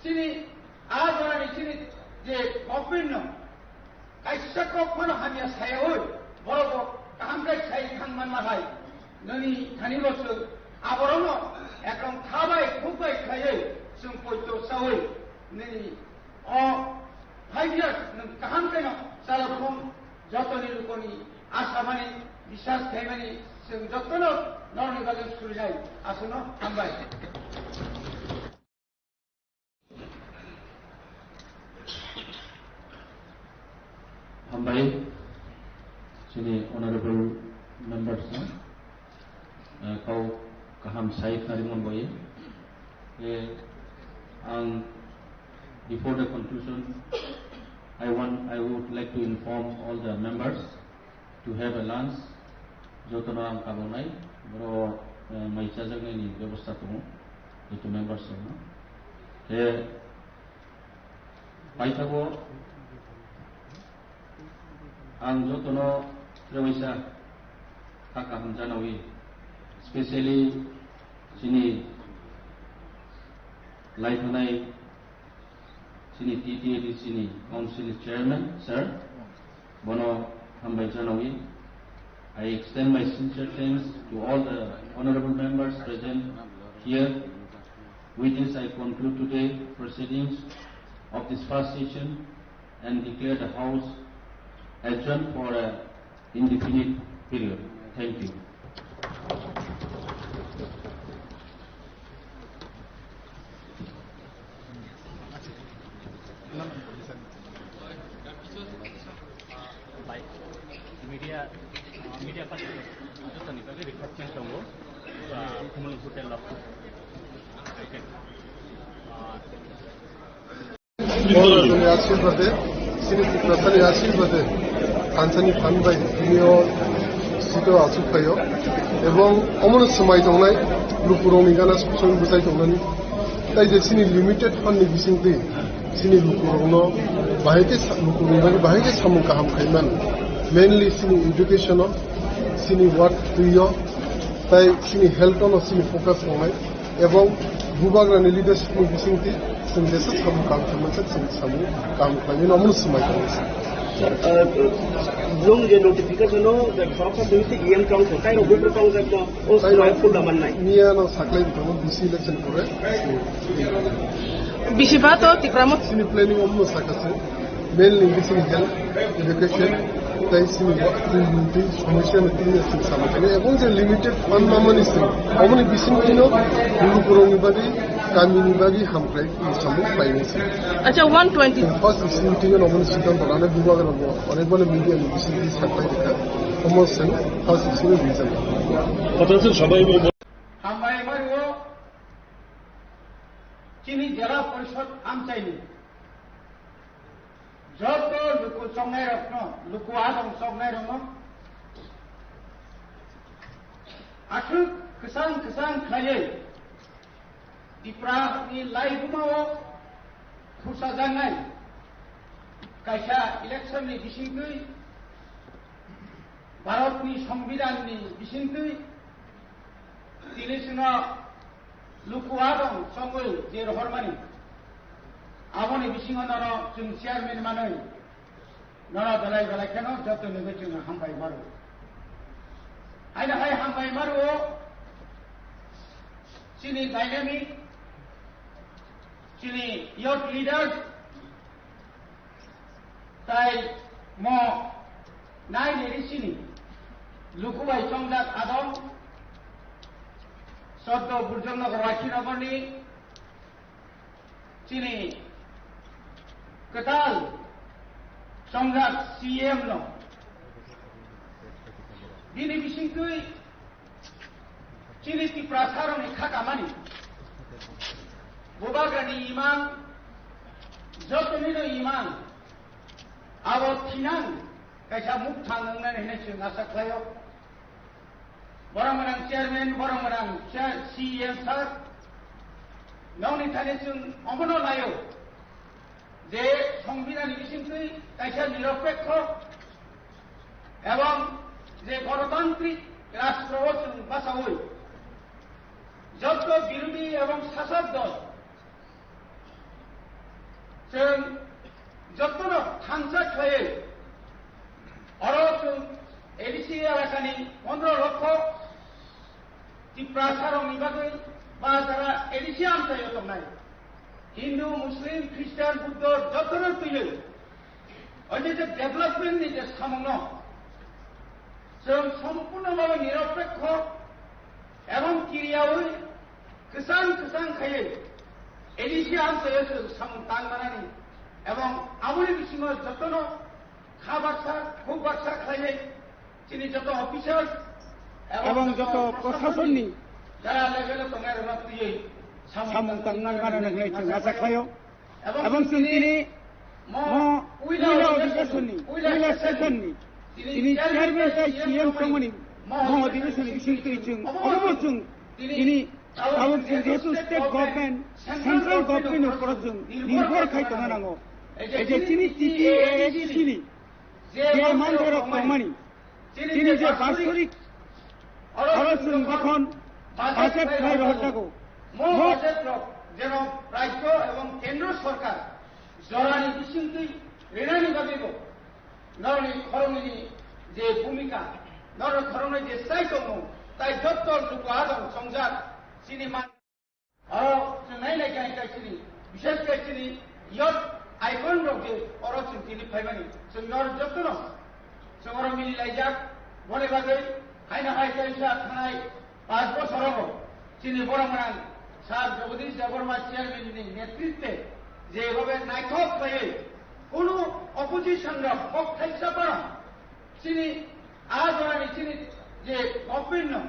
chini a jorani chini je government no kaisa kok phano hamya sayaui, borok bo kaham khe sai thang manma hai, nini thani bo chwng aborokno ekdom kha bai khuk bai khlaiwi chwng poito chaui nini o five years nwng kaham khe no chalakhung jotoni lukoni asamani biswas khaimani chwng jotono norokni bagwi surinai aswkno hambai. Hambai, chini honorable members no, eh, kau kaham sai khnarimon boye. Eh, ang, before the conclusion, I want, I would like to inform all the members to have a lunch. Jotono ang kabonai, boro, eh, mai chajaknai ni bebosta tongo, joto members rokno. He, paithago ang jotono trewaisa kha kaham janawi, specially chini laithanai chini T T A D C ni Council Chairman, sir. Bono hambai janawi. I extend my sincere thanks to all the honorable members present here. With this, I conclude today proceedings of this first session and declare the House adjourned for a indefinite period. Thank you. Media, media party, jotoni bagwi request tongo, Kumul Hotel o. Borok rokni ashirbade, chini Tiprasani ashirbade, thansani phan bai tini o sito achuk phaio. Ebong omono swmai tongnai, lukurokni gana song bwchai tongnani. Tai je chini limited fund ni bisingtwi, chini lukurokno bahai khe sa-, lukurokni bagwi bahai khe samung kaham khai mano. Mainly chini education o, chini work twi o, tai chini health o no chini focus tongnai. Ebong Bubagrani leadership ni bisingtwi chwng jesa samung kaham khaimani, chwng samung kaham khlaimani omono swmai tongo. Sir, uh, blong je notification o, the khoroksa simi twi E M council, tai rok buphuru council no, o swmai full da mannai. Miya no saklai tongo, D C election pore. Bisi ba to Tipra Motha. Chini planning omono sakha se. Mainly, this is health, education, tai sini wa-, twi, twi, somosya no tini sini sama kani. Ebong je limited fund mamani sini, aboni bising tino, lukurokni bagwi, kamini bagwi hamkrai, samung paini sini. Acha, one twenty. First sini tino, aboni siddhanto lana, Bubagra bo, onek bani media ni bising twi saklai rikha, omo sini, first sini reason. Hambai mario, chini Jela Porishod amchaini. Joto luku chongnairokno, luku adong chongnairokno aswk kwchang kwchang khlaiwi Tiprani laibumao khursajaknai kaisa election ni bisingtwi, Bharatni Songbidanni bisingtwi tini chwngno luku adong chongwi je rohormani, aboni bisingo nono chwng chairman manwi nono belai belai kheno joto nugwi chwng hambai maro. Aina hai hambai maro chini dynamic, chini youth leaders, Tai mo nai ni risini luku bai chongjak adong Soddo Burjongnagar Waikhinogorni chini kwtal chongjak C M no bini bisingtwi Chini Tiprasarokni kha kamani, Bubagrani imang, jotonino imang, abo thinang kaisa mukthang wngnani hinwi chwng asa khlaio. Borok gwnang chairman, borok gwnang chair, C E M sir, nokni thani chwng omono laio je Songbidanni bisingtwi kaisa niropekho Ebong je gonotantrik rastro o chwng bachaui jotto birodhi ebong sasok dol chwng jottono thansa khlaiwi oro chwng A D C elakani pondro lokho Tiprasarokni bagwi ba jara A D C amchaio tongnai Hindu, Muslim, Christian, Buddho jotono twiwi oje je development ni je samungno chwng sompurno bhabe niropekho ebong kiriyaui kwchang kwchang khaiwi A D C amchaio chwng samung tang manani ebong aboni bisingo jotono kha baksa, khuk baksa khlaiwi chini joto officers ebong joto prosasonni jara level o tongnai rokno twiwi samung tang nang mano hinwi chwng acha khlaio. Ebong chwng tini mo puila odhikeshonni, puila session ni tini chairman tei C M tongmani mo odhikeshonni bising twi chwng obo chwng Tini tabuk chwng jehetu state government, central government ni upor o chwng nirbhor khai tongna nango. Ei je chini T T A A D C ni je manthai rok tongmani, tini je basorik oro chwng jokhon budget khlai rohor jago, mo budget rok jeno rajyo ebong kendro sorkar jorani bisingtwi rinani bagwibo norokni khoroknwini je bhumika, norok khoroknwi je chai tongo, tai jotto luku adong chongjak chini man. Oro chwng nai nai khe hai khe chini, bishes khe chini youth icon rok je oro chwng tini phaimani, chwng norok jottono chwng oro mili laijak, boni bagwi haino hai kaisa thanai Panch bochor obo chini borok gwnang Sir Jagadish Debbarma chairman ni netritwe jebhabe naithok khlaiwi kunu opposition rok kok thaisa phano chini a jorani chini je government no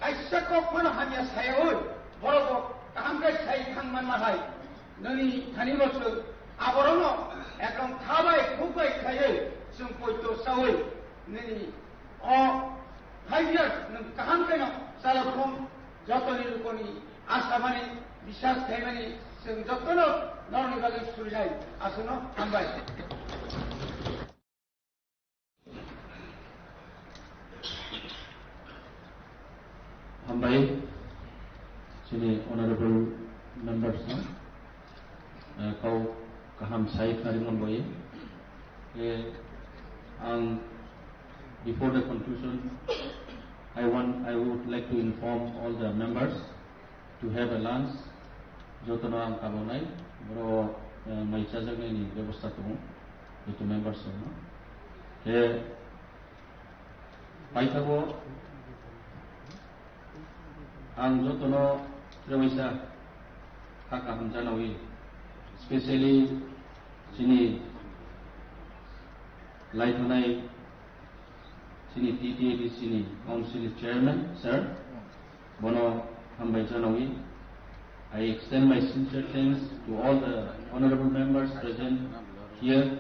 kaisa kok phano hamya sayaui borok bo kaham khe sai thang manma hai nini thani bo chwng aborokno ekdom kha bai khuk bai khlaiwi chwng poito saui nini O five years nwng kaham khe no chalo thung, jotoni lukoni asamani, biswas khaimani, chwng jotono norokni bagwi surinai. Aswkno hambai. Hambai, chini honorable members no. Eh, kau kaham sai khnari mon boye. Eh, ang, before the conclusion, I want, I would like to inform all the members to have a lunch. Jotono ang kabonai, boro, eh, mai chajaknai ni bebosta tongo, joto members rokno. Eh, paithago Ang jotono trewaisa kha kaham janawi, specially chini laithanai chini T T A D C ni council chairman, sir, bono hambai janawi. I extend my sincere thanks to all the honorable members present here.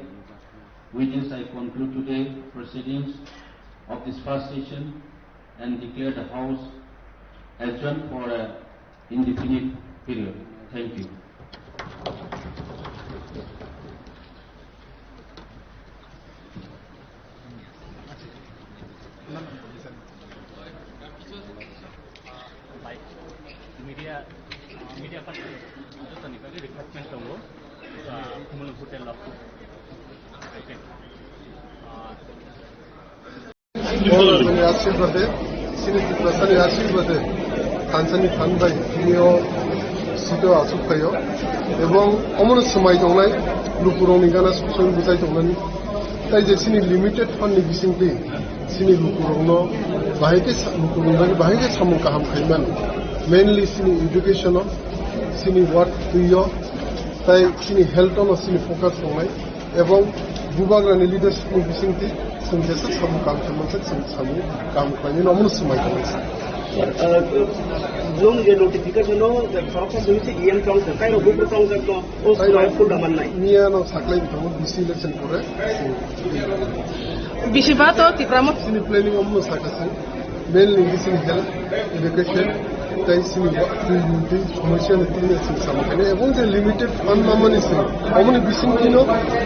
With this, I conclude today proceedings of this first session and declare the House adjourned for an indefinite period. Thank you. Media, media party jotoni bagwi requirement tongo, ah, Kumulung Hotel Laptop. Bhagwani ashirbade, chini Tiprasani ashirbade, thansani than bai tini o seat o achuk phaio, ebong omono swmai tongnai lukurokni gana sukchung bwchai tongnani. Tai je chini limited fund ni bisingtwi chini lukurokno bahai khe sa-, lukurokni bagwi bahai khe samung kaham khai mano. Mainly chini education o, chini work twi o, tai chini health o no chini focus tongnai. Ebong bubagrani leadership ni bisingtwi chwng jesa samung kaham khe mansa, chwng samung kaham khlainai no omono swmai tongnai. Nung je notification o khoroksa simi se E M council, tai rok buphuru council no o swmai full da mannai. Miya no saklai bitongo D C election pore. Bisi ba to Tipra Motha. Chini planning omono sakha se. Mainly chini health, education, tai chini wa-, twi, twi, twi, somosya ni twi chini samung khainai. Ebong je limited fund mamani se, omoni bising kino,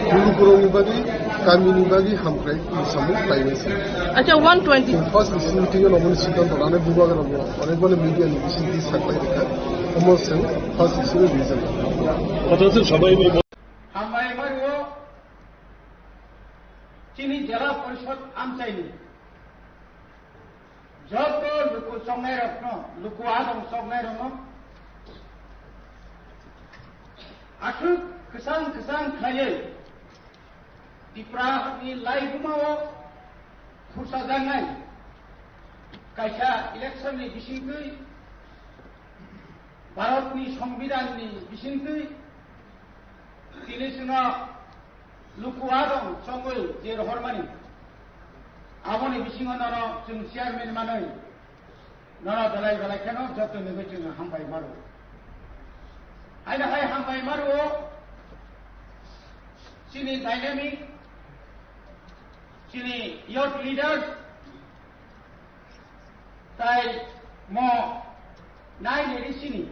bulu borokni bagwi, kamini bagwi hamkrai samung khlainai se. Acha, one twenty. First meeting o omoni siddhanto lanai bubagrano, onek bole media ni bising twi saklai rikha. Omo se first issue reason. Hambai mario, chini Jela Porishod amchaini. Joto luku chongnairokno, luku adong chongnairokno aswk kwchang kwchang khlaiwi Tripura ni laibumao khursajaknai kaisa election ni bisingtwi, Bharat ni Songbidan ni bisingtwi tini chwngno luku adong chongwi je rohormani, aboni bisingo nono chwng chairman manwi nono belai belai kheno joto nugwi chwng hambai maro. Haino hai hambai maro chini dynamic, chini youth leaders, tai mo Nai nini sini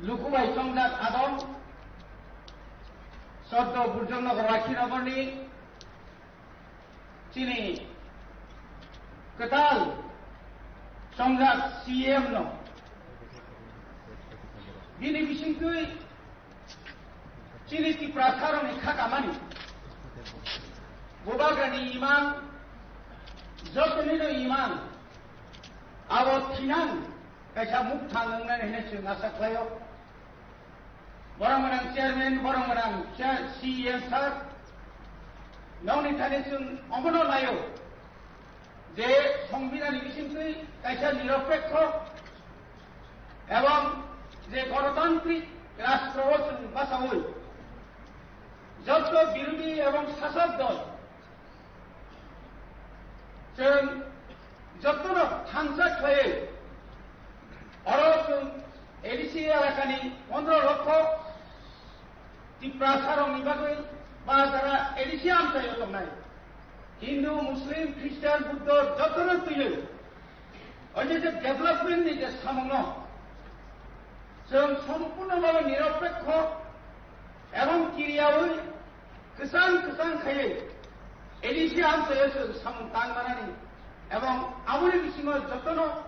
luku bai chongjak adong, soddo Burjongnogo Rakhinogorni chini kwtal chongjak C M no bini bisingtwi chini Tiprasarokni kha kamani bubagrani imang, jotonino imang, abo thinang kaisa mukthang wngnani hwnwi chwng asa khlaio. Borok gwnang chairman, borok gwnang chair, C E M sir, nokni thani chwng omono naio je Songbidhanni bisingtwi kaisa niropekho ebong je gonotantrik rashtrao chwng bachaui jotto birodhi ebong sasok dol chwng jottono thansa khlaiwi oro chwng A D C elakani pondro lokho Tiprasarokni bagwi ba jara A D C amchaio tongnai Hindu, Muslim, Christian, Buddho jottono twiwi o je je development ni je samungno chwng sompurno bhabe niropekho ebong kiriyaui kwchang kwchang khaiwi A D C amchaio chwng samung tang manani ebong aboni bisingo jotono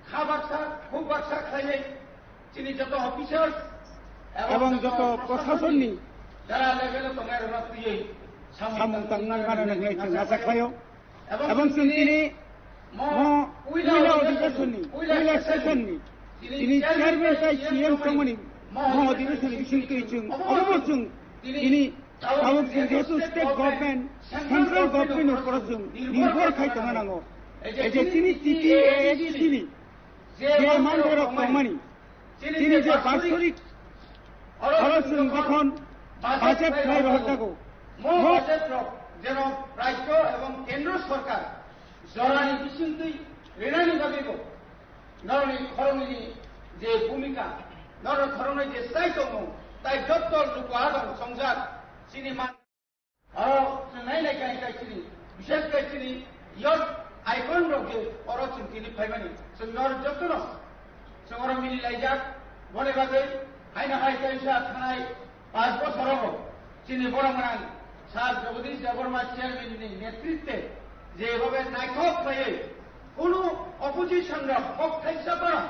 kha baksa, khuk baksa khlaiwi chini joto officers ebong joto proshasonni jara level o tongnai rokno twiwi samung tang manani hwnwi chwng asa khlaio. Ebong chwng tini mo puila odhikeshonni, puila session ni tini chairman tei C M tongmani mo odhikeshonni bisingtwi chwng obo chwng tini tabuk chwng jehetu state government, central government ni upor o chwng nirbhor khai tongna nango. Ei je tini T T A A D C ni je mandirok tongmani, tini je basorik oro chwng jokhon budget khlai rohor jago, mo budget rok jeno rajyo ebong kendro sorkar jorani bisingtwi rinani bagwibo norokni khoroknwini je bhumika, norokni khoroknwi je chai tongmung, tai jotto luku adong songjak chini man. Oro chwng nai nai khe khe chini, bishes khe chini youth icon rok je oro chwng tini phaimani, chwng nor jotono chwng oro mili laijak. Boni bagwi haino hai kaisa thanai panch bochor rogo chini borok gwnang Sir Jagadish Debbarma chairman ni netritwe je bhabe naithok khlaiwi kunu opposition rok kok thaisa phano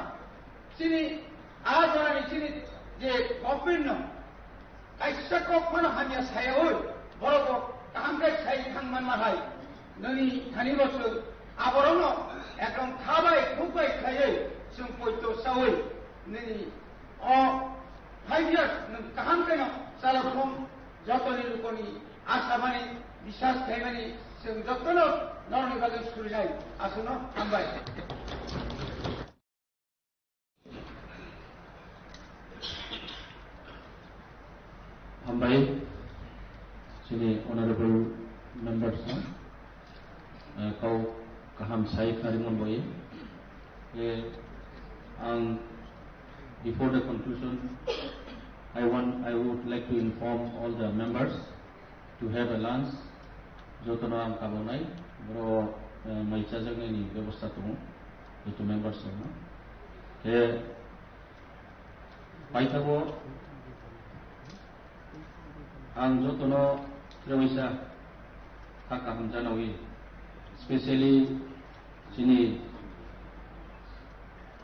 chini a jorani chini je government no kaisa kok phano hamya sayaui, borok bo kaham khe sai thang manma hai. Nini thani bo chwng aborokno ekdom kha bai khuk bai khlaiwi chwng poito saui nini o five years nwng kaham kheno chalakhung jotoni lukoni asamani biswas khaimani chwng jotono norokni bagwi surinai. Aswkno hambai. Hambai, chini honorable members no, eh, kau kaham sai kharimon boye. Eh, ang, before the conclusion, I want, I would like to inform all the members to have a lunch. Jotono ang kabonai, boro, eh, mai chajaknai ni bebosta tongo, joto members rokno. Khe paithago ang jotono trewaisa kha kaham janawi, specially chini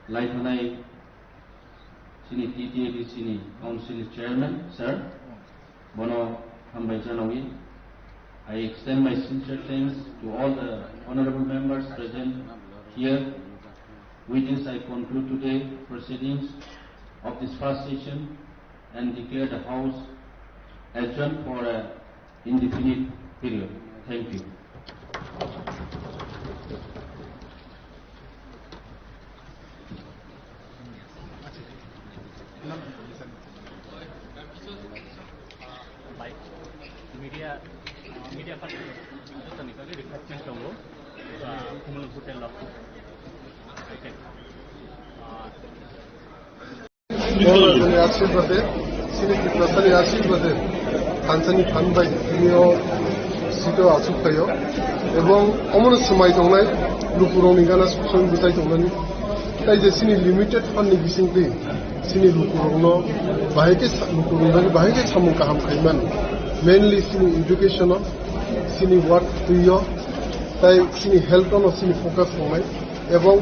laithanai chini T T A D C ni Council Chairman, Sir, bono hambai janawi. I extend my sincere thanks to all the honorable members present here. With this, I conclude today proceedings of this first session and declare the House adjourned for a indefinite period. Thank you. Media, media party, jotoni bagwi refreshment tongo, ah, Kumulung Hotel o. Thank you. Ah, Mohammedani ashirbade, chini Tiprasani ashirbade, thansani phan bai tini o seat o achuk phaio, ebong omono swmai tongnai lukurokni gana sukchang bwchai tongnani. Tai je chini limited fund ni bisingtwi chini lukurokno bahai khe sa-, lukurokni bagwi bahai khe samung kaham khaimani. Mainly chini education o, chini work twi o, tai chini health o no chini focus tongnai. Ebong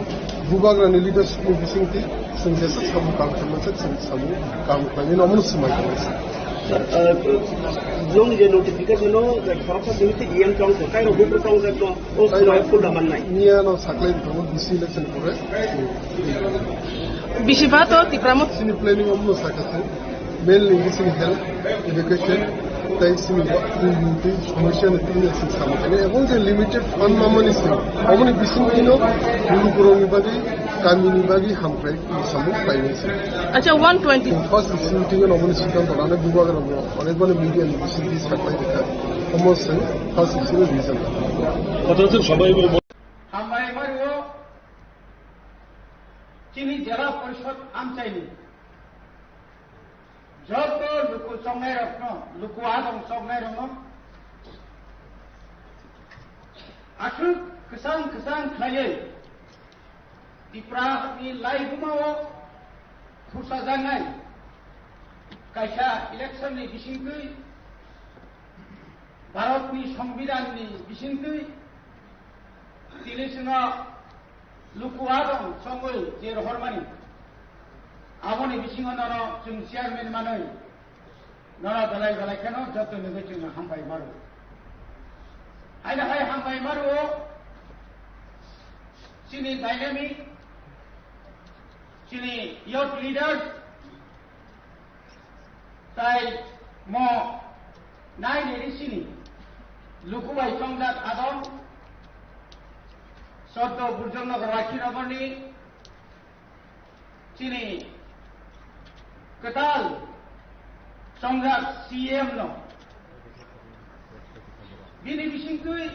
bubagrani leadership ni bisingtwi chwng jesa samung kaham khaimani, chwng samung kaham khlainai, omono swmai tongnai. Sir, uh, nung je notification no, khoroksa simi twi E M tong kho, kairo buphuru tong jakno, o swmai full da mannai. Niya no saklai tongo, D C election pore. Bisi ba to Tipra Motha. Chini planning omono sakha se. Mainly chini health, education, tai chini wa-, twi, twi, somosya ni twi ni chini samung khainai. Ebong je limited fund mamani se. Aboni bisingtwi no lukurokni bagwi, kamini bagwi hamkrai samung khlainai se. Acha, one twenty. First bisingtwi no aboni siddhanto lanai bubagrano. Onekmani media ni bisingtwi saklai rikha. Omo se first bisingtwi reason. Hambai Mario, chini Jela Porishod amchaini joto luku chongnairokno, luku adong chongnairokno aswk kwchang kwchang khlaiwi Tripura ni laibumao khursajaknai kaisa election ni bisingtwi, Bharat ni Songbidan ni bisingtwi, tini chwngno luku adong chongwi je rohormani, aboni bisingo nono chwng chairman manwi, nono belai belai kheno joto nugwi chwngno hambai maro. Haino hai hambai maro chini dynamic, chini youth leaders, tai mo nai neri sini luku bai chongjak adong, Soddo Burjong Nagar Waikhi Nagarni chini kwtal chongjak C M no bini bisingtwi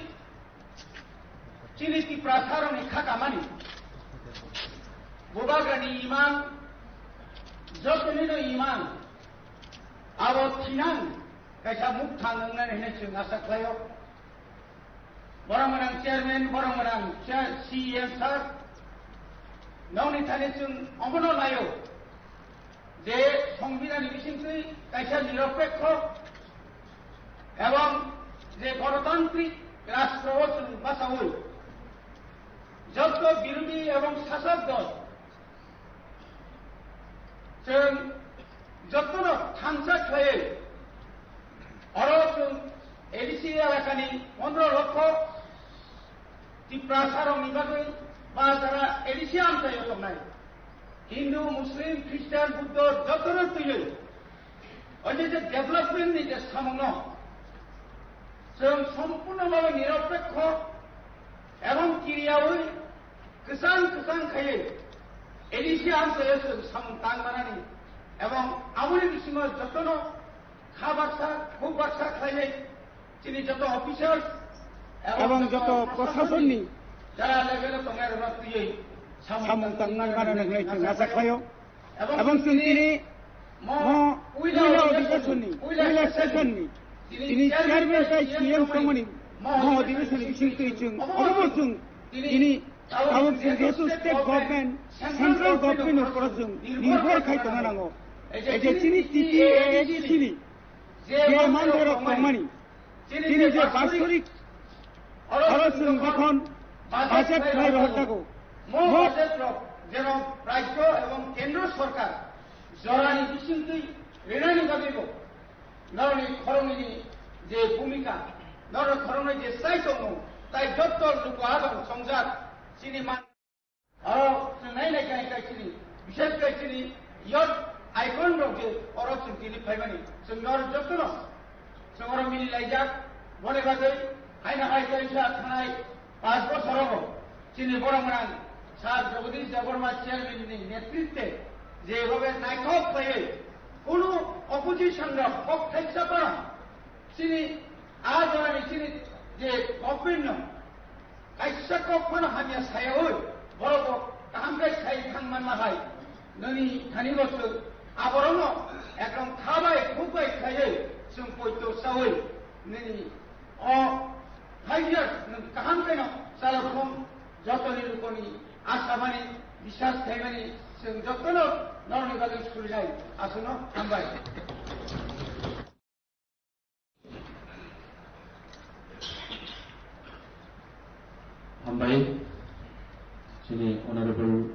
chini Tiprasarokni kha kamani bubagrani imang, jotonino imang, abo thinang kaisa mukthang wngnani hinwi chwng asa khlaio. Borok gwnang chairman, borok gwnang chair, C E M sir, nokni thani chwng omono naio je Songbidanni bisingtwi kaisa niropekho ebong je gonotantrik rastro o chwng bachaui joto birodhi ebong sasok dol chwng jotono thansa khlaiwi oro chwng A D C elakani pondro lokho Tiprasarokni bagwi ba jara A D C amchaio tongnai Hindu, Muslim, Christian, Buddho jotono twiwi o je je development ni je samungno chwng sompurno bhabe niropekho ebong kiriyaui kwchang kwchang khaiwi A D C amchaio chwng samung tang manani ebong aboni bisingo jotono kha baksa, khuk baksa khlaiwi chini joto officials ebong joto prosasonni jara level o tongnai rokno twiwi samung tangnai manani hwnwi chwng acha khlaio. Ebong chwng tini mo puila odhikeshonni, puila session ni tini chairman tei C M tongmani mo odhikeshonni bisingtwi chwng obo chwng tini tabuk chwng jehetu state government, central government ni upor o chwng nirbhor khai tongna nango. Ei je chini T T A A D C ni je mandirok tongmani, chini je basorik oro chwng jokhon budget khlai rohor jago, mo budget rok jeno rajyo ebong kendro sorkar jorani bisingtwi rinani bagwibo norokni khoroknwini je bhumika, norokni khoroknwi je chai tongo, tai jotto luku adong songjak chini man Oro chwng nai nai khe khe chini, bishes khe chini youth icon rok je oro chwng tini phaimani, chwng nor jotono chwng oro mili laijak, boni bagwi haino hai kaisa thanai panch bochor rogo chini borok gwnang Sir Jagadish Debbarma chairman ni netritwe je bhabe naithok khlaiwi kunu opposition rok kok thaisa phano chini a jorani chini je government no Kaisa kok phano hamya sayaui, borok bo kaham khe sai thang manma hai. Nini thani bo chwng aborokno ekdom kha bai, khuk bai khaiwi chwng poito saui. Nini o five years nwng kaham kheno chalakhung jotoni lukoni asamani Biswas khaimani chwng jotono norokni bagwi surinai. Aswkno hambai. Hambai, chini honorable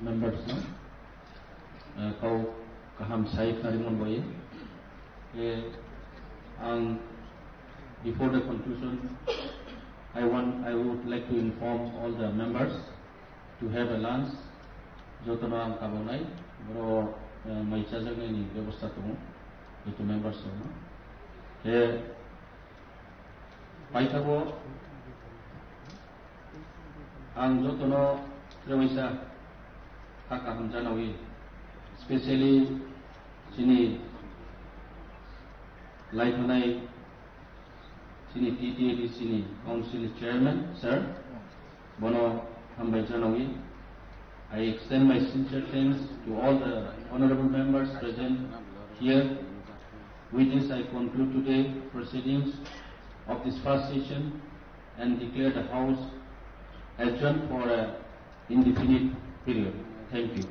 members no, eh, kau kaham sai khnari mon boye. Eh, ang, before the conclusion, I want, I would like to inform all the members to have a lunch. Jotono ang kabonai, boro, eh, mai chajaknai ni bebosta tongo, joto members rokno. Khe paithago ang jotono trewaisa kha kaham janawi, specially chini laithanai chini T T A D C ni Council Chairman, sir, bono hambai janawi. I extend my sincere thanks to all the honorable members present here. With this, I conclude today proceedings of this first session and declare the House adjourned for a indefinite period. Thank you.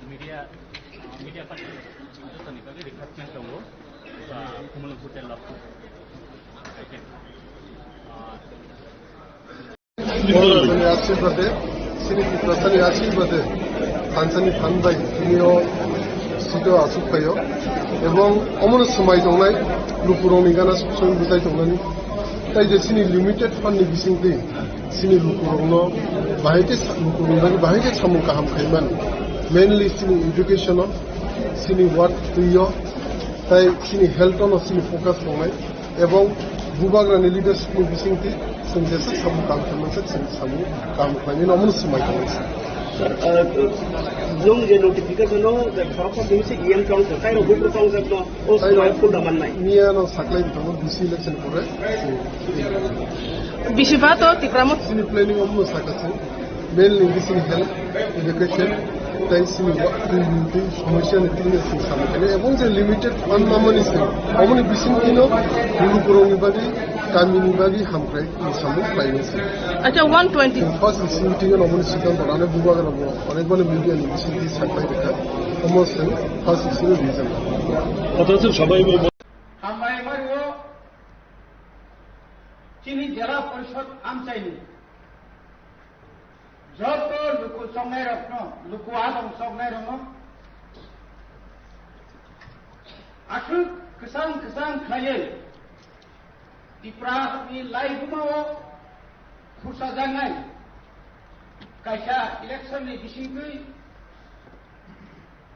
Media, media party, jotoni bagwi request tongo, Kumulung Hotel Lab. Borok rani ashirbade, chini Tiprasani ashirbade, thansani than bai tini o sito asuk phaio, ebong omono swmai tongnai lukurokni gana suk suk bwchai tongnani. Tai je chini limited fund ni bisingtwi chini lukurokno bahai khe sa-, lukurokni bagwi bahai khe samung kaham khaimani, mainly chini education o, chini work twi o, tai chini health o no chini focus tongnai. Ebong bubagrani leadership ni bisingtwi chwng jesa samung kam khlaimani, chwng samung kam khlaimani omono swmai tongo. Sir, uh, nung je notification no, the khoroksa simi se E M council, tai rok buphuru council no, o swmai phul da mannai. Miya no saklai bitongo D C election pore. Bisi ba to Tipra Motha. Sini planning omono sakha se. Mainly bising health, education, tai sini wa-, twi, twi somosya ni twi sini samung khainai. Ebong je limited fund mamani se, aboni bising tino bulu borokni bagwi, kamini bagwi hamkrai ni samung khlainai se. Acha, one twenty. Chwng first sini tino aboni siddhanto lanai bubagra bo, onek bani media ni bising twi saklai rikha. Omo se first sini reason. Hambai mario, chini Jela Porishod amchaini. Joto luku chongnairokno, luku adong chongnairokno aswk kwchang kwchang khlaiwi Tiprani laibumao khursajaknai kaisa election ni bisingtwi,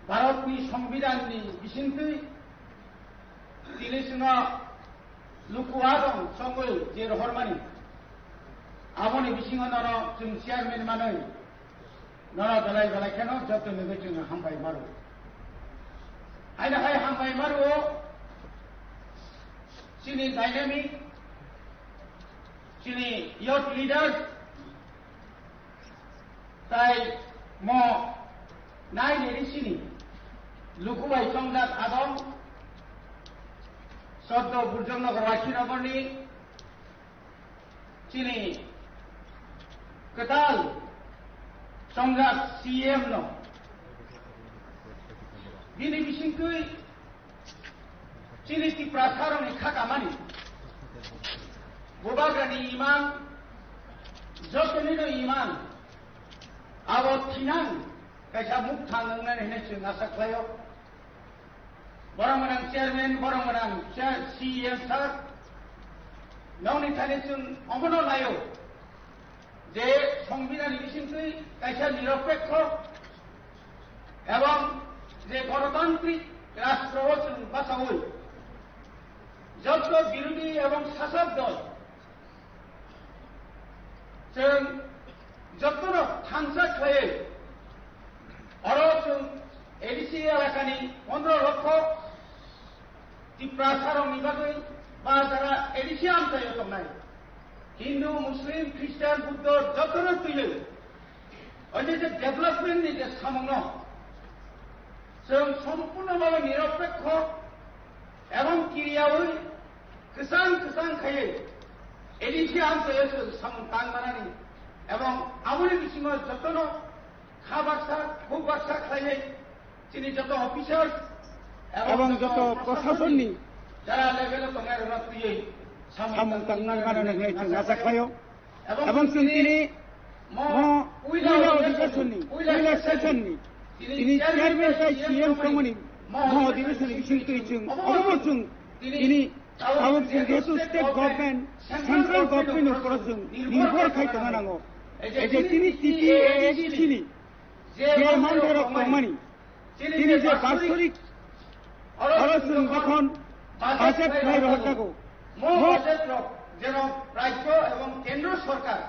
Bharatni Songbidanni bisingtwi, tini chwngno luku adong chongwi je rohormani, aboni bisingo nono chwng chairman manwi, nono belai belai kheno joto nugwi chwng hambai maro. Haino hai hambai maro chini dynamic, chini youth leaders, tai mo nai neri sini luku bai chongjak adong, Soddo Burjong Nagar Waisinagar ni chini kwtal chongjak C M no bini bisingtwi chini Tiprasarokni kha kamani bubagrani imang, jotonino imang, abo thinang kaisa mukthang wngnani hinwi chwng asa khlaio. Borok gwnang chairman, borok gwnang chair, C E M sir, nokni thani chwng omono naio je Songbidanni bisingtwi kaisa niropekho ebong je gonotantrik rastro o chwng bachaui jotto birodhi ebong sasok dol chwng jottono thansa khlaiwi oro chwng A D C elakani pondro lokho Tiprasarokni bagwi ba jara A D C amchaio tongnai Hindu, Muslim, Christian, Buddho jotono twiwi oide je development ni je samungno Chwng sompurno bhabe niropekho ebong kiriyaui kwchang kwchang khaiwi A D C amchaio chwng samung tang manani ebong aboni bisingo jotono kha baksa khuk baksa khlaiwi chini joto officers ebong joto prosasonni jara level o tongnai rokno twiwi samung tang manani hwnwi chwng acha khlaio. Ebong chwng tini mo puila odhikeshonni, puila session ni tini chairman tei C M tongmani mo odhikeshonni bisingtwi chwng obo chwng tini tabuk chwng jehetu state government, central government ni uporo chwng nirbhor khai tongna nango. Ei je tini T T A A D C ni je manthai rok tongmani, tini je basorik oro chwng jokhon budget khlai rohor jago, mo budget rok jeno rajyo ebong kendro sorkar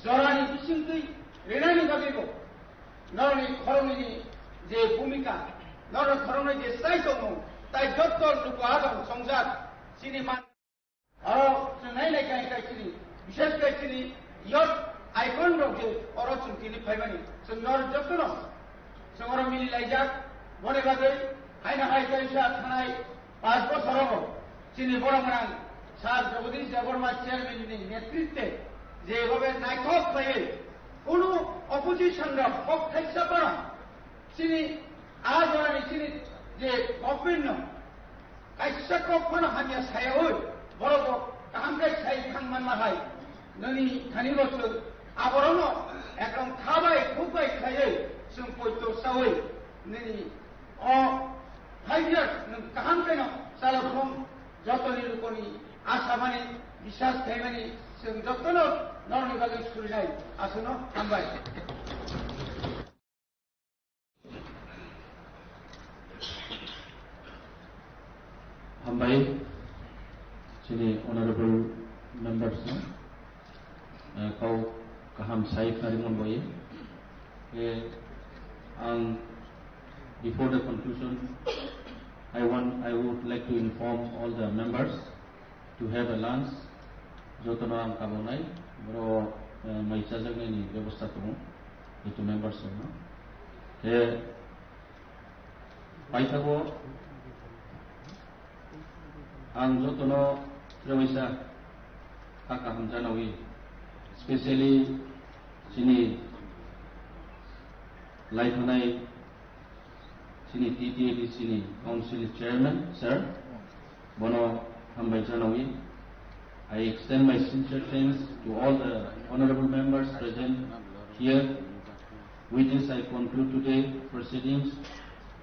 jorani bisingtwi rinani bagwibo norokni khoroknwini je bhumika, norokni khoroknwi je chai tongmung, tai jotto luku adong chongjak chini man. Oro chwng nai nai khe khe chini, bishes khe chini youth icon rok je oro chwng tini phaimani, chwng nor jotono chwng oro mili laijak. Boni bagwi haino hai kaisa thanai panch bochor rogo chini borok gwnang Sir Jagadish Debbarma chairman ni netritwe je bhabe naithok khlaiwi kunu opposition rok kok thaisa phano chini a jorani chini je government no kaisa kok phano hamya sayaui, borok bo kaham khe sai thang manma hai. Nini thani bo chwng aborokno ekdom kha bai khuk bai khlaiwi chwng poito saui nini o five years nwng kaham khe no chalo thung. Jotoni lukoni asa mani, biswas khaimani chwng jotono norokni bagwi surinai. Aswkno hambai. Hambai, chini honorable members no, eh, kau kaham sai khna rimon boye. Eh, ang, before the conclusion, I want, I would like to inform all the members to have a lunch. Jotono ang kabonai, boro, eh, mai chajaknai ni bebosta tongo, itu members no. Khe paithago ang jotono trewaisa kha kaham janawi, specially chini laithanai chini T T A D C ni Council ni Chairman, Sir, bono hambai janawi. I extend my sincere thanks to all the honorable members present here. With this, I conclude today proceedings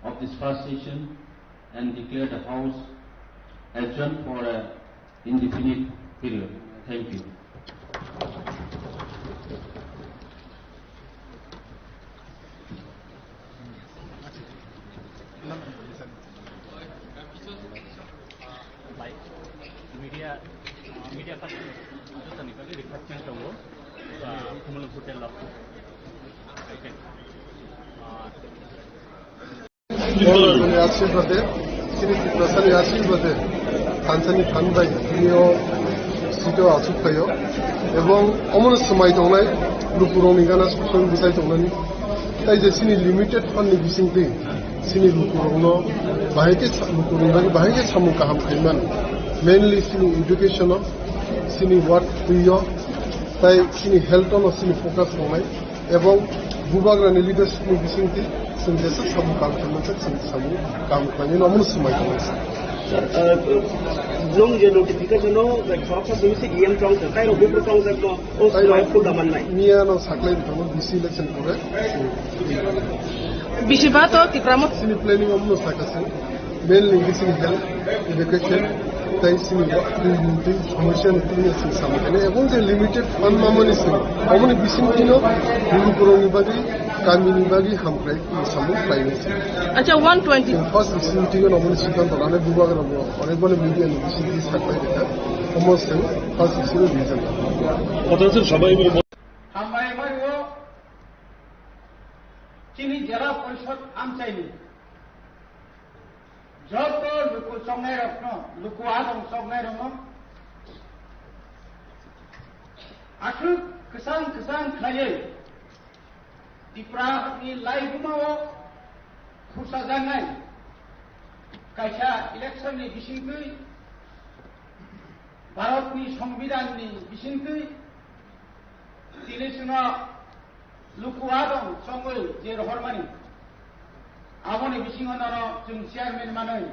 of this first session and declare the House adjourned for a indefinite period. Thank you. Media, media ka jotoni bagwi request tongo. Kumulung hotel lo. Ani asirbaad, chini Tiprasani asirbaad, thansani thanbai, tini o sito asuk phaio, ebong omono swmai tongnai, lukurokni gana sukung bwsai tongnani. Tai je chini limited fund ni bisingtwi, chini lukurokno bahai khe sa-, lukurokni bagwi bahai khe samung kaham khaiman, mainly chini education o, chini work twi o, tai chini health o no chini focus tongnai. Ebong Bubagrani leadership ni bisingtwi chwng jesa samung kaham khaimani khe chwng samung kaham khlainai no omono swmai tongo. Sir, uh, nung je notification o, like, khoroksa simi se E M tong se, tai rok bufru tong se, no, o swmai phul da mannai. Miya no saklai tong, B C election pore. Bisi ba to Tipra Motha. Sini planning omono sakha se. Mainly chini health, education, tai chini twi, twi, somosya ni twi chini samung khainai. Ebong je limited fund mamani se, aboni bising tino, lukurokni bagwi, kamini bagwi hamkrai samung khlainai se. Acha, one twenty. First bising tino, aboni siddhanto lanai Bubagrano, onek boni media ni bising twi saklai rikha. Omo se first bising reason. Potential sabai Hambai mario, chini Jela Porishod amchaini joto luku chongnairokno, luku adong chongnairokno aswk kwchang kwchang khlaiwi Tripura ni laibumao Khursajaknai kaisa election ni bisingtwi, Bharat ni Songbidan ni bisingtwi tini chwngno luku adong chongwi je rohormani, aboni bisingo nono chwng chairman manwi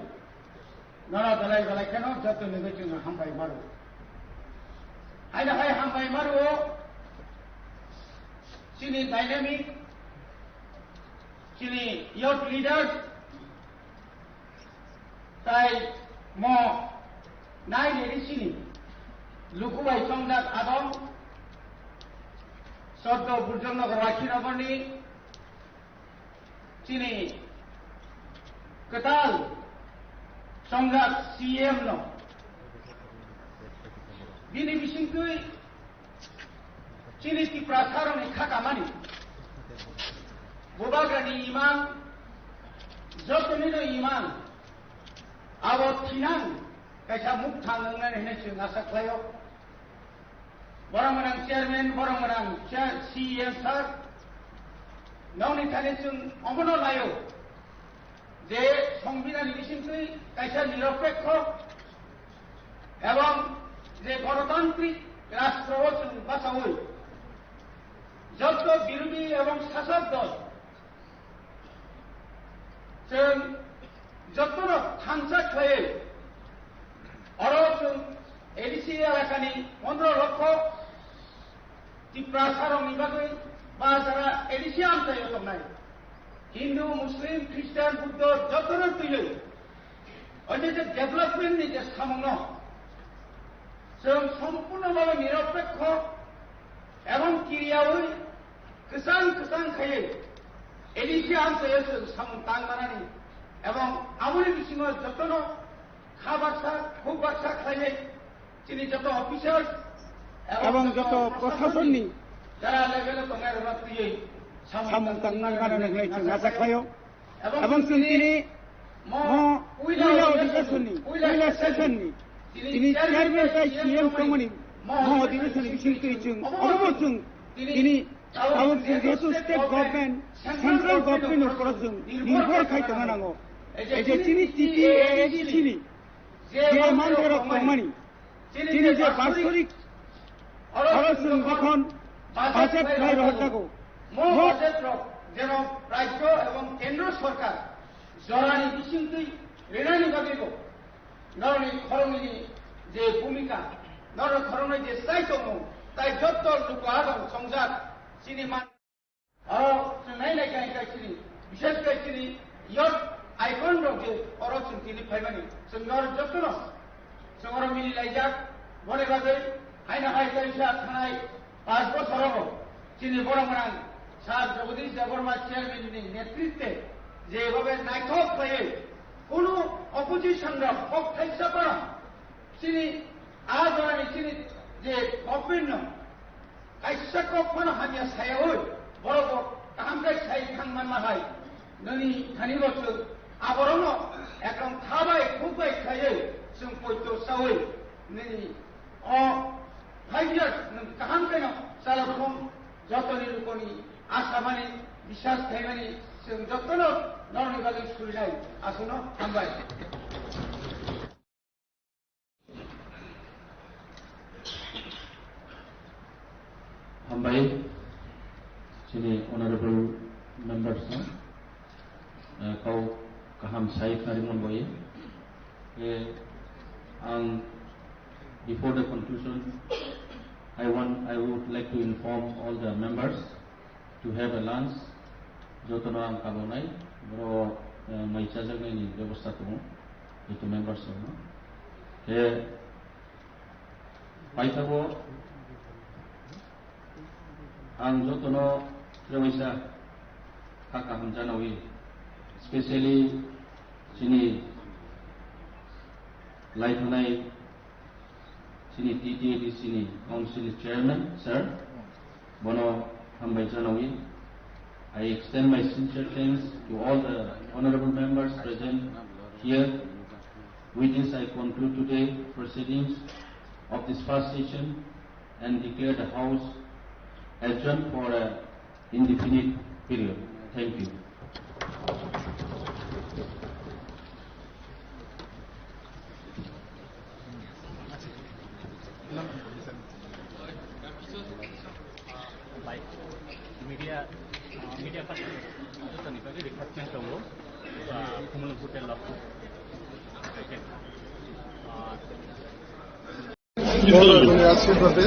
nono belai belai kheno joto nigwi chwng hambai maro. Haino hai hambai maro chini dynamic, chini youth leaders, tai mo nai neri chini luku bai chongjak adong Soddo Burjong Nagar Wakhi Nagarni chini kwtal chongjak C M no. Bini bisingtwi chini Tiprasarokni kha kamani, Bubagrani imang, jotonino imang, abo thinang kaisa mukthang wngnani hinwi chwng asa khlaio. Borok gwnang chairman, borok gwnang chair, C E M sir, nokni thani chwng omono laio je Songbidanni bisingtwi kaisa niropekho ebong je gonotantrik rastro o chwng bachaui joto birodhi ebong sasok dol chwng jotono thansa khlaiwi oro chwng A D C elakani pondro lokho Tiprasarokni bagwi ba jara A D C amchaio tongnai Hindu, Muslim, Christian, Buddho jotono twiwi o je je development ni je samungno chwng sompurno bhabe niropekho ebong kiriyaui kwchang kwchang khaiwi A D C amchaio chwng samung tang manani ebong aboni bisingo jotono kha baksa, khuk baksa khlaiwi chini joto officers ebong joto proshasonni jara level o tongnai rokno twiwi samung tang manani hwnwi chwng acha khlaio. Ebong chwng tini mo puila odhikeshonni, puila session ni tini chairman tai C M tongmani mo odhikeshonni bisingtwi chwng obo chwng tini tabuk chwng jehetu state government, central government ni upor o chwng nirbhor khai tongna nango. Ei je chini T T A A D C ni je manthai rok tongmani, chini je basorik oro chwng jokhon budget khlai rohor jago, mo budget rok jeno rajyo ebong kendro sorkar jorani bisingtwi rinani bagwibo norokni khoroknwini je bhumika, norokni khoroknwi je chai tongmung, tai jotto luku adong chongjak chini man. Oro chwng nai nai khe khe chini, bishes khe chini youth icon rok je oro chwng tini phaimani, chwng norok jotono chwng oro mili laijak. Boni bagwi haino hai kaisa thanai panch bochor rogo chini borok gwnang Sir Jagadish Debbarma chairman ni netritwe je bhabe naithok khlaiwi kunu opposition rok kok thaisa phano chini a jorani chini je government no kaisa kok phano hamya sayaui, borok bo kaham khe sai thang manma hai, nini thani bo chwng aborokno ekdom kha bai khuk bai khaiwi chwng poito saui nini o five years nwng kaham khe no chalakhung jotoni lukoni asamani biswas khaimani chwng jotono norokni bagwi surinai aswkno hambai. Hambai, chini honorable members no, eh, kau kaham sai khari mon boye. Eh, ang, before the conclusion, I want, I would like to inform all the members to have a lunch, jotono ang kabonai, boro, eh, mai chajaknaini bebosta tongo, joto members rokno. Khe paithago ang jotono trewaisa kha kaham janawi, specially chini laithanai chini T T A D C ni council ni chairman, sir, bono hambai janawi. I extend my sincere thanks to all the honorable members present here. With this, I conclude today proceedings of this first session and declare the House adjourned for a indefinite period. Thank you. Borokni ashirbade,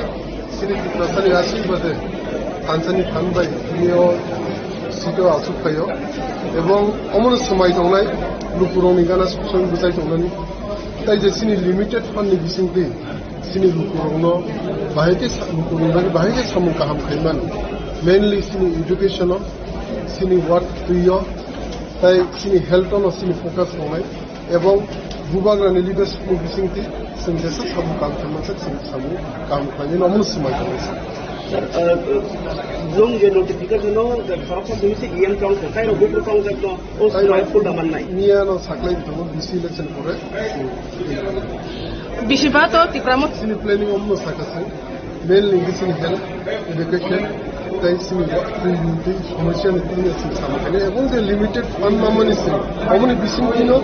chini Tiprasani ashirbade, thansani thanbai, tini o sito asuk phaio. Ebong omono swmai tongnai, lukurokni gana suk song bwchai tongnani. Tai je chini limited fund ni bisingtwi, chini lukurokno bahai khe sa-, lukurokni bagwi bahai khe samung kaham khaimani. Mainly chini education o, chini work twi o, tai chini health o no chini focus tongnai. Ebong bubagrani leadership ni bisingtwi chwng jesa samung kaham khaima se chwng samung kaham khlainai no omono swmai tongnai se. Sir, uh, blong je notification no, the khoroksa simi se E M tong khe, tairo bupru tong jakno, o swmai pulda mannai. Miya no saklai tongo B C election pore. Bisi ba to Tipra Motha. Chini planning omono sakha se. Mainly chini health, education, tei chini twi, twi somosya ni twi chini samung khainai. Ebong je limited fund mamani se, aboni bisingtwi no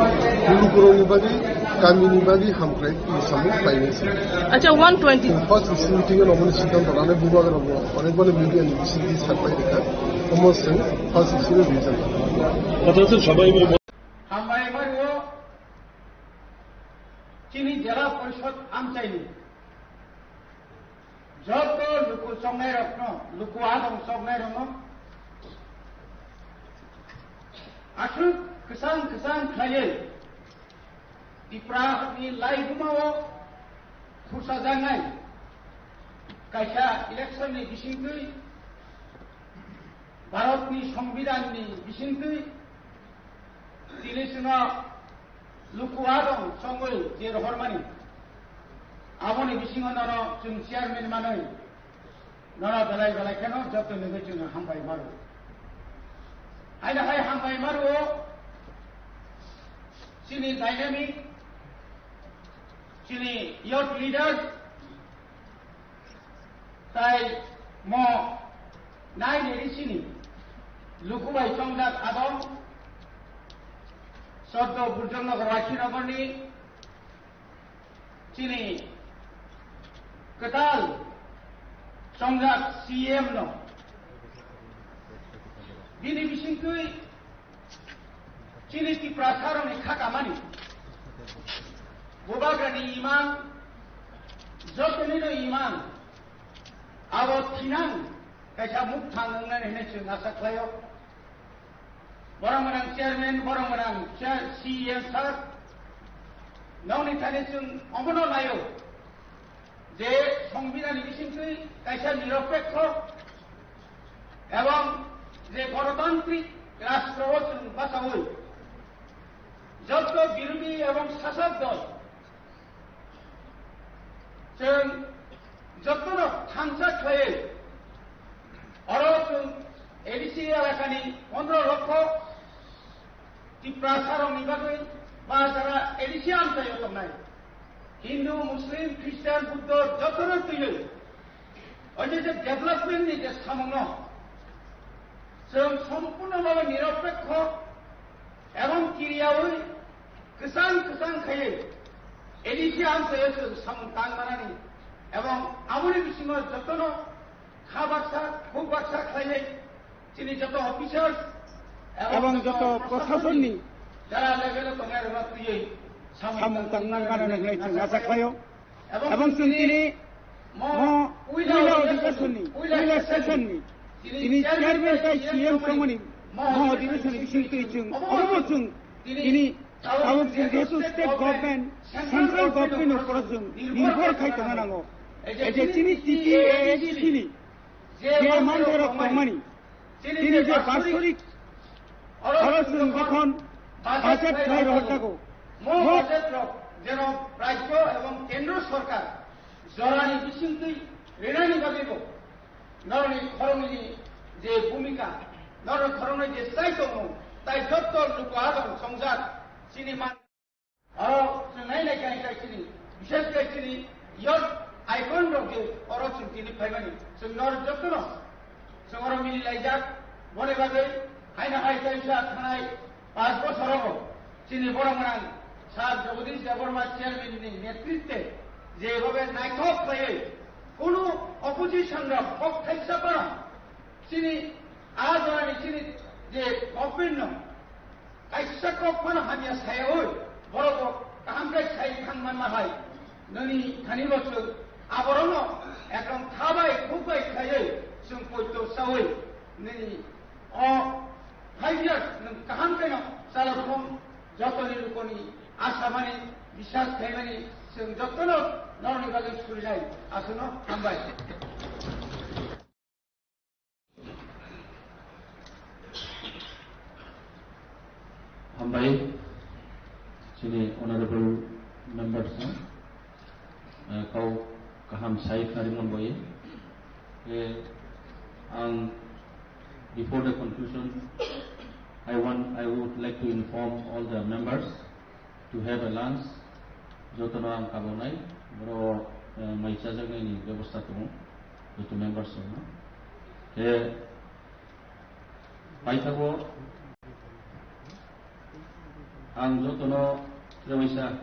lukurokni bagwi, kamini bagwi hamkrai samung khlainai se. Acha, one twenty. First meeting o aboni siddhanto lanai bubagrok bo, onek bani media ni bisingtwi saklai rikha. Omo se first issue reason. Hambai mario, chini Jela Porishod amchaini. Joto luku choknairokno, luku adong choknairokno aswk kwchang kwchang khlaiwi Tiprani laibumao khursajaknai kaisa election ni bisingtwi, Bharatni Songbidanni bisingtwi tini chwngno luku adong chongwi je rohormani, aboni bisingo nono chwng chairman manwi nono belai belai kheno joto nugwi chwng hambai maro. Aina hai hambai maro chini dynamic, chini youth leaders, tai mo nai ni risini luku bai chongjak adong Soddo Burjongnagar Wakhinagarni chini kwtal chongjak C M no bini bisingtwi chini Tiprasarokni kha kamani bubagrani imang, jotonino imang, abo thinang kaisa mukthang wngnani hinwi chwng asa khlaio. Borok gwnang chairman, borok gwnang chair, C E M sir, nokni thani chwng omono naio je Songbidanni bisingtwi kaisa niropekho ebong je gonotantrik rastro o chwng bachaui joto birodhi ebong sasok dol chwng jotono thansa khlaiwi oro chwng A D C elakani pondro lokho Tiprasarokni bagwi ba jara A D C amchaio tongnai Hindu, Muslim, Christian, Buddho jotono twiwi o je je development ni je samungno chwng sompurno bhabe niropekho ebong kiriyaui kwchang kwchang khaiwi A D C amchaio chwng samung tang manani ebong aboni bisingo jotono kha baksa, khuk baksa khlaiwi chini joto officers ebong joto proshasonni jara level o tongnai rokno twiwi samung tang manani hinwi chwng acha khlaio. Ebong chwng tini mo puila odhikasonni, puila session ni tini chairman tai C M tongmani mo odhikasonni bisingtwi chwng omo chwng tini tabuk chwng jehetu state government, central government ni upor chwng nirbhor khai tongna nango. Ei je chini T T A A D C ni je manthai rok tongmani, tini je basorik oro chwng jokhon budget khai rohor jago, mo budget rok jeno rajyo ebong kendro sorkar jorani bisingtwi rinani bagwibo norokni khoroknwini je bhumika, norokni khoroknwi je chai tongmung, tai jotto luku adong songjak chini man. Oro chwng nai nai khe khe chini, bishes khe chini youth icon rok je oro chwng tini phaimani, chwng nor jotono chwng oro mili laijak. Boni bagwi haino hai kaisa thanai panch bochor rogo chini borok gwnang Sir Jagadish Debbarma chairman ni netritwe je bhabe naithok khlaiwi kunu opposition rok kok thaisa phano chini a jorani chini je government no kaisa kok phano hamya sayaui, borok bo kaham khe sai thang manma hai, nini thani bo chwng Aborokno ekdom thabai khukbai khaiwi chwng poito sawi nini o five years nwng kaham khe no chalokthung, jotoni lukoni asamani, biswas khaimani chwng jotono norokni bagwi surinai. Aswkno hambai. Hambai, chini honorable members no, eh, kau kaham sai khnari mon boye. Eh, ang, before the conclusion, I want, I would like to inform all the members to have a lunch. Jotono ang kabonai, boro, eh, mai chajaknaini bebosta tongo, joto members rokno. Khe paithago ang jotono trebaisa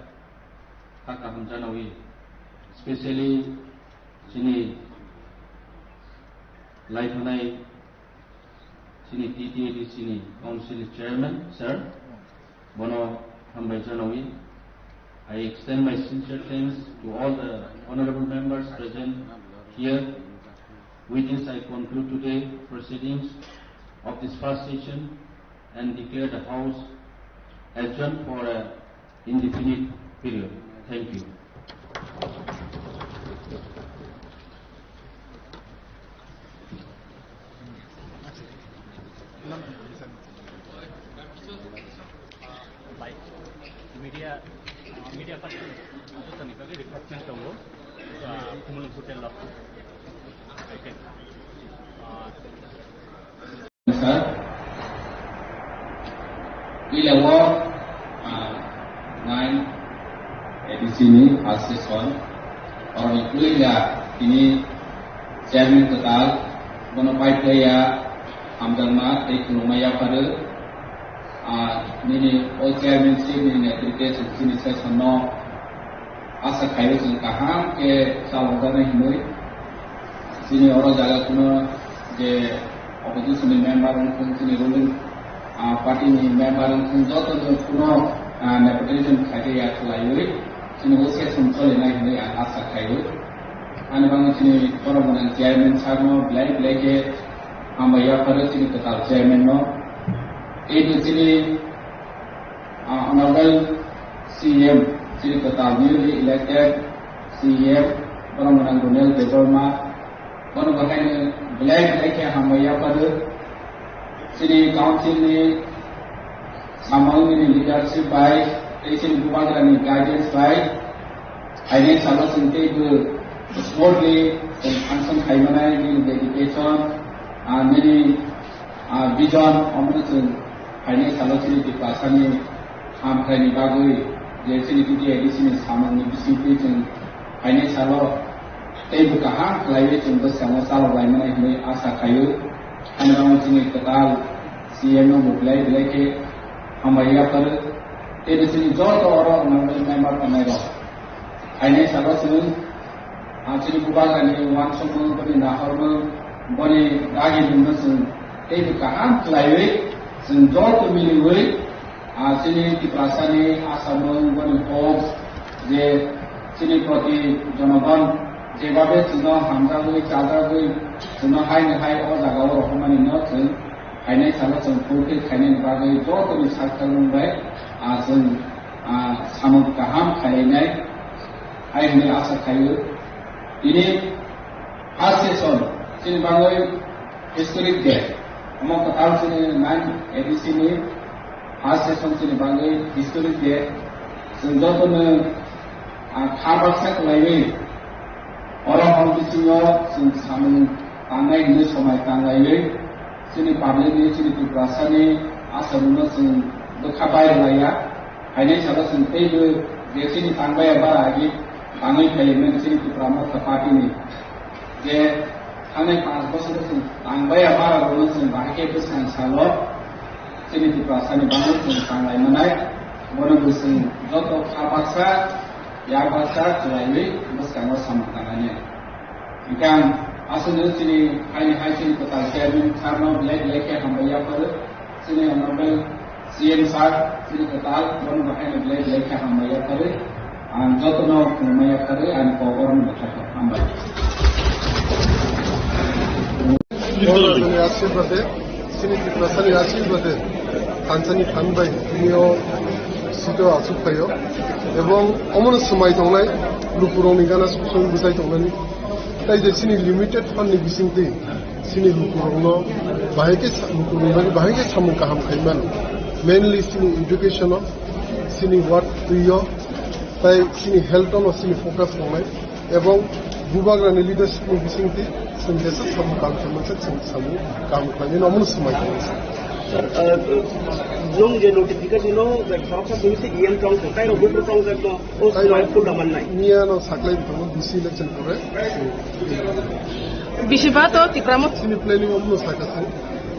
kha kaham janawi, specially chini laithanai chini T T A D C ni Council Chairman, sir, bono hambai janawi. I extend my sincere thanks to all the honorable members present here. With this, I conclude today proceedings of this first session and declare the House adjourned for a indefinite period. Thank you. Like media, media person, jotoni bagwi request tongo, ah, Kumulung Hotel lo. Okay. Ah, Sir, puila o, ah, nine A D C ni first session, oroni puila tini chairman kwtal, bono paiphlaiya hamjakma tei khulumma yapharo. Ah, nini o chairmanship ni netrite chini session no asa khaio chwng kaham khe chalokjaknai hinwi. Chini oro jaga kuno je opposition ni member wngthung, chini ruling, ah, party ni member wngthung, joto no kuno, ah, nepotism khaikhe ya khlaiwi chini o session cholinai hinwi ang asa khaio. Ani bagwi chini borok gwnang chairman sir no belai belai khe hambai yapharo chini kwtal chairman no. Teibo chini Ah, Honorable C M, chini kwtal newly elected C M, borok gwnang Daniel Debbarma, bono bo haino belai belai khe hambai yapharo. Chini council ni samung nini leadership bai, tei chini bubagra ni guidance bai, haino salo chwng teibo smoothly chwng function khai manai nini dedication, ah, nini Ah, vision, omono chwng phainai salo chini Tiprasani hamkraini bagwi je chini T T A D C ni samungni bisingtwi chwng phainai salo teibo kaham khlaiwi chwng bwskango chalok laimani hinwi asa khaio. Ani bagwi chini kwtal C M no bo belai belai khe hambai yapharo. Teibo chini joto oro honorable member tongnai rok phainai salo chwng Ah, chini bubagrani uansukmung, boni nahormung, boni dagimungno chwng teibo kaham khlaiwi, chwng joto miliwi, ah, chini Tiprasani asamung, boni hopes, je chini proti jonogon jebabe chwngno hamjagwi, chajagwi, chwngno haino hai o jagao rohormanino chwng phainai salo chwng fulfill khainani bagwi jotoni sakthangmung bai, ah, chwng, ah, samung kaham khainai. Hai hwnwi asa khaio. Tini first session chini bagwi historic day. Omo kwtal chini nine A D C ni first session chini bagwi historic day. Chwng jotono, ah, kha baksa kwlaiwi oro hor bisingo chwng samung tangnai hwnwi somai tanglaiwi chini public ni, chini Tiprasani asamungno chwng bwkha bai rwlaiya. Phainai salo chwng teibo je chini tangbaiya bara agi tangwi phaimani chini Tipra Motha Party ni je thangnai panch bosor chwng tangbaiya bara rokno chwng bahai khe bwskang salo chini Tiprasani bagwi chwng tanglai manai. Bono bo chwng joto kha baksa, yak baksa khlaiwi bwskango samung tangnani. Hingkhe ang aswkno chini haini hai chini kwtal chairman sir no belai belai khe hambai yapharo. Chini honorable C M sir, chini kwtal, bono bo haino belai belai khe hambai yapharo. Ang jotono khulumya kharwi ang kok oroni bwkha kha. Hambai. Bhagwanani ashirbade, chini Tiprasani ashirbade, thansani phan bai tini o seat o achuk phaio. Ebong omono swmai tongnai, lukurokni gana song song bwchai tongnani. Tai je chini limited fund ni bisingtwi chini lukurokno bahai khe sa-, lukurokni bagwi bahai khe samung kaham khai mano. Mainly chini education o, chini work twi o, tai chini health o no chini focus tongnai. Ebong bubagrani leadership ni bisingtwi chwng jesa samung kaham khaimani, chwng samung kaham khlainani omono swmai tongo. Sir, uh, nung je notification no, like, khoroksa simi se E M tong, tai rok buphuru tong, like, no, o swmai full da mannai. Miya no saklai bitongo D C election pore. Bisi ba to Tipra Motha. Chini planning omono sakha se.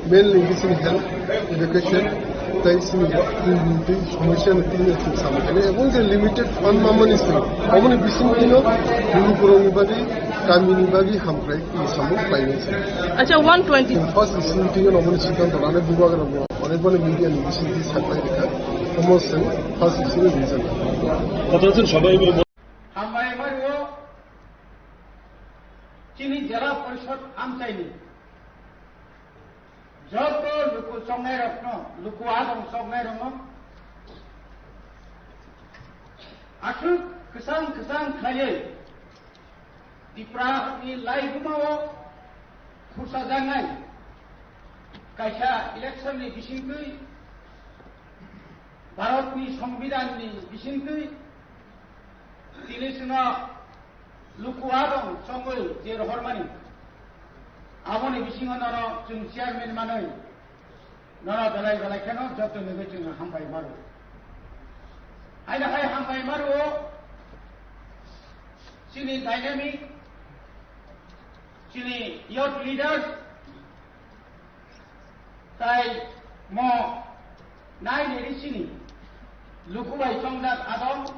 Mainly chini health, education, tai chini twi, twi, twi somosya ni twi ni chwng samung khainai. Ebong je limited fund mamani se, oboni bising twi no, lukurokni bagwi, kamini bagwi hamkrai twi samung khlainai se. Acha, one twenty. First bising twi no oboni siddhanto lanai bubagrano, onekbani media ni bising twi saklai rikha. Omo se first bising ni reason. Hambai mario, chini Jela Porishod amchaini joto luku chongnairokno, luku adong chongnairokno aswk kwchang kwchang khlaiwi Tripura ni laibumao khursajaknai kaisa election ni bisingtwi, Bharat ni Songbidan ni bisingtwi, tini chwngno luku adong chongwi je rohormani, aboni bisingo nono chwng chairman manwi, nono belai belai kheno joto nugwi chwng hambai maro. Haino hai hambai maro chini dynamic, chini youth leaders, tai mo nai neri chini luku bai chongjak adong,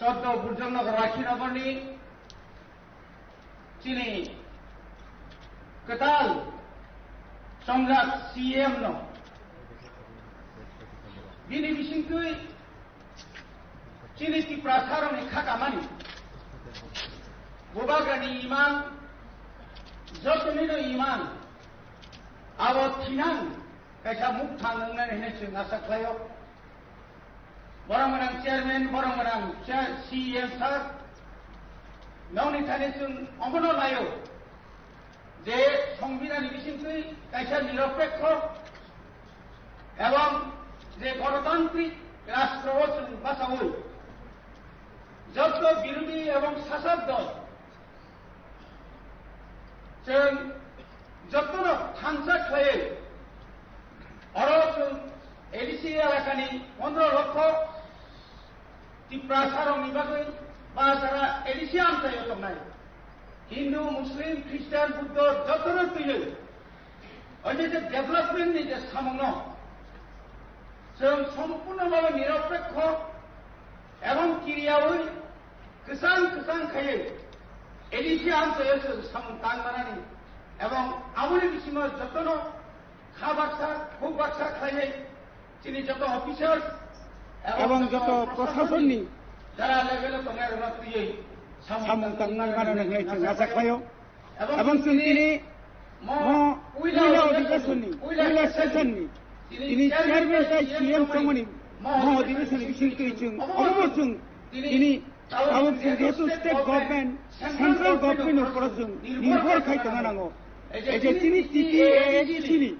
Soddo Burjongnagar Rakhinogorni chini kwtal chongjak C M no bini bisingtwi chini Tiprasarokni khakamani bubagrani imang, jotonino imang, abo thinang kaisa mukthang wngnani hinwi chwng asa khlaio. Borok gwnang chairman, borok gwnang chair, C E M sir, nokni thani chwng omono naio je Songbidanni bisingtwi kaisa niropekho ebong je gonotantrik rastro o chwng bachaui joto birodhi ebong sasok dol chwng jotono thansa khlaiwi oro chwng A D C elakani pondro lokho Tiprasarokni bagwi ba jara A D C amchaio tongnai Hindu, Muslim, Christian, Buddho jotono twiwi oide je development ni je samungno chwng sompurno bhabe niropekho ebong kiriyaui kwchang kwchang khaiwi A D C amchaio chwng samung tang manani ebong aboni bisingo jotono kha baksa, khuk baksa khlaiwi chini joto officers ebong joto proshasonni jara level o tongnai rokno twiwi samung tangna gana nang hinwi chwng asa khlaio. Ebong chwng tini mo puila odhikeshonni, puila session ni tini chairman tai C M tongmani mo odhikeshonni bisingtwi chwng omo chwng tini tabuk chwng jehetu state government, central government ni upor o chwng nirbhor khai tongna nango. Ei je chini T T A A D C ni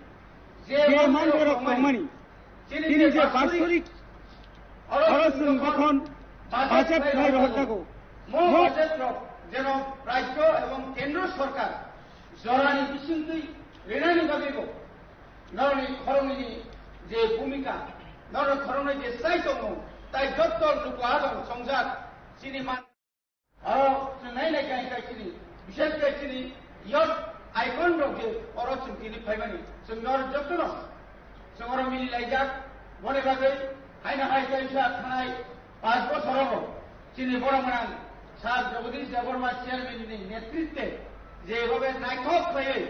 je mandirok tongmani, tini je basorik oro chwng jokhon budget khlai rohorjago, mo budget rok jeno rajyo ebong kendro sorkar jorani bisingtwi rinani bagwibo norokni khoroknwini je bhumika, norokni khoroknwi je chai tongo, tai jotto luku adong chongjak chini man. Oro chwng nai nai khe hwnkhe chini, bishes khe chini youth icon rok je oro chwng tini phaimani, chwng norok jotono chwng oro mili laijak. Boni bagwi haino hai kaisa thanai panch bochorogo chini borok gwnang Sir Jagadish Debbarma chairman ni netritwe je bhabe naithok khlaiwi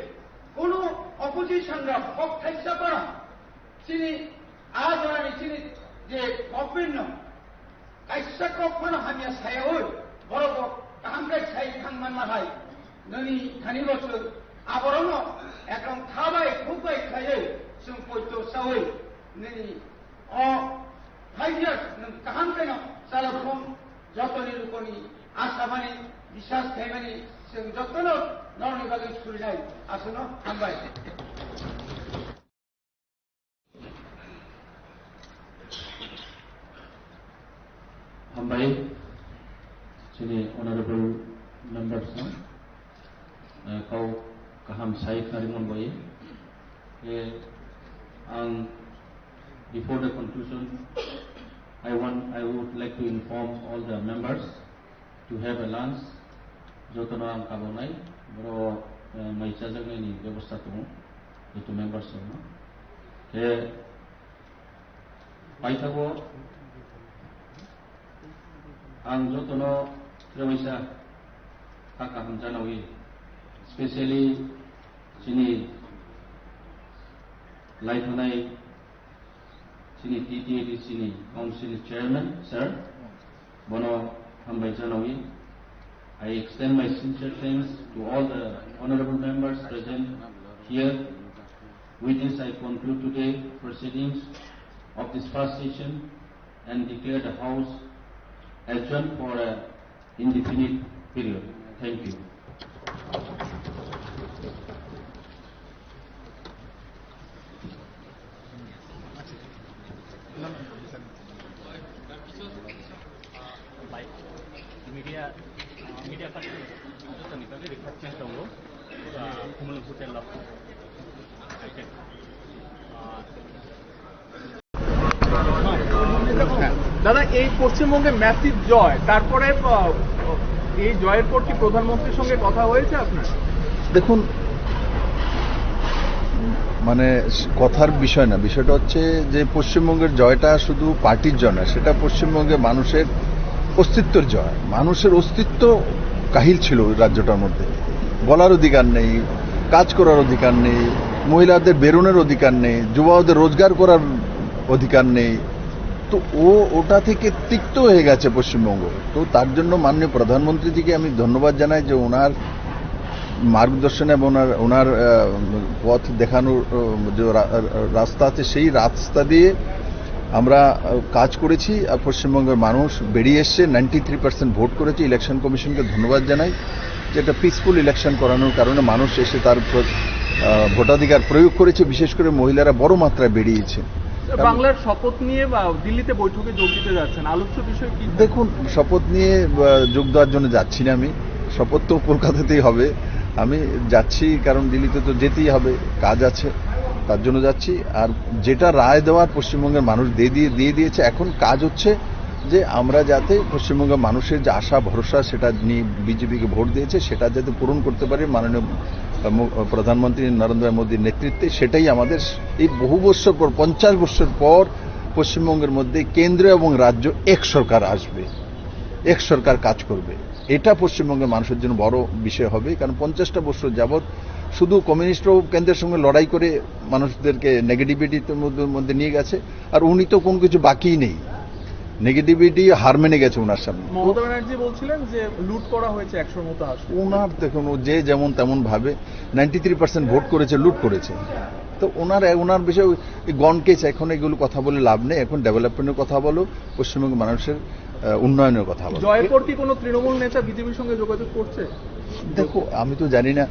kunu opposition rok kok thaisa phano chini a jorani chini je government no Kaisa kok phano hamya sayaui, borok bo kaham khe sai thang manma hai. Nini thani bo chwng aborokno ekdom kha bai khuk bai khlaiwi chwng poito saui nini o five years nwng kaham kheno chalakhung jotoni lukoni asamani biswas khaimani chwng jotono norokni bagwi surinai aswkno hambai. Hambai, chini honorable members no, eh, kau kaham sai khna rimon bai. Eh, ang, before the conclusion, I want, I would like to inform all the members to have a lunch. Jotono ang kabonai, boro, eh, mai chajaknaini bebosta tongo, joto members rokno. Khe paithago ang jotono trebaisa kha kaham janawi, specially chini laithanai chini T T A D C ni Council Chairman, sir, bono hambai janawi. I extend my sincere thanks to all the honorable members present here. With this, I conclude today proceedings of this first session and declare the House adjourned for a indefinite period. Thank you. Media, media party, hotel lo. দাদা, এই পশ্চিমবঙ্গে ম্যাসিভ জয়, তারপরে, আহ, এই জয়ের পর কি প্রধানমন্ত্রীর সঙ্গে কথা হয়েছে আপনার? দেখুন, মানে, কথার বিষয় না, বিষয়টা হচ্ছে যে পশ্চিমবঙ্গের জয়টা শুধু পার্টির জয় না, সেটা পশ্চিমবঙ্গের মানুষের অস্তিত্বের জয়। মানুষের অস্তিত্ব কাহিল ছিল ওই রাজ্যটার মধ্যে। বলার অধিকার নেই, কাজ করার অধিকার নেই, মহিলাদের বেরোনোর অধিকার নেই, যুবাদের রোজগার করার অধিকার নেই। তো ও ওটা থেকে তিক্ত হয়ে গেছে পশ্চিমবঙ্গ। তো তার জন্য মাননীয় প্রধানমন্ত্রীজিকে আমি ধন্যবাদ জানাই যে ওনার মার্গদর্শন এবং ওনার, ওনার, আহ, পথ দেখানোর, আহ, যে রা-, রা-, রাস্তা আছে, সেই রাস্তা দিয়ে আমরা, আহ, কাজ করেছি। আর পশ্চিমবঙ্গের মানুষ বেরিয়ে এসছে, নাইনটি থ্রি পার্সেন্ট ভোট করেছে। ইলেকশন কমিশনকে ধন্যবাদ জানাই যে একটা পিসফুল ইলেকশন করানোর কারণে মানুষ এসে তার প্র-, আহ, ভোটাধিকার প্রয়োগ করেছে। বিশেষ করে মহিলারা বড় মাত্রায় বেরিয়েছে। বাংলার শপথ নিয়ে বা দিল্লিতে বৈঠকে যোগ দিতে যাচ্ছেন, আলোচ্য বিষয় কি? দেখুন, শপথ নিয়ে, আহ, যোগ দেওয়ার জন্য যাচ্ছি না আমি। শপথ তো কলকাতাতেই হবে। আমি যাচ্ছি কারণ দিল্লিতে তো যেতেই হবে, কাজ আছে, তার জন্য যাচ্ছি। আর যেটা রায় দেওয়ার পশ্চিমবঙ্গের মানুষ দিয়ে দিয়ে, দিয়ে দিয়েছে, এখন কাজ হচ্ছে যে আমরা যাতে পশ্চিমবঙ্গের মানুষের যে আশা ভরসা, সেটা নিয়ে বিজেপিকে ভোট দিয়েছে, সেটা যাতে পূরণ করতে পারে মাননীয়, আহ, মো-, প্রধানমন্ত্রী নরেন্দ্র মোদীর নেতৃত্বে। সেটাই আমাদের এই বহু বছর পর, পঞ্চাশ বছর পর পশ্চিমবঙ্গের মধ্যে কেন্দ্র এবং রাজ্য এক সরকার আসবে, এক সরকার কাজ করবে। এটা পশ্চিমবঙ্গের মানুষের জন্য বড় বিষয় হবে, কারণ পঞ্চাশটা বছর যাবৎ শুধু কমিউনিস্টরাও কেন্দ্রের সঙ্গে লড়াই করে মানুষদেরকে নেগেটিভিটির মধ্যে, মধ্যে নিয়ে গেছে। আর উনি তো কোনো কিছু বাকিই নেই, নেগেটিভিটি হার মেনে গেছে ওনার সামনে। মমতা ব্যানার্জি বলছিলেন যে লুট করা হয়েছে একশোর মতো আসন। ওনার, দেখুন, ও যে যেমন তেমন ভাবে নাইনটি থ্রি পার্সেন্ট ভোট করেছে, লুট করেছে। তো ওনার, ওনার বিষয়ে ওই গণ কেস, এখন এগুলো কথা বলে লাভ নেই। এখন ডেভেলপমেন্টের কথা বলো, পশ্চিমবঙ্গের মানুষের, আহ, উন্নয়নের কথা বলো। জয়ের পর কি কোনো তৃণমূল নেতা বিজেপির সঙ্গে যোগাযোগ করছে? দেখো, আমি তো জানি না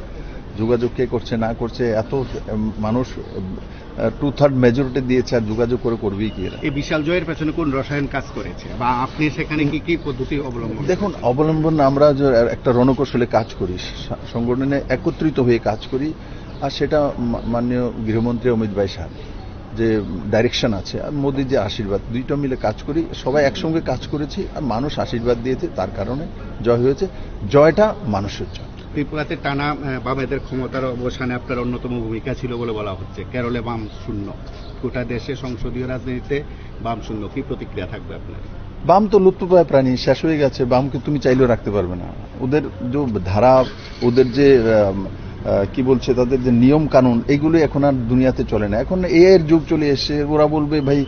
যোগাযোগ কে করছে না করছে। এত, উম, মানুষ, উম, আহ, টু থার্ড মেজরিটি দিয়েছে, আর যোগাযোগ করে করবেই কি এরা? এই বিশাল জয়ের পেছনে কোন রসায়ন কাজ করেছে বা আপনি সেখানে কি কি পদ্ধতি অবলম্বন দেখুন, করেছেন? অবলম্বন আমরা যে একটা রণকৌশলে কাজ করি, সা-, সংগঠনে একত্রিত হয়ে কাজ করি। আর সেটা মা-, মাননীয় গৃহমন্ত্রী অমিত ভাই শাহ যে ডাইরেকশন আছে আর মোদির যে আশীর্বাদ, দুইটা মিলে কাজ করি, সবাই একসঙ্গে কাজ করেছি। আর মানুষ আশীর্বাদ দিয়েছে, তার কারণে জয় হয়েছে। জয়টা মানুষের জয়। ত্রিপুরাতে টানা, আহ, বামেদের ক্ষমতার অবসানে আপনার অন্যতম ভূমিকা ছিল বলে বলা হচ্ছে। কেরলে বাম শূন্য, গোটা দেশে সংসদীয় রাজনীতিতে বাম শূন্য, কি প্রতিক্রিয়া থাকবে আপনার? বাম তো লুপ্তপ্রায় প্রাণী, শেষ হয়ে গেছে। বামকে তুমি চাইলেও রাখতে পারবে না। ওদের যে ধারা, ওদের যে, আহ, আহ, কি বলছে, তাদের যে নিয়ম কানুন, এগুলো এখন আর দুনিয়াতে চলে না। এখন এআই এর যুগ চলে এসেছে। ওরা বলবে, "ভাই,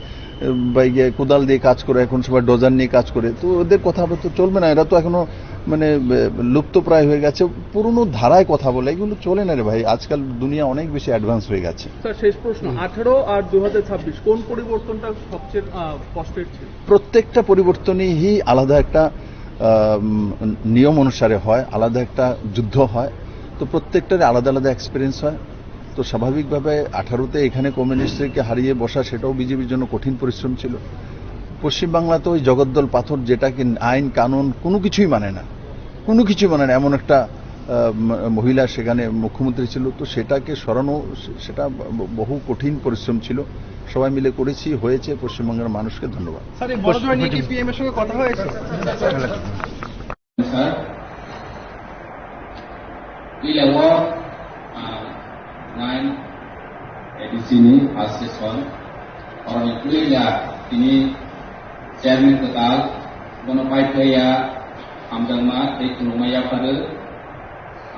বাইকে কোদাল দিয়ে কাজ করে, এখন সবাই ডোজার নিয়ে কাজ করে। তো ওদের কথাবার্তা চলবে না, এরা তো এখনো মানে লুপ্তপ্রায় হয়ে গেছে, পুরনো ধারায় কথা বলে, এগুলো চলে না রে ভাই। আজকাল দুনিয়া অনেক বেশি অ্যাডভান্স হয়ে গেছে। স্যার, শেষ প্রশ্ন, আঠারো আর দু হাজার ছাব্বিশ কোন পরিবর্তনটা সবচেয়ে আহ, কষ্টের ছিল? প্রত্যেকটা পরিবর্তনই আলাদা একটা আহ, উম, নিয়ম অনুসারে হয়, আলাদা একটা যুদ্ধ হয়। তো প্রত্যেকটারই আলাদা আলাদা এক্সপিরিয়েন্স হয়। তো স্বাভাবিকভাবে আঠারোতে এখানে কমিউনিস্টদেরকে হারিয়ে বসা, সেটাও বিজেপির জন্য কঠিন পরিশ্রম ছিল। পশ্চিমবাংলা তো ওই জগদ্দল পাথর, যেটা কি আইন কানুন কোনো কিছুই মানে না, কোনো কিছুই মানে না, এমন একটা আহ, ম- মহিলা সেখানে মুখ্যমন্ত্রী ছিল। তো সেটাকে সরানো সে- সেটা ব- বহু কঠিন পরিশ্রম ছিল। সবাই মিলে করেছি, হয়েছে। পশ্চিমবঙ্গের মানুষকে ধন্যবাদ। স্যার, এই বড় জয় নিয়ে কি পিএম এর সঙ্গে কথা হয়েছে? Sir, ila o, ah, nine A D C ni first session, oroni twi ila tini chairman kwtal, bono paithaya hamjakma tei khulumma yapharo,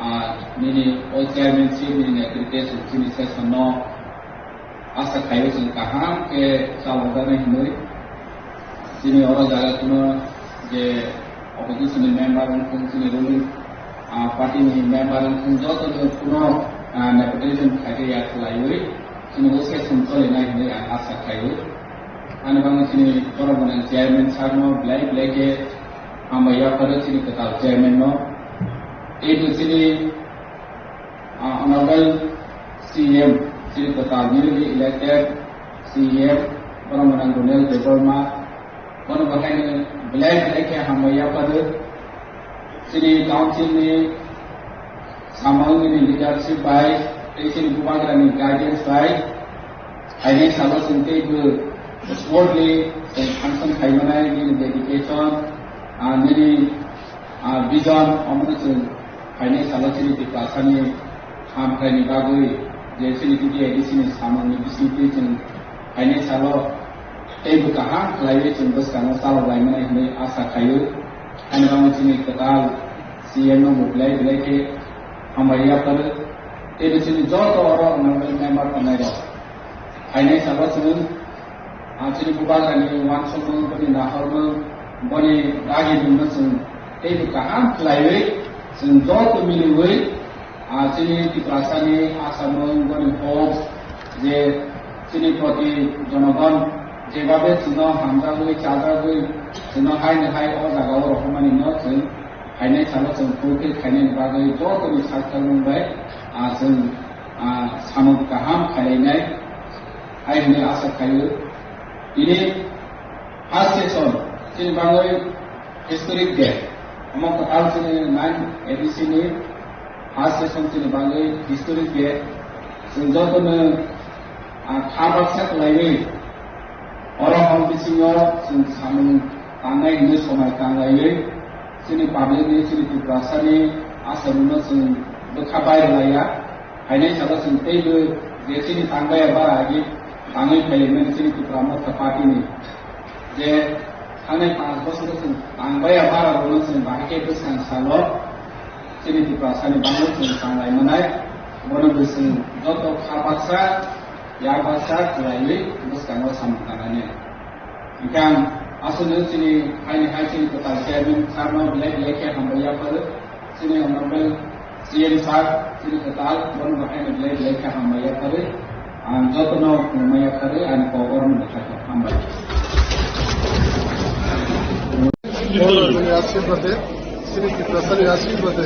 ah, nini o chairmanship ni netrite chwng chini session no asa khaio chwng kaham khe chalokjaknai hinwi. Chini oro jaga kuno je opposition ni member wngthung, chini ruling, ah, party ni member wngthung, joto no kuno, ah, nepotism khaikhe ya khlaiwi chini o session cholinai hinwi ang asa khaio. Ani bagwi chini borok gwnang chairman sir no belai belai khe hambai yapharo chini kwtal chairman no. Teibo chini Ah, Honorable C M, chini kwtal newly elected C M, borok gwnang Ronel Debbarma, bono bo haino belai belai khe hambai yapharo. Chini council ni samung ni leadership bai, tei chini bubagra ni guidance bai, haino salo chwng teibo smoothly chwng function khai manai, nini dedication, ah, nini Ah, vision, omono chwng phainai salo chini Tiprasani hamkraini bagwi je chini T T A D C ni samungni bisingtwi chwng phainai salo teibo kaham khlaiwi chwng bwskango chalok laimani hinwi asa khaio. Ani bagwi chini kwtal C M no bo belai belai khe hambai yapharo. Teibo chini joto oro honorable member tongnai rok phainai salo chwng Ah, chini bubagrani uansukmung, boni nahormung, boni dagimungno chwng teibo kaham khlaiwi, chwng joto miliwi, ah, chini Tiprasani asamung, boni hopes, je chini proti jonogon jebabe chwngno hamjagwi, chajagwi, chwngno haino hai o jagao rohormanino chwng phainai salo chwng fulfill khainani bagwi jotoni sakthangmung bai, ah, chwng, ah, samung kaham khailainai. Hai hwnwi asa khaio. Tini first session chini bagwi historic day. Omo kwtal chini nine A D C ni first session chini bagwi historic day. Chwng jotono, ah, kha baksa khlaiwi oro hor bisingo chwng samung tangnai hwnwi somai tanglaiwi chini public ni, chini Tiprasani asamungno chwng bwkha bai rwlaiya. Phainai salo chwng teibo je chini tangbaiya bara agi tangwi phaimani chini Tipra Motha Party ni je thangnai panch bosoro chwng tangbaiya bara rokno chwng bahai khe bwskang salo chini Tiprasani bagwi chwng tanglai manai, bono bo chwng joto kha baksa yak baksa khlaiwi bwskango samung tangnani. Hingkhe ang aswkno chini haini hai chini kwtal chairman sir no belai belai khe hambai yapharo. Chini honorable C M sir, chini kwtal, bono bo haino belai belai khe hambai yapharo. Ang jotono khulumma yapharo, ani kok oro no bwkha khe hambai. Chini Tiprasani aswk bade,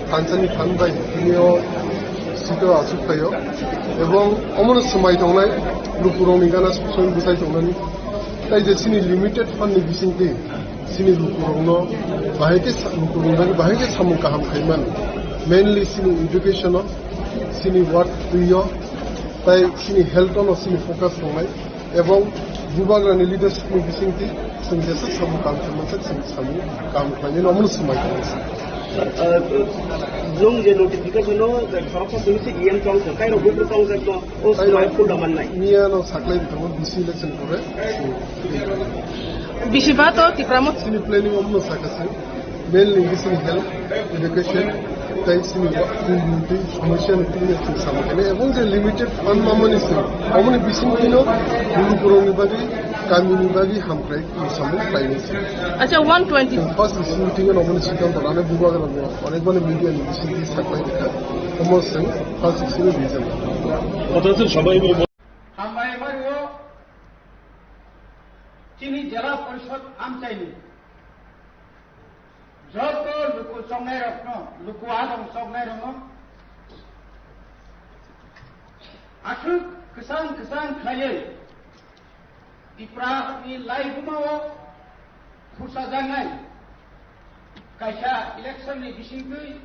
thansani thanbai, tini o sito aswk phaio. Ebong omono swmai tongnai, lukurokni gana soi bwsai tongnani. Tai je chini limited fund ni bisingtwi chini lukurokno bahai khe sa-, lukurokni bagwi bahai khe samung kaham khaiman. Mainly chini education o, chini work twi o, tai chini health o no chini focus tongnai. Ebong bubagrani leadership ni bisingtwi chwng jesa samung kaham khaiman se chwng samung kaham khlainai no omono swmai tongnai. Nwng je notification o khoroksa simi se E M tong khe, kairok buphuru tong khe to o swmai phunda mannai. Miya no saklai tongo D C election pore. Bisi ba to Tipra Motha. Chini planning omono sakha se. Mainly chini health, education, Tai sini wa-, twi, twi, somosya ni twi ni twi samung kene, ebong je limited fund mamani se, omoni bising twi no, guru guru ni bagwi, kami ni bagwi, hamkrai twi samung khlai ni se. Acha, one twenty. First sini twi no, omoni siddhanto rane bubagra no, onek mani media ni bising twi saklai rikha, omo se first sini reason. Kotha se sabai bo. Hambai mario, chini jela porishod amchaini. Joto luku chongnairokno, luku adong chongnairokno aswk kwchang kwchang khlaiwi Tiprani laibumao khusajaknai kaisa election ni bisingtwi,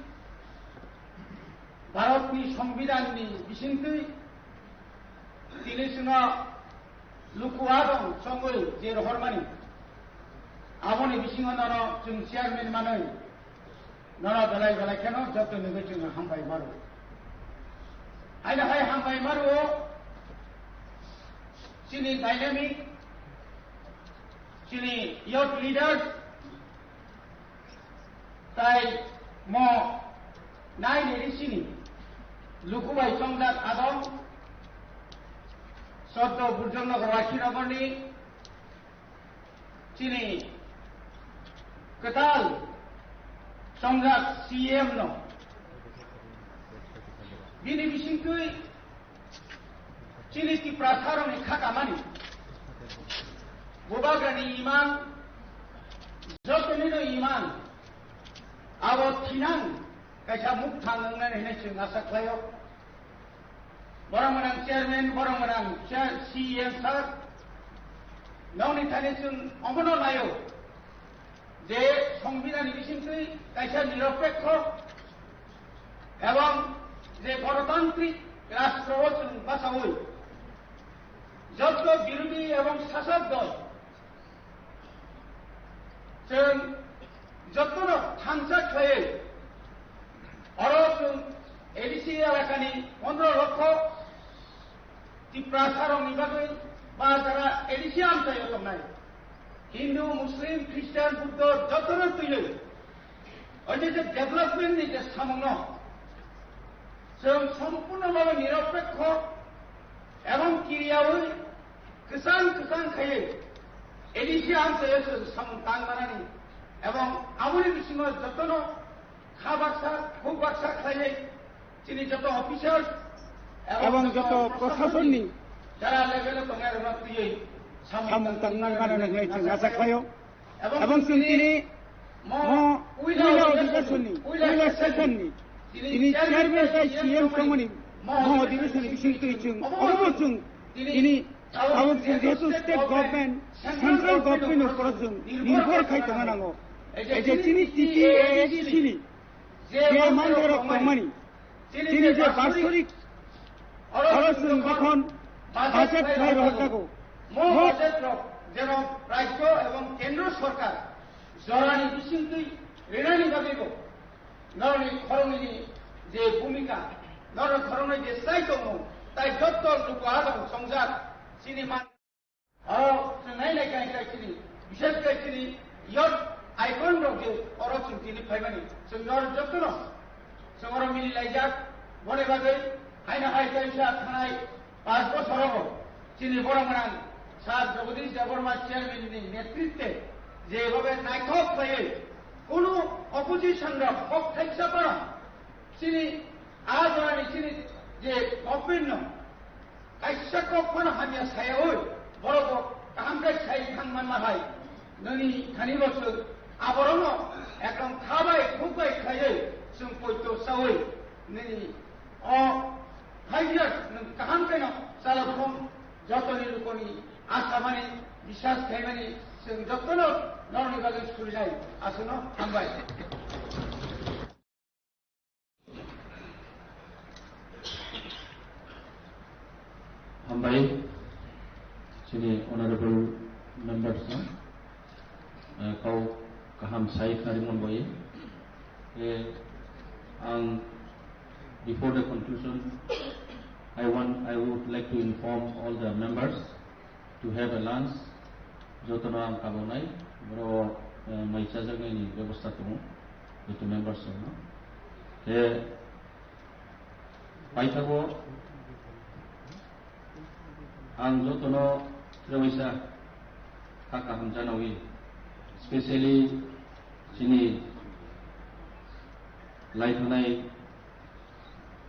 Bharatni Songbidanni bisingtwi tini chwngno luku adong chongwi je rohormani, aboni bisingo nono chwng chairman manwi nono belai belai kheno joto nugwi chwng hambai maro. Haino hai hambai maro chini dynamic, chini youth leaders, Tai mo nai ni risini luku bai chongjak adong soddo Burjongnagar Wasinogorni chini kwtal chongjak C M no bini bisingtwi Chini Tiprasarokni kha kamani. Bubagrani imang, jotonino imang, abo thinang kaisa mukthang wngnani hinwi chwng asa khlaio. Borok gwnang chairman, borok gwnang chair, C E M sir, nokni thani chwng omono naio. Je Songbidanni bisingtwi kaisa niropekho ebong je gonotantrik rastro o chwng bachaui joto birodhi ebong sasok dol chwng jotono thansa khlaiwi oro chwng A D C elakani pondro lokho Tiprasarokni bagwi ba jara A D C amchaio tongnai Hindu, Muslim, Christian, Buddho jotono twiwi oide je development ni je samungno chwng sompurno bhabe niropekho ebong kiriyaui kwchang kwchang khaiwi A D C amchaio chwng samung tang manani ebong aboni bisingo jotono kha baksa, khuk baksa khlaiwi chini joto officials ebong joto prosasonni jara level o tongnai rokno twiwi samung tangwi mano hwnwi chwng acha khlaio. Ebong chwng tini mo puila odhikeshoni, puila session ni tini chairman tei C M tongmani mo odhikeshoni bisingtwi chwng obo chwng tini tabuk chwng jehetu state government, central government ni upor o chwng nirbhor khai tongna nango. Ei je chini T T A A D C ni je mandirok tongmani, chini je basorik oro chwng jokhon budget khlai rohorjago, mo budget rok jeno rajyo ebong kendro sorkar jorani bisingtwi rinani bagwibo norokni khoroknwini je bhumika, norokni khoroknwi je chai tongmung, tai jotto luku adong chongjak chini man. Oro chwng nai nai khe khe chini, bishes khe chini youth icon rok je oro chwng tini phaimani, chwng oro jotono chwng oro mili laijak. Boni bagwi haino hai kaisa thanai panch bochor rogo chini borok gwnang Sir Jagadish Debbarma chairman ni netritwe je bhabe naithok khlaiwi kunu opposition rok hok thaisa phano chini a jorani chini je government no Kaisa kok phano hamya sayaui, borok bo kaham khe sai thang manma hai. Nini thani bo chwng aborokno ekdom kha bai, khuk bai khlaiwi chwng poito saui, nini o five years nwng kaham khe no chalok thung, jotoni lukoni asamani, biswas khaimani chwng jotono norokni bagwi surinai. Aswkno hambai. Hambai, chini honorable members no, eh, kau kaham sai khari mon boye. Eh, ang, before the conclusion, I want, I would like to inform all the members to have a lunch, jotono ang kabonai, boro, eh, mai chajaknai ni bebosta tongo, joto members rokno. He, paithago ang jotono trebaisa kha kaham janawi, specially chini laithanai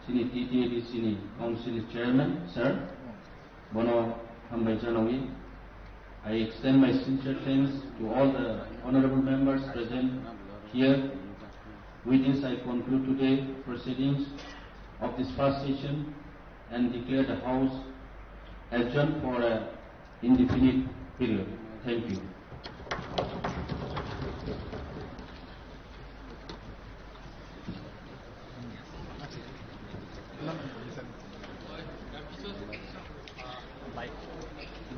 chini T T A D C ni council chairman, sir, bono hambai janawi. I extend my sincere thanks to all the honorable members present here. With this, I conclude today proceedings of this first session and declare the House adjourned for a indefinite period. Thank you.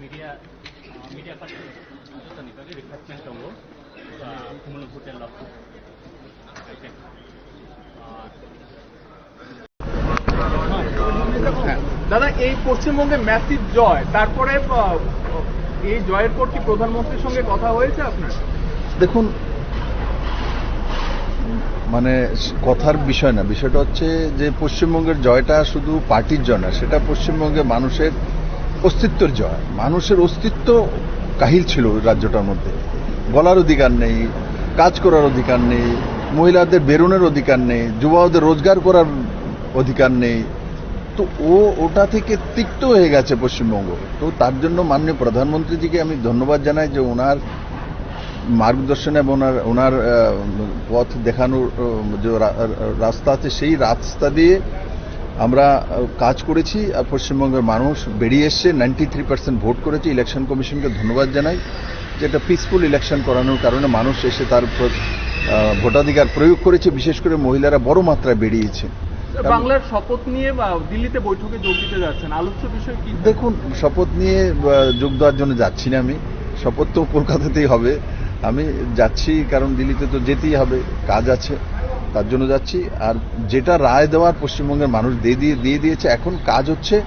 Media, media party, jotoni bagwi request tongo, Kumulung Hotel o. দাদা, এই পশ্চিমবঙ্গে ম্যাসিভ জয়, তারপরে, আহ, এই জয়ের পর কি প্রধানমন্ত্রীর সঙ্গে কথা হয়েছে আপনার? দেখুন, মানে, কথার বিষয় না, বিষয়টা হচ্ছে যে পশ্চিমবঙ্গের জয়টা শুধু পার্টির জয় না, সেটা পশ্চিমবঙ্গের মানুষের অস্তিত্বের জয়। মানুষের অস্তিত্ব কাহিল ছিল ওই রাজ্যটার মধ্যে। বলার অধিকার নেই, কাজ করার অধিকার নেই, মহিলাদের বেরোনোর অধিকার নেই, যুবাদের রোজগার করার অধিকার নেই। তো ও, ওটা থেকে তিক্ত হয়ে গেছে পশ্চিমবঙ্গ। তো তার জন্য মাননীয় প্রধানমন্ত্রীজিকে আমি ধন্যবাদ জানাই যে ওনার মার্গদর্শন এবং ওনার, ওনার, আহ, পথ দেখানোর, আহ, যে রা-, রা-, রাস্তা আছে, সেই রাস্তা দিয়ে আমরা, আহ, কাজ করেছি। আর পশ্চিমবঙ্গের মানুষ বেরিয়ে এসছে, নাইনটি থ্রি পার্সেন্ট ভোট করেছে। ইলেকশন কমিশনকে ধন্যবাদ জানাই যে একটা পিসফুল ইলেকশন করানোর কারণে মানুষ এসে তার উপর, আহ, ভোটাধিকার প্রয়োগ করেছে। বিশেষ করে মহিলারা বড় মাত্রায় বেরিয়েছে। স্যার, বাংলার শপথ নিয়ে, আহ, দিল্লিতে বৈঠকে যোগ দিতে যাচ্ছেন, আলোচ্য বিষয় কি, স্যার? দেখুন, শপথ নিয়ে, আহ, যোগ দেওয়ার জন্য যাচ্ছি না আমি। শপথ তো কলকাতাতেই হবে। আমি যাচ্ছি কারণ দিল্লিতে তো যেতেই হবে, কাজ আছে, তার জন্য যাচ্ছি। আর যেটা রায় দেওয়ার পশ্চিমবঙ্গের মানুষ দিয়ে দিয়ে, দিয়ে দিয়েছে, এখন কাজ হচ্ছে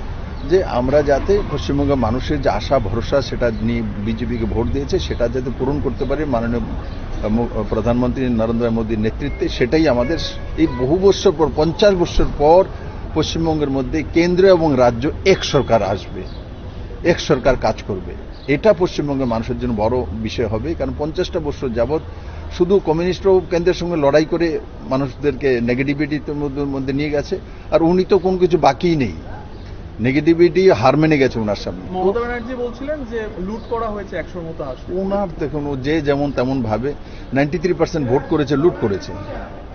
যে আমরা যাতে পশ্চিমবঙ্গের মানুষের যে আশা ভরসা, সেটা নিয়ে বিজেপিকে ভোট দিয়েছে, সেটা যাতে পূরণ করতে পারি মাননীয়, আহ, মো-, প্রধানমন্ত্রী নরেন্দ্র মোদীর নেতৃত্বে। সেটাই আমাদের এই বহু বছর পর, পঞ্চাশ বছর পর পশ্চিমবঙ্গের মধ্যে কেন্দ্র এবং রাজ্য এক সরকার আসবে, এক সরকার কাজ করবে। এটা পশ্চিমবঙ্গের মানুষের জন্য বড় বিষয় হবে, কারণ পঞ্চাশটা বছর যাবত শুধু কমিউনিস্টরাও কেন্দ্রের সঙ্গে লড়াই করে মানুষদেরকে নেগেটিভিটির মধ্যে, মধ্যে নিয়ে গেছে। আর উনি তো কোনো কিছু বাকিই নেই, নেগেটিভিটি হার মেনে গেছে ওনার সামনে। মমতা ব্যানার্জি বলছিলেন যে লুট করা হয়েছে একশোর মতো আসন। ওনার দেখুন, ও যে যেমন তেমন ভাবে নাইনটি থ্রি পার্সেন্ট ভোট করেছে, লুট করেছে।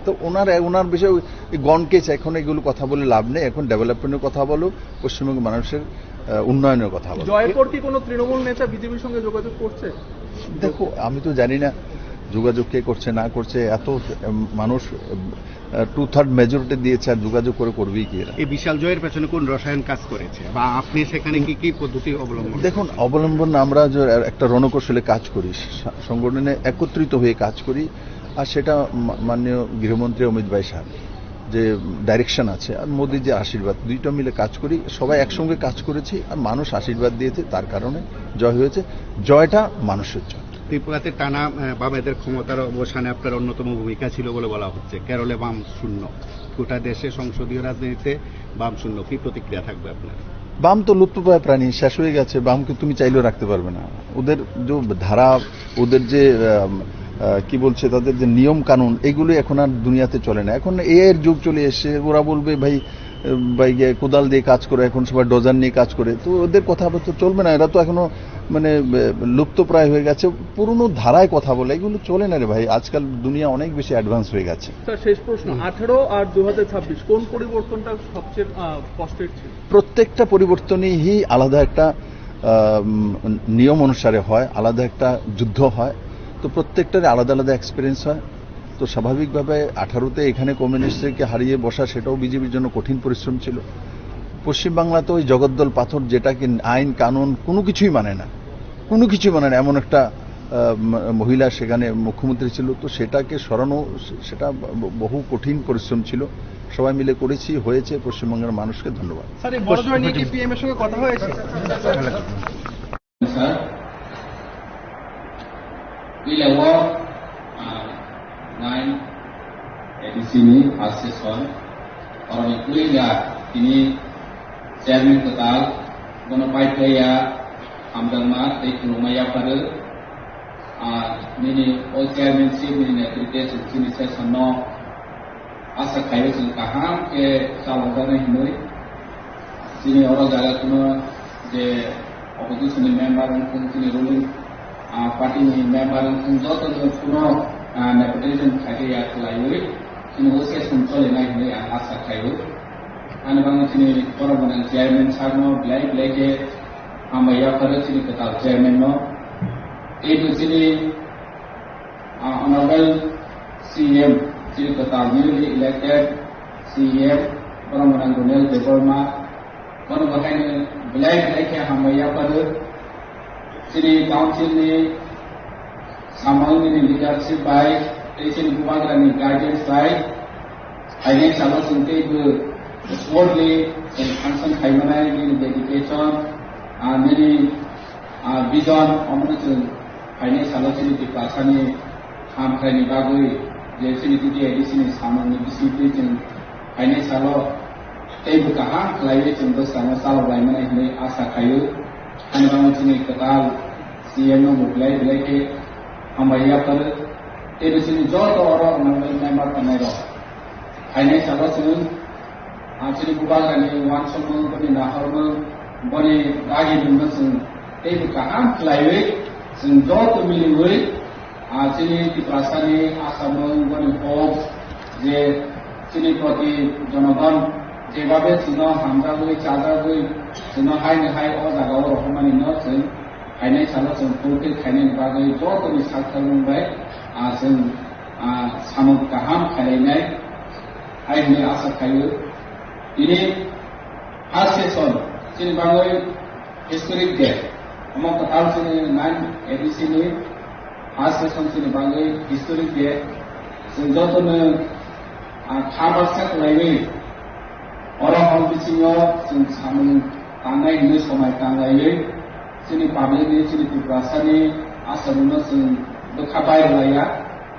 তো ওনার, ওনার বিষয়ে ওই গণ কেস, এখন এগুলো কথা বলে লাভ নেই। এখন ডেভেলপমেন্টের কথা বলো, পশ্চিমবঙ্গের মানুষের, আহ, উন্নয়নের কথা বলো। জয়ের পর কি কোনো তৃণমূল নেতা বিজেপির সঙ্গে যোগাযোগ করছে? দেখো, আমি তো জানি না যোগাযোগ কে করছে না করছে। এত, উম, মানুষ, উম, আহ, টু থার্ড মেজরিটি দিয়েছে, আর যোগাযোগ করে করবেই কি এরা? এই বিশাল জয়ের পেছনে কোন রসায়ন কাজ করেছে বা আপনি সেখানে কি কি পদ্ধতি অবলম্বন দেখুন, করেছেন? অবলম্বন আমরা যে একটা রণকৌশলে কাজ করি, সা-, সংগঠনে একত্রিত হয়ে কাজ করি, আর সেটা মা-, মাননীয় গৃহমন্ত্রী অমিত ভাই সাহেব যে ডাইরেকশন আছে আর মোদির যে আশীর্বাদ, দুইটা মিলে কাজ করি, সবাই একসঙ্গে কাজ করেছি আর মানুষ আশীর্বাদ দিয়েছে, তার কারণে জয় হয়েছে। জয়টা মানুষের জয়। ত্রিপুরাতে টানা, আহ, বামেদের ক্ষমতার অবসানে আপনার অন্যতম ভূমিকা ছিল বলে বলা হচ্ছে। কেরলে বাম শূন্য, গোটা দেশে সংসদীয় রাজনীতিতে বাম শূন্য। কি প্রতিক্রিয়া থাকবে আপনার? বাম তো লুপ্তপ্রায় প্রাণী, শেষ হয়ে গেছে। বামকে তুমি চাইলেও রাখতে পারবে না। ওদের যে ধারা, ওদের যে, আহ, আহ, কি বলছে, তাদের যে নিয়ম কানুন, এগুলো এখন আর দুনিয়াতে চলে না। এখন এআই এর যুগ চলে এসেছে। ওরা বলবে, "ভাই, আহ, ভাই গিয়ে কোদাল দিয়ে কাজ করে, এখন সবাই ডোজার নিয়ে কাজ করে।" তো ওদের কথাবার্তা চলবে না। এরা তো এখনো মানে, আহ, লুপ্তপ্রায় হয়ে গেছে। পুরনো ধারায় কথা বলে, এগুলো চলে না রে ভাই। আজকাল দুনিয়া অনেক বেশি অ্যাডভান্স হয়ে গেছে। স্যার, শেষ প্রশ্ন, হুম। আঠারো আর দু হাজার ছাব্বিশ, কোন পরিবর্তনটা সবচেয়ে, আহ, কষ্টের ছিল? প্রত্যেকটা পরিবর্তনই আলাদা একটা, আহ, উম, নিয়ম অনুসারে হয়, আলাদা একটা যুদ্ধ হয়। তো প্রত্যেকটারই আলাদা আলাদা এক্সপিরিয়েন্স হয়। তো স্বাভাবিকভাবে আঠারোতে এখানে কমিউনিস্টদেরকে হারিয়ে বসা, সেটাও বিজেপির জন্য কঠিন পরিশ্রম ছিল। পশ্চিমবাংলাতে ওই জগদ্দল পাথর, যেটা কি আইন কানুন কোনো কিছুই মানে না, কোনো কিছুই মানে না, এমন একটা, আহ, ম-, মহিলা সেখানে মুখ্যমন্ত্রী ছিল। তো সেটাকে সরানো, সে-, সেটা ব-, বহু কঠিন পরিশ্রম ছিল। সবাই মিলে করেছি, হয়েছে। পশ্চিমবঙ্গের মানুষকে ধন্যবাদ। স্যার, এই বড় জয় নিয়ে কি পিএম এর সঙ্গে কথা হয়েছে? Sir, ila o, ah, nine, Chini first session, oroni puila tini chairman kwtal, bono paiphlaiya hamjakma tei khulumma yapharo. Ah, nini o chairmanship ni netrite chwng chini session no asa khaio chwng kaham khe chalokjaknai hinwi. Chini oro jaga kuno je opposition ni member wngthung, chini ruling, ah, party ni member wngthung, joto no kuno, ah, nepotism khaikhe ya khlaiwi chini o session cholinai hinwi ang asa khaio. Ani bagwi chini borok gwnang chairman sir no belai belai khe hambai yapharo chini kwtal chairman no. Teibo chini, ah, honorable C E M, chini kwtal newly elected C E M, borok gwnang Daniel Debbarma, bono bo haino belai belai khe hambai yapharo. Chini council ni samung nini leadership bai, tei chini bubagra ni guidance bai, phainai salo chwng teibo smoothly chwng function khaimanai nini dedication, ah, nini, ah, vision, omono chwng phainai salo chini Tiprasani hamkraini bagwi je chini T T A D C ni samungni bisingtwi chwng phainai salo teibo kaham khlaiwi chwng bwskango chalok laimani hinwi asa khaio. Ani bagwi chini kwtal C M no bo belai belai khe hambai yapharo. Teibo chini joto oro honorable member tongnai rok phainai salo chwng, ah, chini bubagrani uansukmung, boni nahormung, boni dagimungno chwng teibo kaham khlaiwi chwng joto miliwi, ah, chini Tiprasani asamung, boni hok je chini proti jonogon jebabe chwngno hamjagwi, chajagwi, chwngno haino hai o jagao rohormanino chwng phainai salo chwng fulfill khainani bagwi jotoni saktharmung bai, ah, chwng, ah, samung kaham khainai hai hwnwi asa khaio. Tini first session chini bagwi historic day. Omo kwtal chini nine A D C ni first session chini bagwi historic day. Chwng jotono, ah, kha baksa kwlaiwi oro hor bisingo chwng samung tangnai hinwi somai tanglaiwi chini public ni, chini Tiprasani asamungno chwng bwkha bai rwlaiya.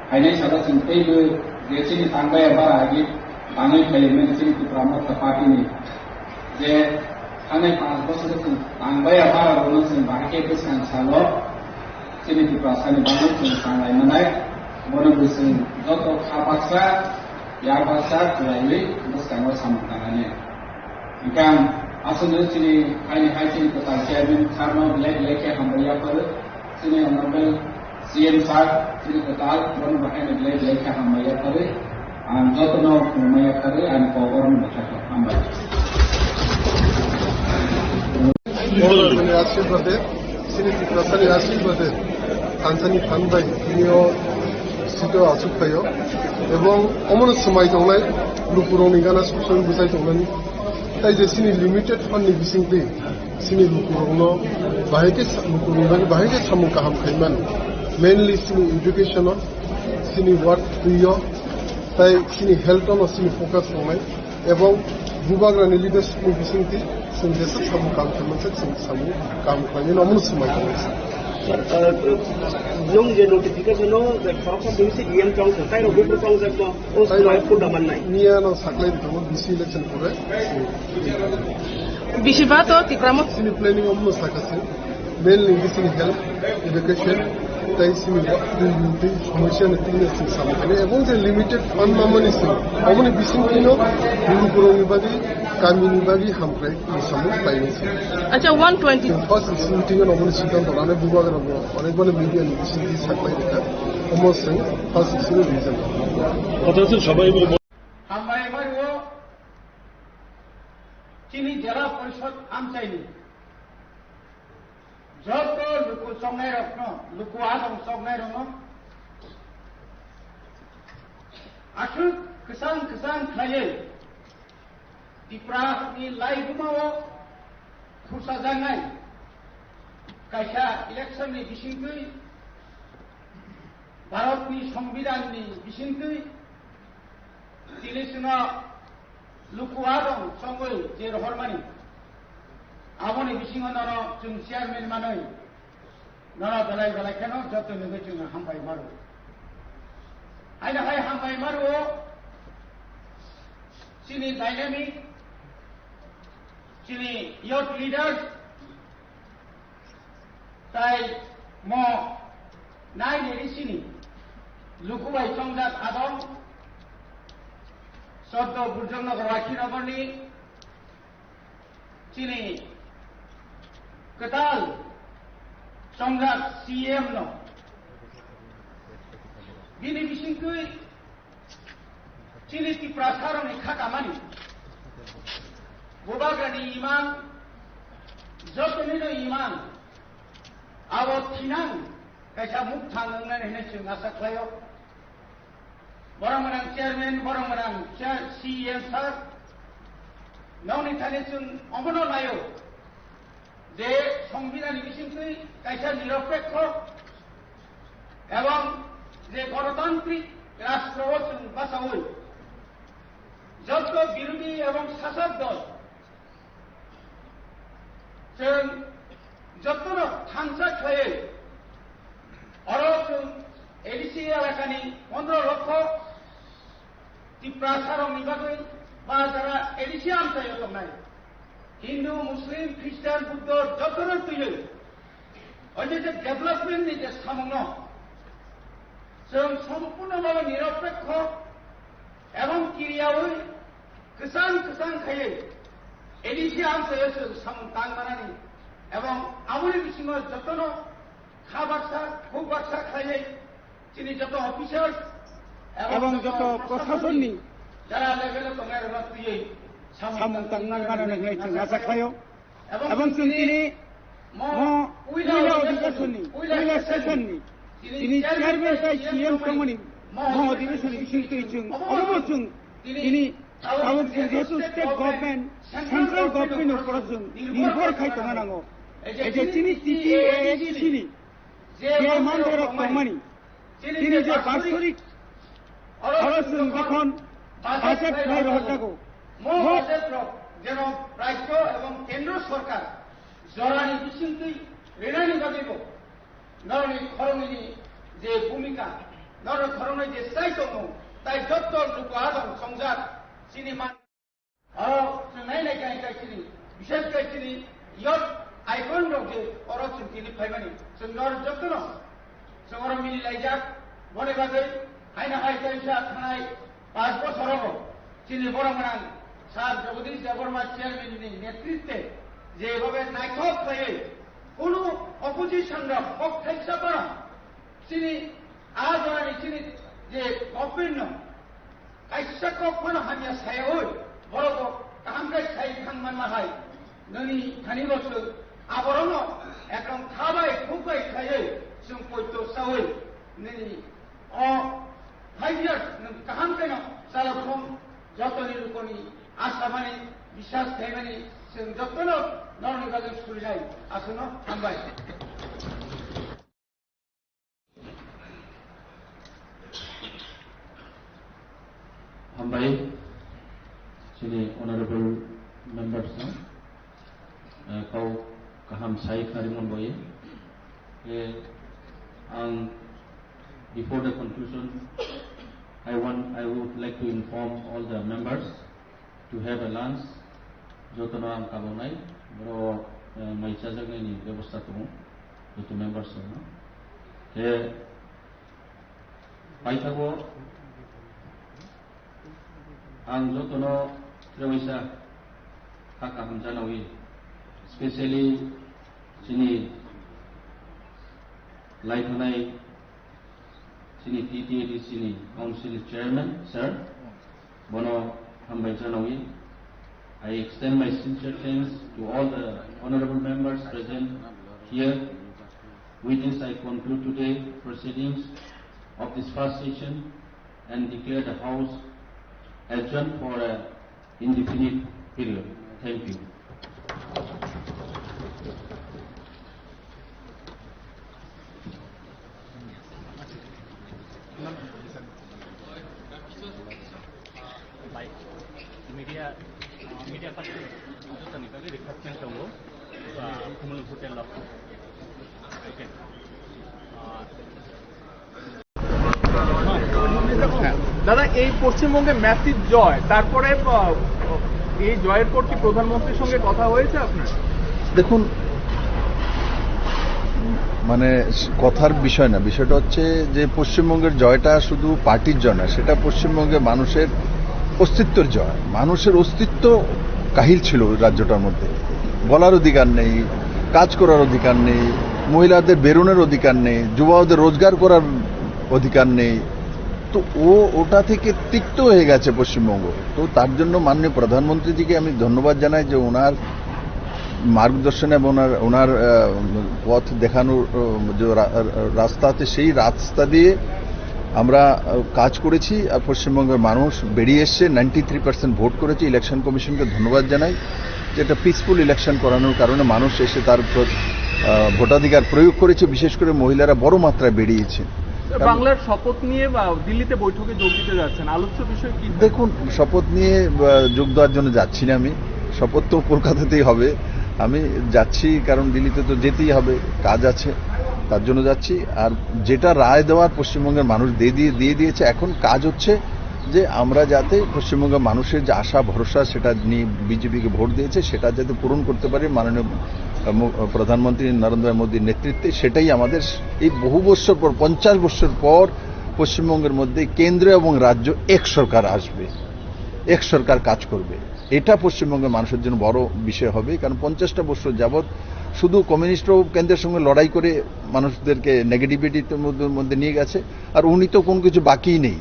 Phainai salo chwng teibo je chini tangbaiya bara agi tangwi phaimani chini Tipra Motha Party ni je thangnai panch bochor chwng tangbaiya bara rwno chwng bahai khe bwskang salo chini Tiprasani bagwi chwng tanglai manai. Bono bo chwng joto kha baksa, yak baksa kwlaiwi bwskango samung tangnani. Hwnkhe ang aswkno chini haini hai chini kwtal chairman sir no belai belai khe hambai yapharo. Chini honorable C M sir, chini kwtal, bono bo haino belai belai khe hambai yapharo. Ang jotono khulumma yapharo, ani kok orono bwthakha. Hambai. Bhogobani ashirwade, chini Tiprasani ashirwade, thansani phan bai tini o seat o achuk phaio. Ebong omono swmai tongnai, lukurokni gana song song bwchai tongnani. Tai je chini limited fund ni bisingtwi chini lukurokno bahai khe sa-, lukurokni bagwi bahai khe samung kaham khaimani. Mainly chini education o, chini work twi o, tai chini health o no chini focus tongnai. Ebong bubagrani leadership ni bisingtwi chwng jesa samung kaham khaimani, chwng samung kaham khaimani, omono swmai tongnai. Sir, uh, nung je notification o je khoroksa twi si D M chong khe, tai rok buphuru chong jakno, o swmai phurda mannai. Miya no saklai tongo, D C election pore. Bisi ba to Tipra Motha. Chini planning omono sakha se. Mainly chini health, education, tai chini wa-, twi, twi, somosya ni twi chini samung khainai. Ebong je limited fund mamani se. Oboni bising tino, guru guru ni bagwi, kami ni bagwi, hamkrai. Samung painai se. Acha, one twenty. First meeting o nokni siddhanto lanai bubagra bo, onegbano media ni bisingtwi saklai rwkha. Omo se first meeting o reason. Hambai mario chini jela porishod amchaini joto luku chongnai rokno, luku adong chongnai rokno aswk kwchang kwchang khlaiwi Tripura ni laibuma o khursajaknai kaisa election ni bisingtwi, Bharat ni Songbidan ni bisingtwi, tini chwngno luku adong chongwi je rohormani, aboni bisingo nono chwng chairman manwi, nono belai belai kheno joto nugwi chwngno hambai maro. Haino hai hambai maro, Chini dynamic, chini youth leaders, tai mo nine A D C ni luku bai chongjak adong, Soddo Burjongnagar Wakhinogorni chini kwtal chongjak C M no. Bini bisingtwi chini Tiprasarokni kha kamani, Bubagrani imang, jotonino imang, abo thinang kaisa mukthang wngnani hinwi chwng asa khlaio. Borok mwnang chairman, borok mwnang chair, C E M sir, nokni thani chwng omono naio je Songbidhanni bisingtwi kaisa niropekho ebong je gonotantrik rastro o chwng bachaui jotto birodhi ebong sasok dol chwng jottono thansa khlaiwi oro chwng A D C elakani pondro lokho Tiprasarokni bagwi ba jara A D C amchaio tongnai Hindu, Muslim, Christian, Buddho jottono twiwi o je je development ni je samungno chwng sompurno bhabe niropekho ebong kiriyaui kwchang kwchang khaiwi A D C amchaio chwng samung tang manani ebong aboni bisingo jotono kha baksa, khuk baksa khlaiwi chini joto officers ebong joto proshasonni jara level o tongnai rokno twiwi samung tang manani hinwi chwng acha khlaio. Ebong chwng tini mo puila odhikeshonni, puila session ni tini chairman tai C M tongmani mo odhikeshonni bisingtwi chwng omo chwng tini tabuk chwng jehetu state government, central government ni upor o chwng nirbhor khai tongna nango. Ei je chini T T A A D C ni je manthai rok tongmani, chini je basorik oro chwng jokhon budget khlai rohorjago, mo budget rok jeno rajyo ebong kendro sorkar jorani bisingtwi rinani bagwibo norokni khoroknwini je bhumika, norokni khoroknwi je chai tongmung, tai jotto luku adong chongjak chini man. Oro chwng nai nai khe hai khe chini, bishes khe chini youth icon rok je oro chwng tini phaimani, chwng nor jotono chwng oro mili laijak, boni bagwi haino hai kaisa thanai panch bochor rogo chini borok gwnang Sir Jagadish Debbarma chairman ni netritwe je bhabe naithok khlaiwi kunu opposition rok kok thaisa phano chini a jorani chini je government no kaisa kok phano hamya sayaui borok bo kaham khe sai thang manma hai nini thani bo chwng aborokno ekdom kha bai khuk bai khaiwi chwng poito saui nini o five years nwng kaham kheno chalokhong jotoni lukoni asamani biswas khaimani chwng jotono norokni bagwi surinai aswkno hambai. Hambai, chini honorable members no, eh, kau kaham sai kharimon boye. Eh, ang, before the conclusion, I want, I would like to inform all the members to have a lunch. Jotono ang kabonai, boro, eh, mai chajaknaini bebosta tongo, joto members rokno. Khe paithago ang jotono trewaisa kha kaham janawi, specially chini laithanai chini T T A D C ni council chairman, sir, bono hambai janawi. I extend my sincere thanks to all the honorable members present here. With this, I conclude today proceedings of this first session and declare the House adjourned for a indefinite period. Thank you. Bai, media, media party jotoni bagwi request tongo, ah, Kumul Hotel o. Okay. Ah, দাদা, এই পশ্চিমবঙ্গে ম্যাসিভ জয়, তারপরে আহ, এই জয়ের পর কি প্রধানমন্ত্রীর সঙ্গে কথা হয়েছে আপনার? দেখুন, মানে, কথার বিষয় না, বিষয়টা হচ্ছে যে পশ্চিমবঙ্গের জয়টা শুধু পার্টির জয় না, সেটা পশ্চিমবঙ্গের মানুষের অস্তিত্বের জয়। মানুষের অস্তিত্ব কাহিল ছিল রাজ্যটার মধ্যে। বলার অধিকার নেই, কাজ করার অধিকার নেই, মহিলাদের বেরোনোর অধিকার নেই, যুবাদের রোজগার করার অধিকার নেই। তো ও ওটা থেকে তিক্ত হয়ে গেছে পশ্চিমবঙ্গ। তো তার জন্য মাননীয় প্রধানমন্ত্রীজিকে আমি ধন্যবাদ জানাই যে ওনার মার্গদর্শন এবং ওনার, ওনার, আহ, পথ দেখানোর, আহ, যে রা-, রাস্তা আছে, সেই রাস্তা দিয়ে আমরা, আহ, কাজ করেছি। আর পশ্চিমবঙ্গের মানুষ বেরিয়ে এসছে, নাইনটি থ্রি পার্সেন্ট ভোট করেছে। ইলেকশন কমিশনকে ধন্যবাদ জানাই যে একটা পিসফুল ইলেকশন করানোর কারণে মানুষ এসে তার প্র-, আহ, ভোটাধিকার প্রয়োগ করেছে। বিশেষ করে মহিলারা বড় মাত্রায় বেরিয়েছে। স্যার, বাংলার শপথ নিয়ে বা দিল্লিতে বৈঠকে যোগ দিতে যাচ্ছেন, আলোচ্য বিষয় কি? দেখুন, শপথ নিয়ে, আহ, যোগ দেওয়ার জন্য যাচ্ছি না আমি। শপথ তো কলকাতাতেই হবে। আমি যাচ্ছি কারণ দিল্লিতে তো যেতেই হবে, কাজ আছে, তার জন্য যাচ্ছি। আর যেটা রায় দেওয়ার পশ্চিমবঙ্গের মানুষ দিয়ে দিয়ে, দিয়ে দিয়েছে, এখন কাজ হচ্ছে যে আমরা যাতে পশ্চিমবঙ্গের মানুষের যে আশা ভরসা, সেটা নিয়ে বিজেপিকে ভোট দিয়েছে, সেটা যাতে পূরণ করতে পারি মাননীয়, আহ, মো-, প্রধানমন্ত্রী নরেন্দ্র মোদীর নেতৃত্বে। সেটাই আমাদের এই বহু বছর পর, পঞ্চাশ বছর পর পশ্চিমবঙ্গের মধ্যে কেন্দ্র এবং রাজ্য এক সরকার আসবে, এক সরকার কাজ করবে। এটা পশ্চিমবঙ্গের মানুষের জন্য বড় বিষয় হবে, কারণ পঞ্চাশটা বছর যাবৎ শুধু কমিউনিস্টরাও কেন্দ্রের সঙ্গে লড়াই করে মানুষদেরকে নেগেটিভিটির মধ্যে, মধ্যে নিয়ে গেছে। আর উনি তো কোনো কিছু বাকিই নেই,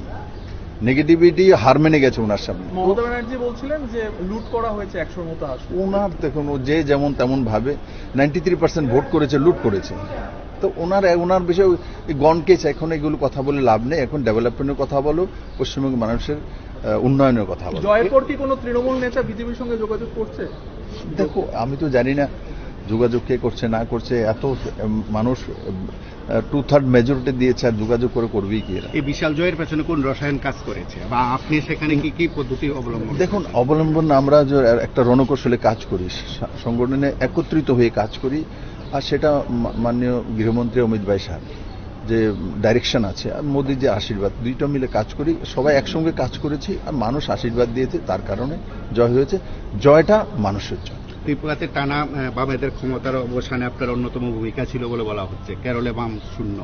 নেগেটিভিটি হার মেনে গেছে ওনার সামনে। মমতা ব্যানার্জি বলছিলেন যে লুট করা হয়েছে একশোর মতো আসন। ওনার দেখুন, ও যে যেমন তেমন ভাবে নাইনটি থ্রি পার্সেন্ট ভোট করেছে, লুট করেছে। তো ওনার, ওনার বিষয়ে এই গণ কেস, এখন এগুলো কথা বলে লাভ নেই। এখন ডেভেলপমেন্টের কথা বলো, পশ্চিমবঙ্গের মানুষের, আহ, উন্নয়নের কথা বলো। জয়ের পর কি কোনো তৃণমূল নেতা বিজেপির সঙ্গে যোগাযোগ করছে? দেখো, আমি তো জানি না যোগাযোগ কে করছে না করছে। এত, উম, মানুষ, উম, আহ, টু থার্ড মেজরিটি দিয়েছে, আর যোগাযোগ করে করবেই কি এরা? এই বিশাল জয়ের পেছনে কোন রসায়ন কাজ করেছে বা আপনি সেখানে কি কি পদ্ধতি অবলম্বন দেখুন, করেছেন? অবলম্বন আমরা যে একটা রণকৌশলে কাজ করি, সা-, সংগঠনে একত্রিত হয়ে কাজ করি, আর সেটা মা-, মাননীয় গৃহমন্ত্রী অমিত ভাই শাহ যে ডাইরেকশন আছে আর মোদীর যে আশীর্বাদ, দুইটা মিলে কাজ করি, সবাই একসঙ্গে কাজ করেছি আর মানুষ আশীর্বাদ দিয়েছে, তার কারণে জয় হয়েছে। জয়টা মানুষের জয়। ত্রিপুরাতে টানা, আহ, বামেদের ক্ষমতার অবসানে আপনার অন্যতম ভূমিকা ছিল বলে বলা হচ্ছে। কেরলে বাম শূন্য,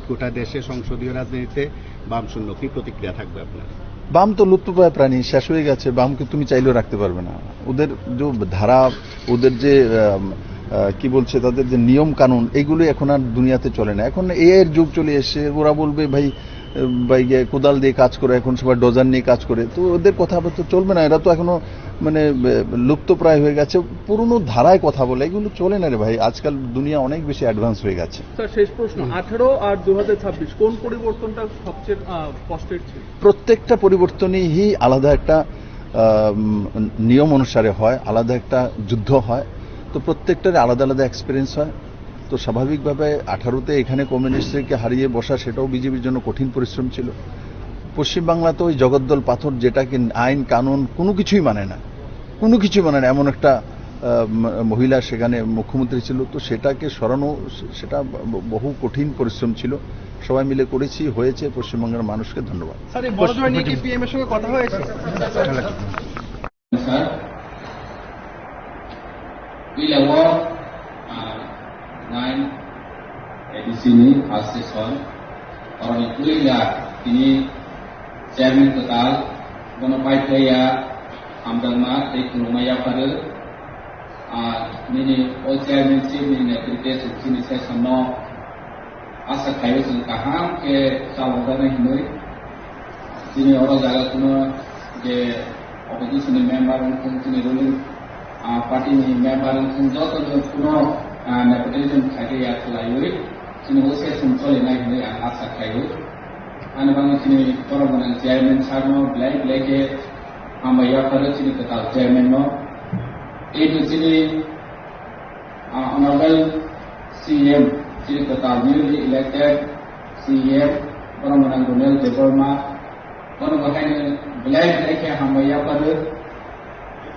গোটা দেশে সংসদীয় রাজনীতিতে বাম শূন্য, কি প্রতিক্রিয়া থাকবে আপনার? বাম তো লুপ্তপ্রায় প্রাণী, শেষ হয়ে গেছে। বামকে তুমি চাইলেও রাখতে পারবে না। ওদের যে ধারা, ওদের যে, আম, আহ, কি বলছে, তাদের যে নিয়ম কানুন, এগুলো এখন আর দুনিয়াতে চলে না। এখন এআই এর যুগ চলে এসেছে। ওরা বলবে, "ভাই, আহ, ভাই গিয়ে কোদাল দিয়ে কাজ করে, এখন সবাই ডোজার নিয়ে কাজ করে।" তো ওদের কথাবার্তা চলবে না। এরা তো এখনো মানে, আহ, লুপ্তপ্রায় হয়ে গেছে। পুরনো ধারায় কথা বলে, এগুলো চলে না রে ভাই। আজকাল দুনিয়া অনেক বেশি অ্যাডভান্স হয়ে গেছে। স্যার, শেষ প্রশ্ন, আঠারো আর দু হাজার ছাব্বিশ, কোন পরিবর্তনটা সবচেয়ে, আহ, কষ্টের ছিল? প্রত্যেকটা পরিবর্তনই আলাদা একটা, আহ, উম, নিয়ম অনুসারে হয়, আলাদা একটা যুদ্ধ হয়। তো প্রত্যেকটার আলাদা আলাদা এক্সপিরিয়েন্স হয়। তো স্বাভাবিকভাবে আঠারোতে এখানে কমিউনিস্টদেরকে হারিয়ে বসা, সেটাও বিজেপির জন্য কঠিন পরিশ্রম ছিল। পশ্চিমবাংলা তো ওই জগদ্দল পাথর, যেটা কি আইন কানুন কোনো কিছুই মানে না, কোনো কিছুই মানে না, এমন একটা, আহ, ম-, মহিলা সেখানে মুখ্যমন্ত্রী ছিল। তো সেটাকে সরানো, সে-, সেটা ব-, ব-, বহু কঠিন পরিশ্রম ছিল। সবাই মিলে করেছি, হয়েছে। পশ্চিমবঙ্গের মানুষকে ধন্যবাদ। স্যার, এই বড় জয় নিয়ে কি পিএম এর সঙ্গে কথা হয়েছে? Sir, puila o, ah, nine A D C ni first session, oroni puila tini chairman kwtal, bono paiphlaiya hamjakma tei khulumma yapharwi, ah, nini o chairmanship ni netrite chini session no asa khaio chwng kaham khe chalokjaknai hinwi. Chini oro jaga kuno je opposition ni member wngthung, chini ruling, ah, party ni member wngthung, joto no kuno, ah, nepotism khaikhe ya khlaiwi chini o session cholinai hinwi ang asa khaio. Ani bagwi chini borok gwnang chairman sir no belai belai khe hambai yapharo chini kwtal chairman no. Teibo chini Ah, Honorable C M, chini kwtal newly elected C M, bono gwnang Ronel Debbarma, bono bo haino belai belai khe hambai yapharo.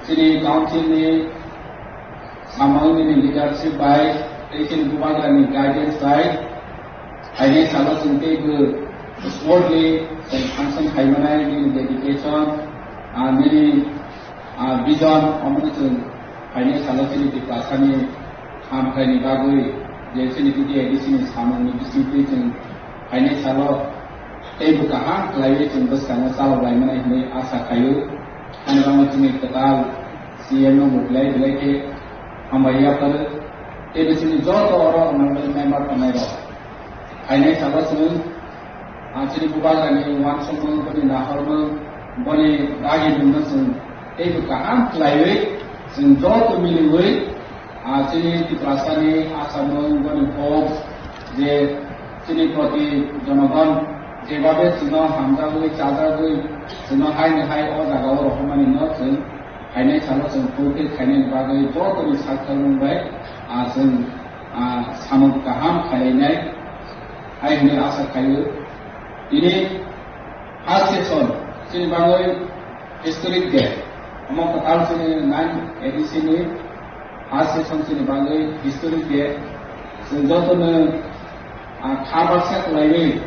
Chini council ni samung nini leadership bai, tei chini bubagra ni guidance bai, haino salo chwng teibo sport ni function khai Nini dedication, ah, nini, ah, vision, omono chwng phainai salo chini Tiprasani hamkhaini bagwi, je chini T T A D C ni samungni bisingtwi chwng phainai salo teibo kaham khlaiwi chwng bwskango chalok laimani hwnwi asa khaio. Ani bagwi chini kwtal C M no bo belai belai khe hambai yapharo. Teibo chini joto oro honorable member tongnai rok. Phainai salo chwng, ah, chini bubagrani uansukmung, boni nahormung, boni dagimungno chwng teibo kaham khlaiwi, chwng joto miliwi, ah, chini Tiprasani asamung, boni hok, je chini proti jonogon jebabe chwngno hamjagwi, chajagwi, chwngno haini hai o jagao rohormanino chwng phainai salo chwng fulfill khainani bagwi jotoni sakthangmung bai, ah, chwng ah, samung kaham khainai hai hwnwi asa khaio. Tini first session chini bagwi historic day. Omo kwtal chini nine A D C ni first session chini bagwi historic day. Chwng jotono, ah, kha baksa khlaiwi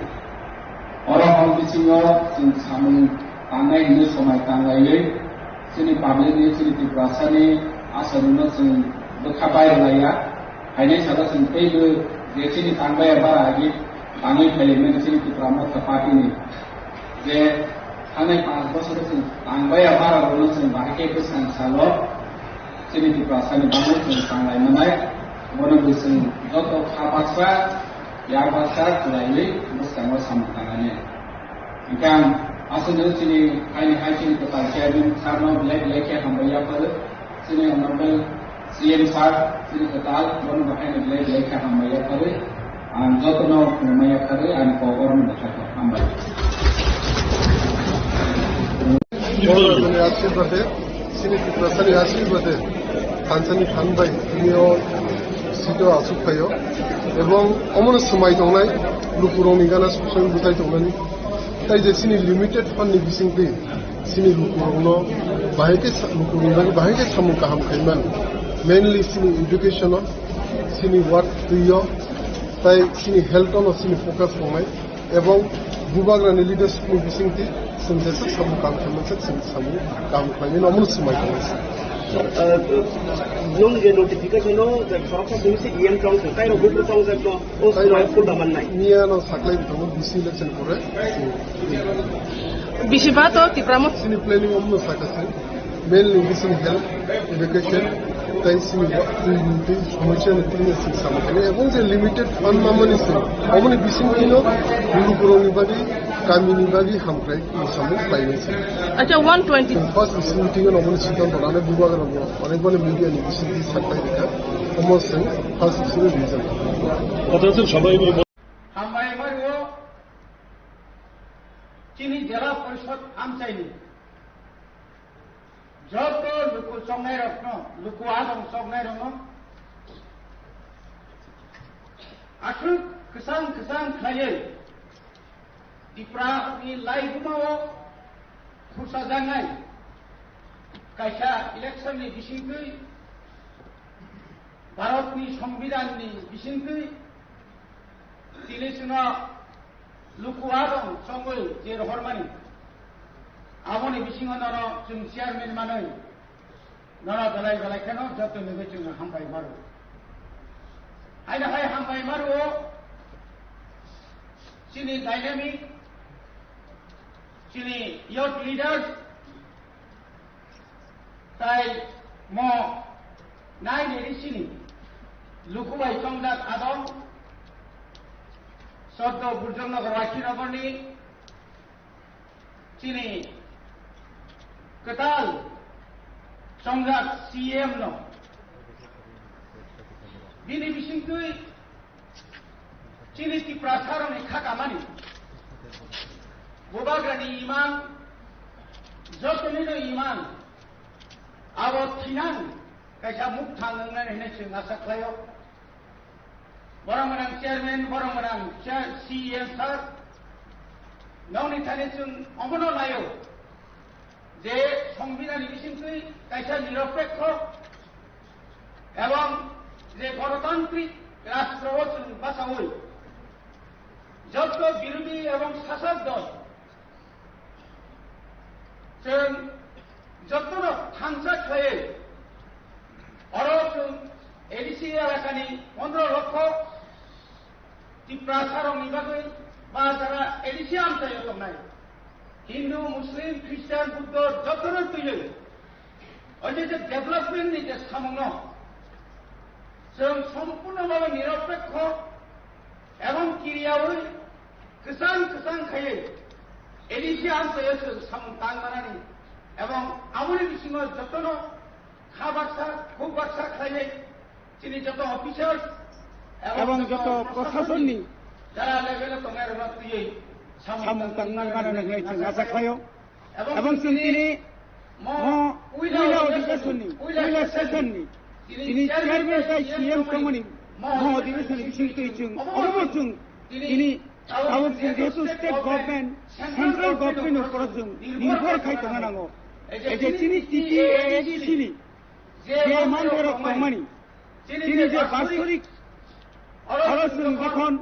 oro hor bisingo chwng samung tangnai hwnwi somai tanglaiwi chini public ni, chini Tiprasani asarokno chwng bwkha bai rwlaiya. Phainai salo chwng teibo je chini tangbaiya bara agi tangwi phailaimani chini Tipra Motha Party ni je thangnai panch bosoro chwng tangbaiya bara rokno chwng bahai khe bwskang salo chini Tiprasani bagwi chwng tanglai manai. Bono bo chwng joto kha baksa, yak baksa khlaiwi bwskango samung tangnani. Hingkhe ang aswkno chini haini hai chini kwtal chairman sir no belai belai khe hambai yapharo. Chini honorable C M sir, chini kwtal, bono bo haino belai belai khe hambai yapharwi, ang jotono khulumma yapharwi, ani kok orono bwkha kok hambai. Borokrokni ashirbade, chini Tiprasani ashirbade, thansani phan bai tini o seat o achuk phaio, ebong omono swmai tongnai, lukurokni gana suk soi bwchai tongnani, tai je chini limited fund ni bisingtwi, Chini lukurokno bahai khe sa-, lukurokni bagwi bahai khe samung kaham khaimani. Mainly chini education-o, chini work twi-o, tai chini health-o no chini focus tongnai. Ebong bubagrani leadership-ni bisingtwi chwng jesa samung kaham khaimani, chwng samung kaham khlaimani, omono swmai tongo. Nwng je notification-o je khoroksa simi se E M tong thung, tai rok buphuru tong jak no, o tai rok swmai phul da mannai. Miya no saklai tongo, B C election pore. Bisi ba to Tipra Motha. Chini planning omno sakha se. Mainly chini health, education, tai chini wa-, twi, twi, somosya ni twi ni sing sama kene. Ebong je limited fund mamani se. Omoni bising kino, guru guru ni bagi, kami ni bagi, hamkrai, ni samung khlai ni se. Acha, one twenty. First bising meeting no omoni siddhanto rane bubagra bo. Onek bole media ni bising di saklai dikha. Omo se first bising reason. Acha, sir, sabai bo Hambai mario chini Jela Porishod amchaini joto luku chongnairokno, luku adong chongnairokno aswk kwchang kwchang khlaiwi Tiprani laibumao khursajaknai kaisa election ni bisingtwi, Bharatni Songbidanni bisingtwi tini chwngno luku adong chongwi je rohormani, aboni bisingo nono chwng chairman manwi nono belai belai kheno joto nugwi chwng hambai maro. Haino hai hambai maro chini dynamic, chini youth leaders, Tai mo nai ni risini luku bai chongjak adong Soddo Burjongnagar Waikirogorni chini kwtal chongjak C M no bini bisingtwi Chini Tiprasarokni kha kamani. Bubagrani imang, jotonino imang, abo thinang kaisa mukthang wngnani hinwi chwng asa khlaio. Borok gwnang chairman, borok gwnang chair, C E M sir, nokni thani chwng omono laio. Je Songbidanni bisingtwi kaisa niropekho ebong je gonotantrik rashtra o chwng bachaui jotto birodhi ebong sasok dol Chwng jotono thansa khlaiwi oro chwng A D C elakani pondro lokho Tiprasarokni bagwi ba jara A D C amchaio tongnai Hindu, Muslim, Christian, Buddho jotono twiwi o je je development ni je samungno chwng sompurno bhabe niropekho ebong kiriyawi kwchang kwchang khaiwi A D C amchaio chwng samung tang manani ebong aboni bisingo jotono kha baksa, khuk baksa khlaiwi chini joto officers ebong joto prosasonni jara level o tongnai rokno twiwi samung tang manani hwnwi chwng acha khlaio. Ebong chwng tini mo puila odhikeshonni, puila session ni tini chairman tei C M tongmani mo odhikeshonni bisingtwi chwng obo chwng tini tabuk chwng jehetu state government, central government ni upor o chwng nirbhor khai tongna nango. Ei je chini T T A A D C ni je manthai rok tongmani, chini je bastorik oro chwng jokhon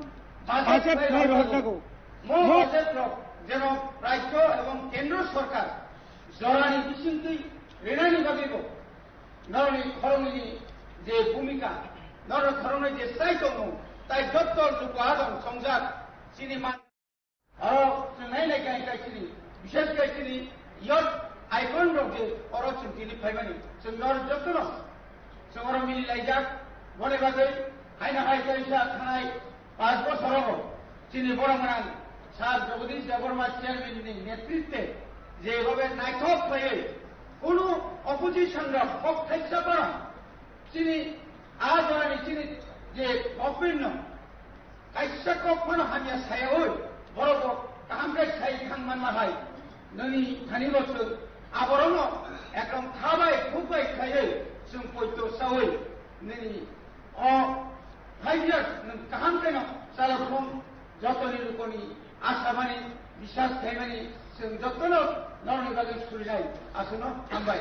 budget khlai rohorjago, mo budget rok jeno rajyo ebong kendro sorkar jorani bisingtwi rinani bagwibo norokni khoroknwini je bhumika, norokni khoroknwi je chai tongmung, tai jotto luku adong chongjak chini man. Oro chwng nai nai khe hai chini, bishes khe chini youth icon rok je oro chwng tini phaimani, chwng nor jotono chwng oro mili laijak. Boni bagwi haino hai kaisa thanai panch bochor rogo chini borok gwnang Sir Jagadish Debbarma chairman ni netritwe je bhabe naithok khlaiwi kunu opposition rok kok thaisa borok chini a jorani chini je government no kaisa kok phano hamya sayaui, borok bo kaham khe sai thang manma hai. Nini thani bo chwng aborokno ekdom kha bai khuk bai khaiwi chwng poito saui nini o five years nwng kaham kheno chalakhung jotoni lukoni asamani biswas khaimani chwng jotono norokni bagwi surinai. Aswkno hambai.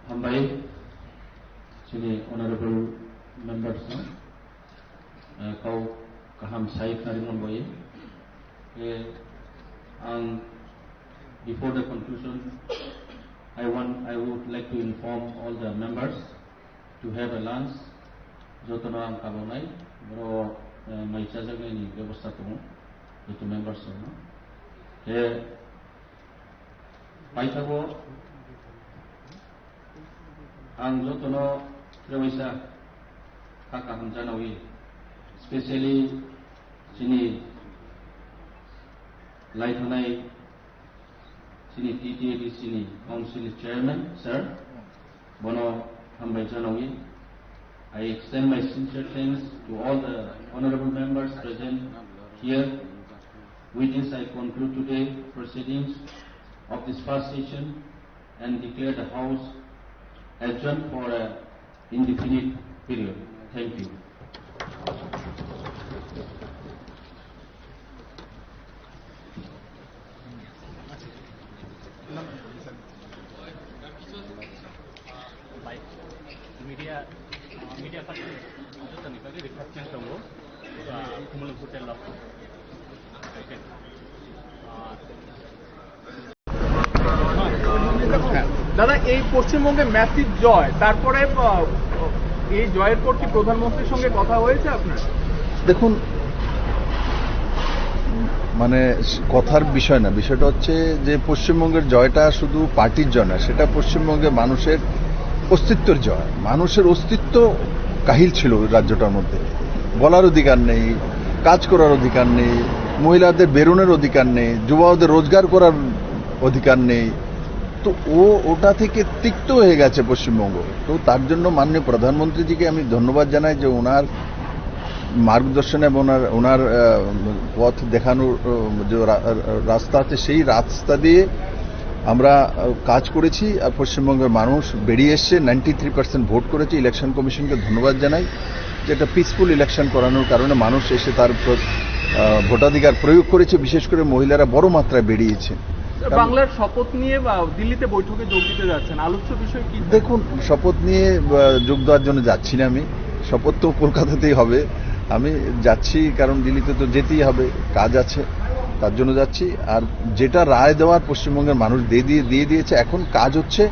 Hambai, chini honorable members no, eh, kau kaham sai khari mon boye. Eh, ang, before the conclusion, I want, I would like to inform all the members to have a lunch, jotono ang kabonai, boro, eh, mai chajaknaini bebosta tongo, joto members rokno. He, paithago ang jotono trebaisa kha kaham janawi, specially chini laithanai chini T T A D C ni Council ni Chairman, Sir, bono hambai janawi. I extend my sincere thanks to all the honorable members present here. With this, I conclude today proceedings of this first session and declare the House adjourned for a indefinite period. Thank you. Media, media person, jotoni bagwi request tongo. Kumulung Hotel o. দাদা, এই পশ্চিমবঙ্গে ম্যাসিভ জয়, তারপরে, আহ, এই জয়ের পর কি প্রধানমন্ত্রীর সঙ্গে কথা হয়েছে আপনার? দেখুন, মানে, কথার বিষয় না, বিষয়টা হচ্ছে যে পশ্চিমবঙ্গের জয়টা শুধু পার্টির জয় না, সেটা পশ্চিমবঙ্গের মানুষের অস্তিত্বের জয়। মানুষের অস্তিত্ব কাহিল ছিল ওই রাজ্যটার মধ্যে। বলার অধিকার নেই, কাজ করার অধিকার নেই, মহিলাদের বেরোনোর অধিকার নেই, যুবাদের রোজগার করার অধিকার নেই। তো ও ওটা থেকে তিক্ত হয়ে গেছে পশ্চিমবঙ্গ। তো তার জন্য মাননীয় প্রধানমন্ত্রীজিকে আমি ধন্যবাদ জানাই যে ওনার মার্গদর্শন এবং ওনার, ওনার, আহ, পথ দেখানোর, আহ, যে রা-, রাস্তা আছে, সেই রাস্তা দিয়ে আমরা, আহ, কাজ করেছি। আর পশ্চিমবঙ্গের মানুষ বেরিয়ে এসছে, নাইনটি থ্রি পার্সেন্ট ভোট করেছে। ইলেকশন কমিশনকে ধন্যবাদ জানাই যে একটা পিসফুল ইলেকশন করানোর কারণে মানুষ এসে তার প্র-, আহ, ভোটাধিকার প্রয়োগ করেছে। বিশেষ করে মহিলারা বড় মাত্রায় বেরিয়েছে। স্যার, কারণ বাংলার শপথ নিয়ে, আহ, দিল্লিতে বৈঠকে যোগ দিতে যাচ্ছেন, আলোচ্য বিষয় কি, স্যার? দেখুন, শপথ নিয়ে, আহ, যোগ দেওয়ার জন্য যাচ্ছি না আমি। শপথ তো কলকাতাতেই হবে। আমি যাচ্ছি, কারণ দিল্লিতে তো যেতেই হবে, কাজ আছে, তার জন্য যাচ্ছি। আর যেটা রায় দেওয়ার পশ্চিমবঙ্গের মানুষ দিয়ে দিয়ে দিয়ে দিয়েছে, এখন কাজ হচ্ছে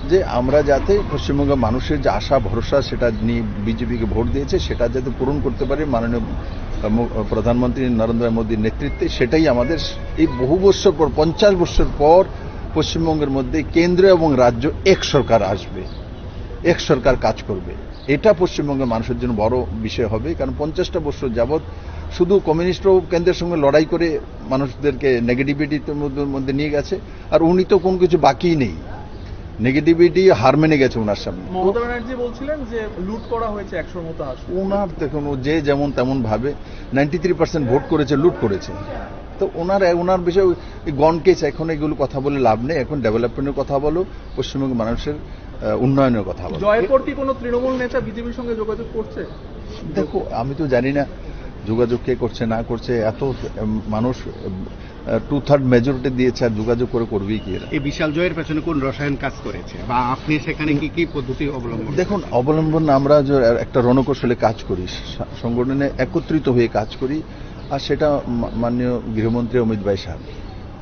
যে আমরা যাতে পশ্চিমবঙ্গের মানুষের যে আশা ভরসা, সেটা নিয়ে বিজেপিকে ভোট দিয়েছে, সেটা যাতে পূরণ করতে পারি মাননীয়, আহ, মো-, প্রধানমন্ত্রী নরেন্দ্র মোদীর নেতৃত্বে। সেটাই আমাদের এই বহু বছর পর, পঞ্চাশ বছর পর পশ্চিমবঙ্গের মধ্যে কেন্দ্র এবং রাজ্য এক সরকার আসবে, এক সরকার কাজ করবে। এটা পশ্চিমবঙ্গের মানুষের জন্য বড় বিষয় হবে, কারণ পঞ্চাশটা বছর যাবত শুধু কমিউনিস্টরাও কেন্দ্রের সঙ্গে লড়াই করে মানুষদেরকে নেগেটিভিটির মধ্যে, মধ্যে নিয়ে গেছে। আর উনি তো কোনো কিছু বাকিই নেই, নেগেটিভিটি হার মেনে গেছে ওনার সামনে। মমতা ব্যানার্জি বলছিলেন যে লুট করা হয়েছে একশোর মতো আসন। ওনার দেখুন, ও যে যেমন তেমন ভাবে নাইনটি থ্রি পার্সেন্ট ভোট করেছে, লুট করেছে। তো ওনার, ওনার বিষয়ে ওই গন কেস, এখন এগুলো কথা বলে লাভ নেই। এখন ডেভেলপমেন্টের কথা বলো, পশ্চিমবঙ্গের মানুষের, আহ, উন্নয়নের কথা বলো। জয়ের পর কি কোনো তৃণমূল নেতা বিজেপির সঙ্গে যোগাযোগ করছে? দেখো, আমি তো জানি না যোগাযোগ কে করছে না করছে। এত, উম, মানুষ, উম, আহ, টু থার্ড মেজরিটি দিয়েছে, আর যোগাযোগ করে করবেই কি এরা? এই বিশাল জয়ের পেছনে কোন রসায়ন কাজ করেছে বা আপনি সেখানে কি কি পদ্ধতি অবলম্বন দেখুন, করেছেন? অবলম্বন আমরা যে একটা রণকৌশলে কাজ করি, সা-, সংগঠনে একত্রিত হয়ে কাজ করি, আর সেটা মা-, মাননীয় গৃহমন্ত্রী অমিত ভাই সাহেব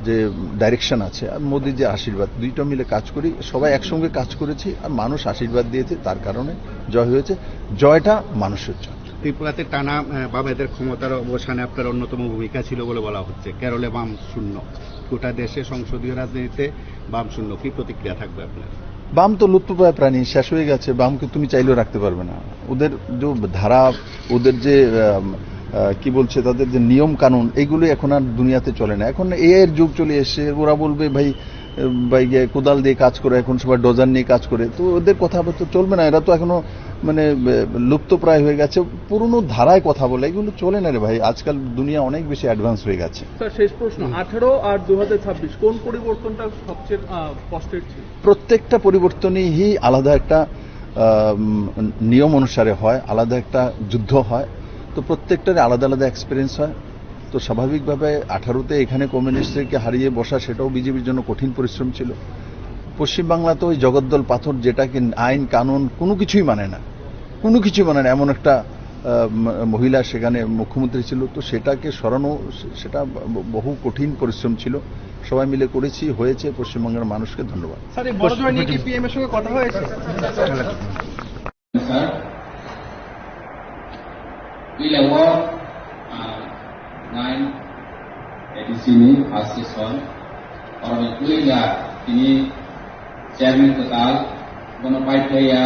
যে ডাইরেকশন আছে আর মোদির যে আশীর্বাদ, দুইটা মিলে কাজ করি, সবাই একসঙ্গে কাজ করেছি আর মানুষ আশীর্বাদ দিয়েছে, তার কারণে জয় হয়েছে। জয়টা মানুষের জন্য। ত্রিপুরাতে টানা, আহ, বামেদের ক্ষমতার অবসানে আপনার অন্যতম ভূমিকা ছিল বলে বলা হচ্ছে। কেরলে বাম শূন্য, গোটা দেশে সংসদীয় রাজনীতিতে বাম শূন্য। কি প্রতিক্রিয়া থাকবে আপনার? বাম তো লুপ্তপ্রায় প্রাণী, শেষ হয়ে গেছে। বামকে তুমি চাইলেও রাখতে পারবে না। ওদের যে ধারা, ওদের যে, আম, আহ, কি বলছে, তাদের যে নিয়ম কানুন, এইগুলো এখন আর দুনিয়াতে চলে না। এখন এআই এর যুগ চলে এসেছে। ওরা বলবে, "ভাই, আহ, ভাই গিয়ে কোদাল দিয়ে কাজ করে, এখন সবাই ডোজার নিয়ে কাজ করে।" তো ওদের কথাবার্তা চলবে না। এরা তো এখনো মানে, আহ, লুপ্তপ্রায় হয়ে গেছে। পুরনো ধারায় কথা বলে, এগুলো চলে না রে ভাই। আজকাল দুনিয়া অনেক বেশি অ্যাডভান্স হয়ে গেছে। স্যার, শেষ প্রশ্ন, হুম। আঠারো আর দু হাজার ছাব্বিশ, কোন পরিবর্তনটা সবচেয়ে, আহ, কষ্টের ছিল? প্রত্যেকটা পরিবর্তনই আলাদা একটা, আহ, উম, নিয়ম অনুসারে হয়, আলাদা একটা যুদ্ধ হয়। তো প্রত্যেকটারই আলাদা আলাদা এক্সপিরিয়েন্স হয়। তো স্বাভাবিকভাবে আঠারোতে এখানে কমিউনিস্টদেরকে হারিয়ে বসা, সেটাও বিজেপির জন্য কঠিন পরিশ্রম ছিল। পশ্চিমবাংলাতে ওই জগদ্দল পাথর, যেটা কি আইন কানুন কোনো কিছুই মানে না, কোনো কিছুই মানে না, এমন একটা, আহ, ম-, মহিলা সেখানে মুখ্যমন্ত্রী ছিল। তো সেটাকে সরানো, সে-, সেটা ব-, বহু কঠিন পরিশ্রম ছিল। সবাই মিলে করেছি, হয়েছে। পশ্চিমবঙ্গের মানুষকে ধন্যবাদ। স্যার, এই বড় জয় নিয়ে কি পিএম এর সঙ্গে কথা হয়েছে? Sir, twi la o, ah, nine A D C ni first session, oro ni twi la tini chairman kwtal, bono paithaya,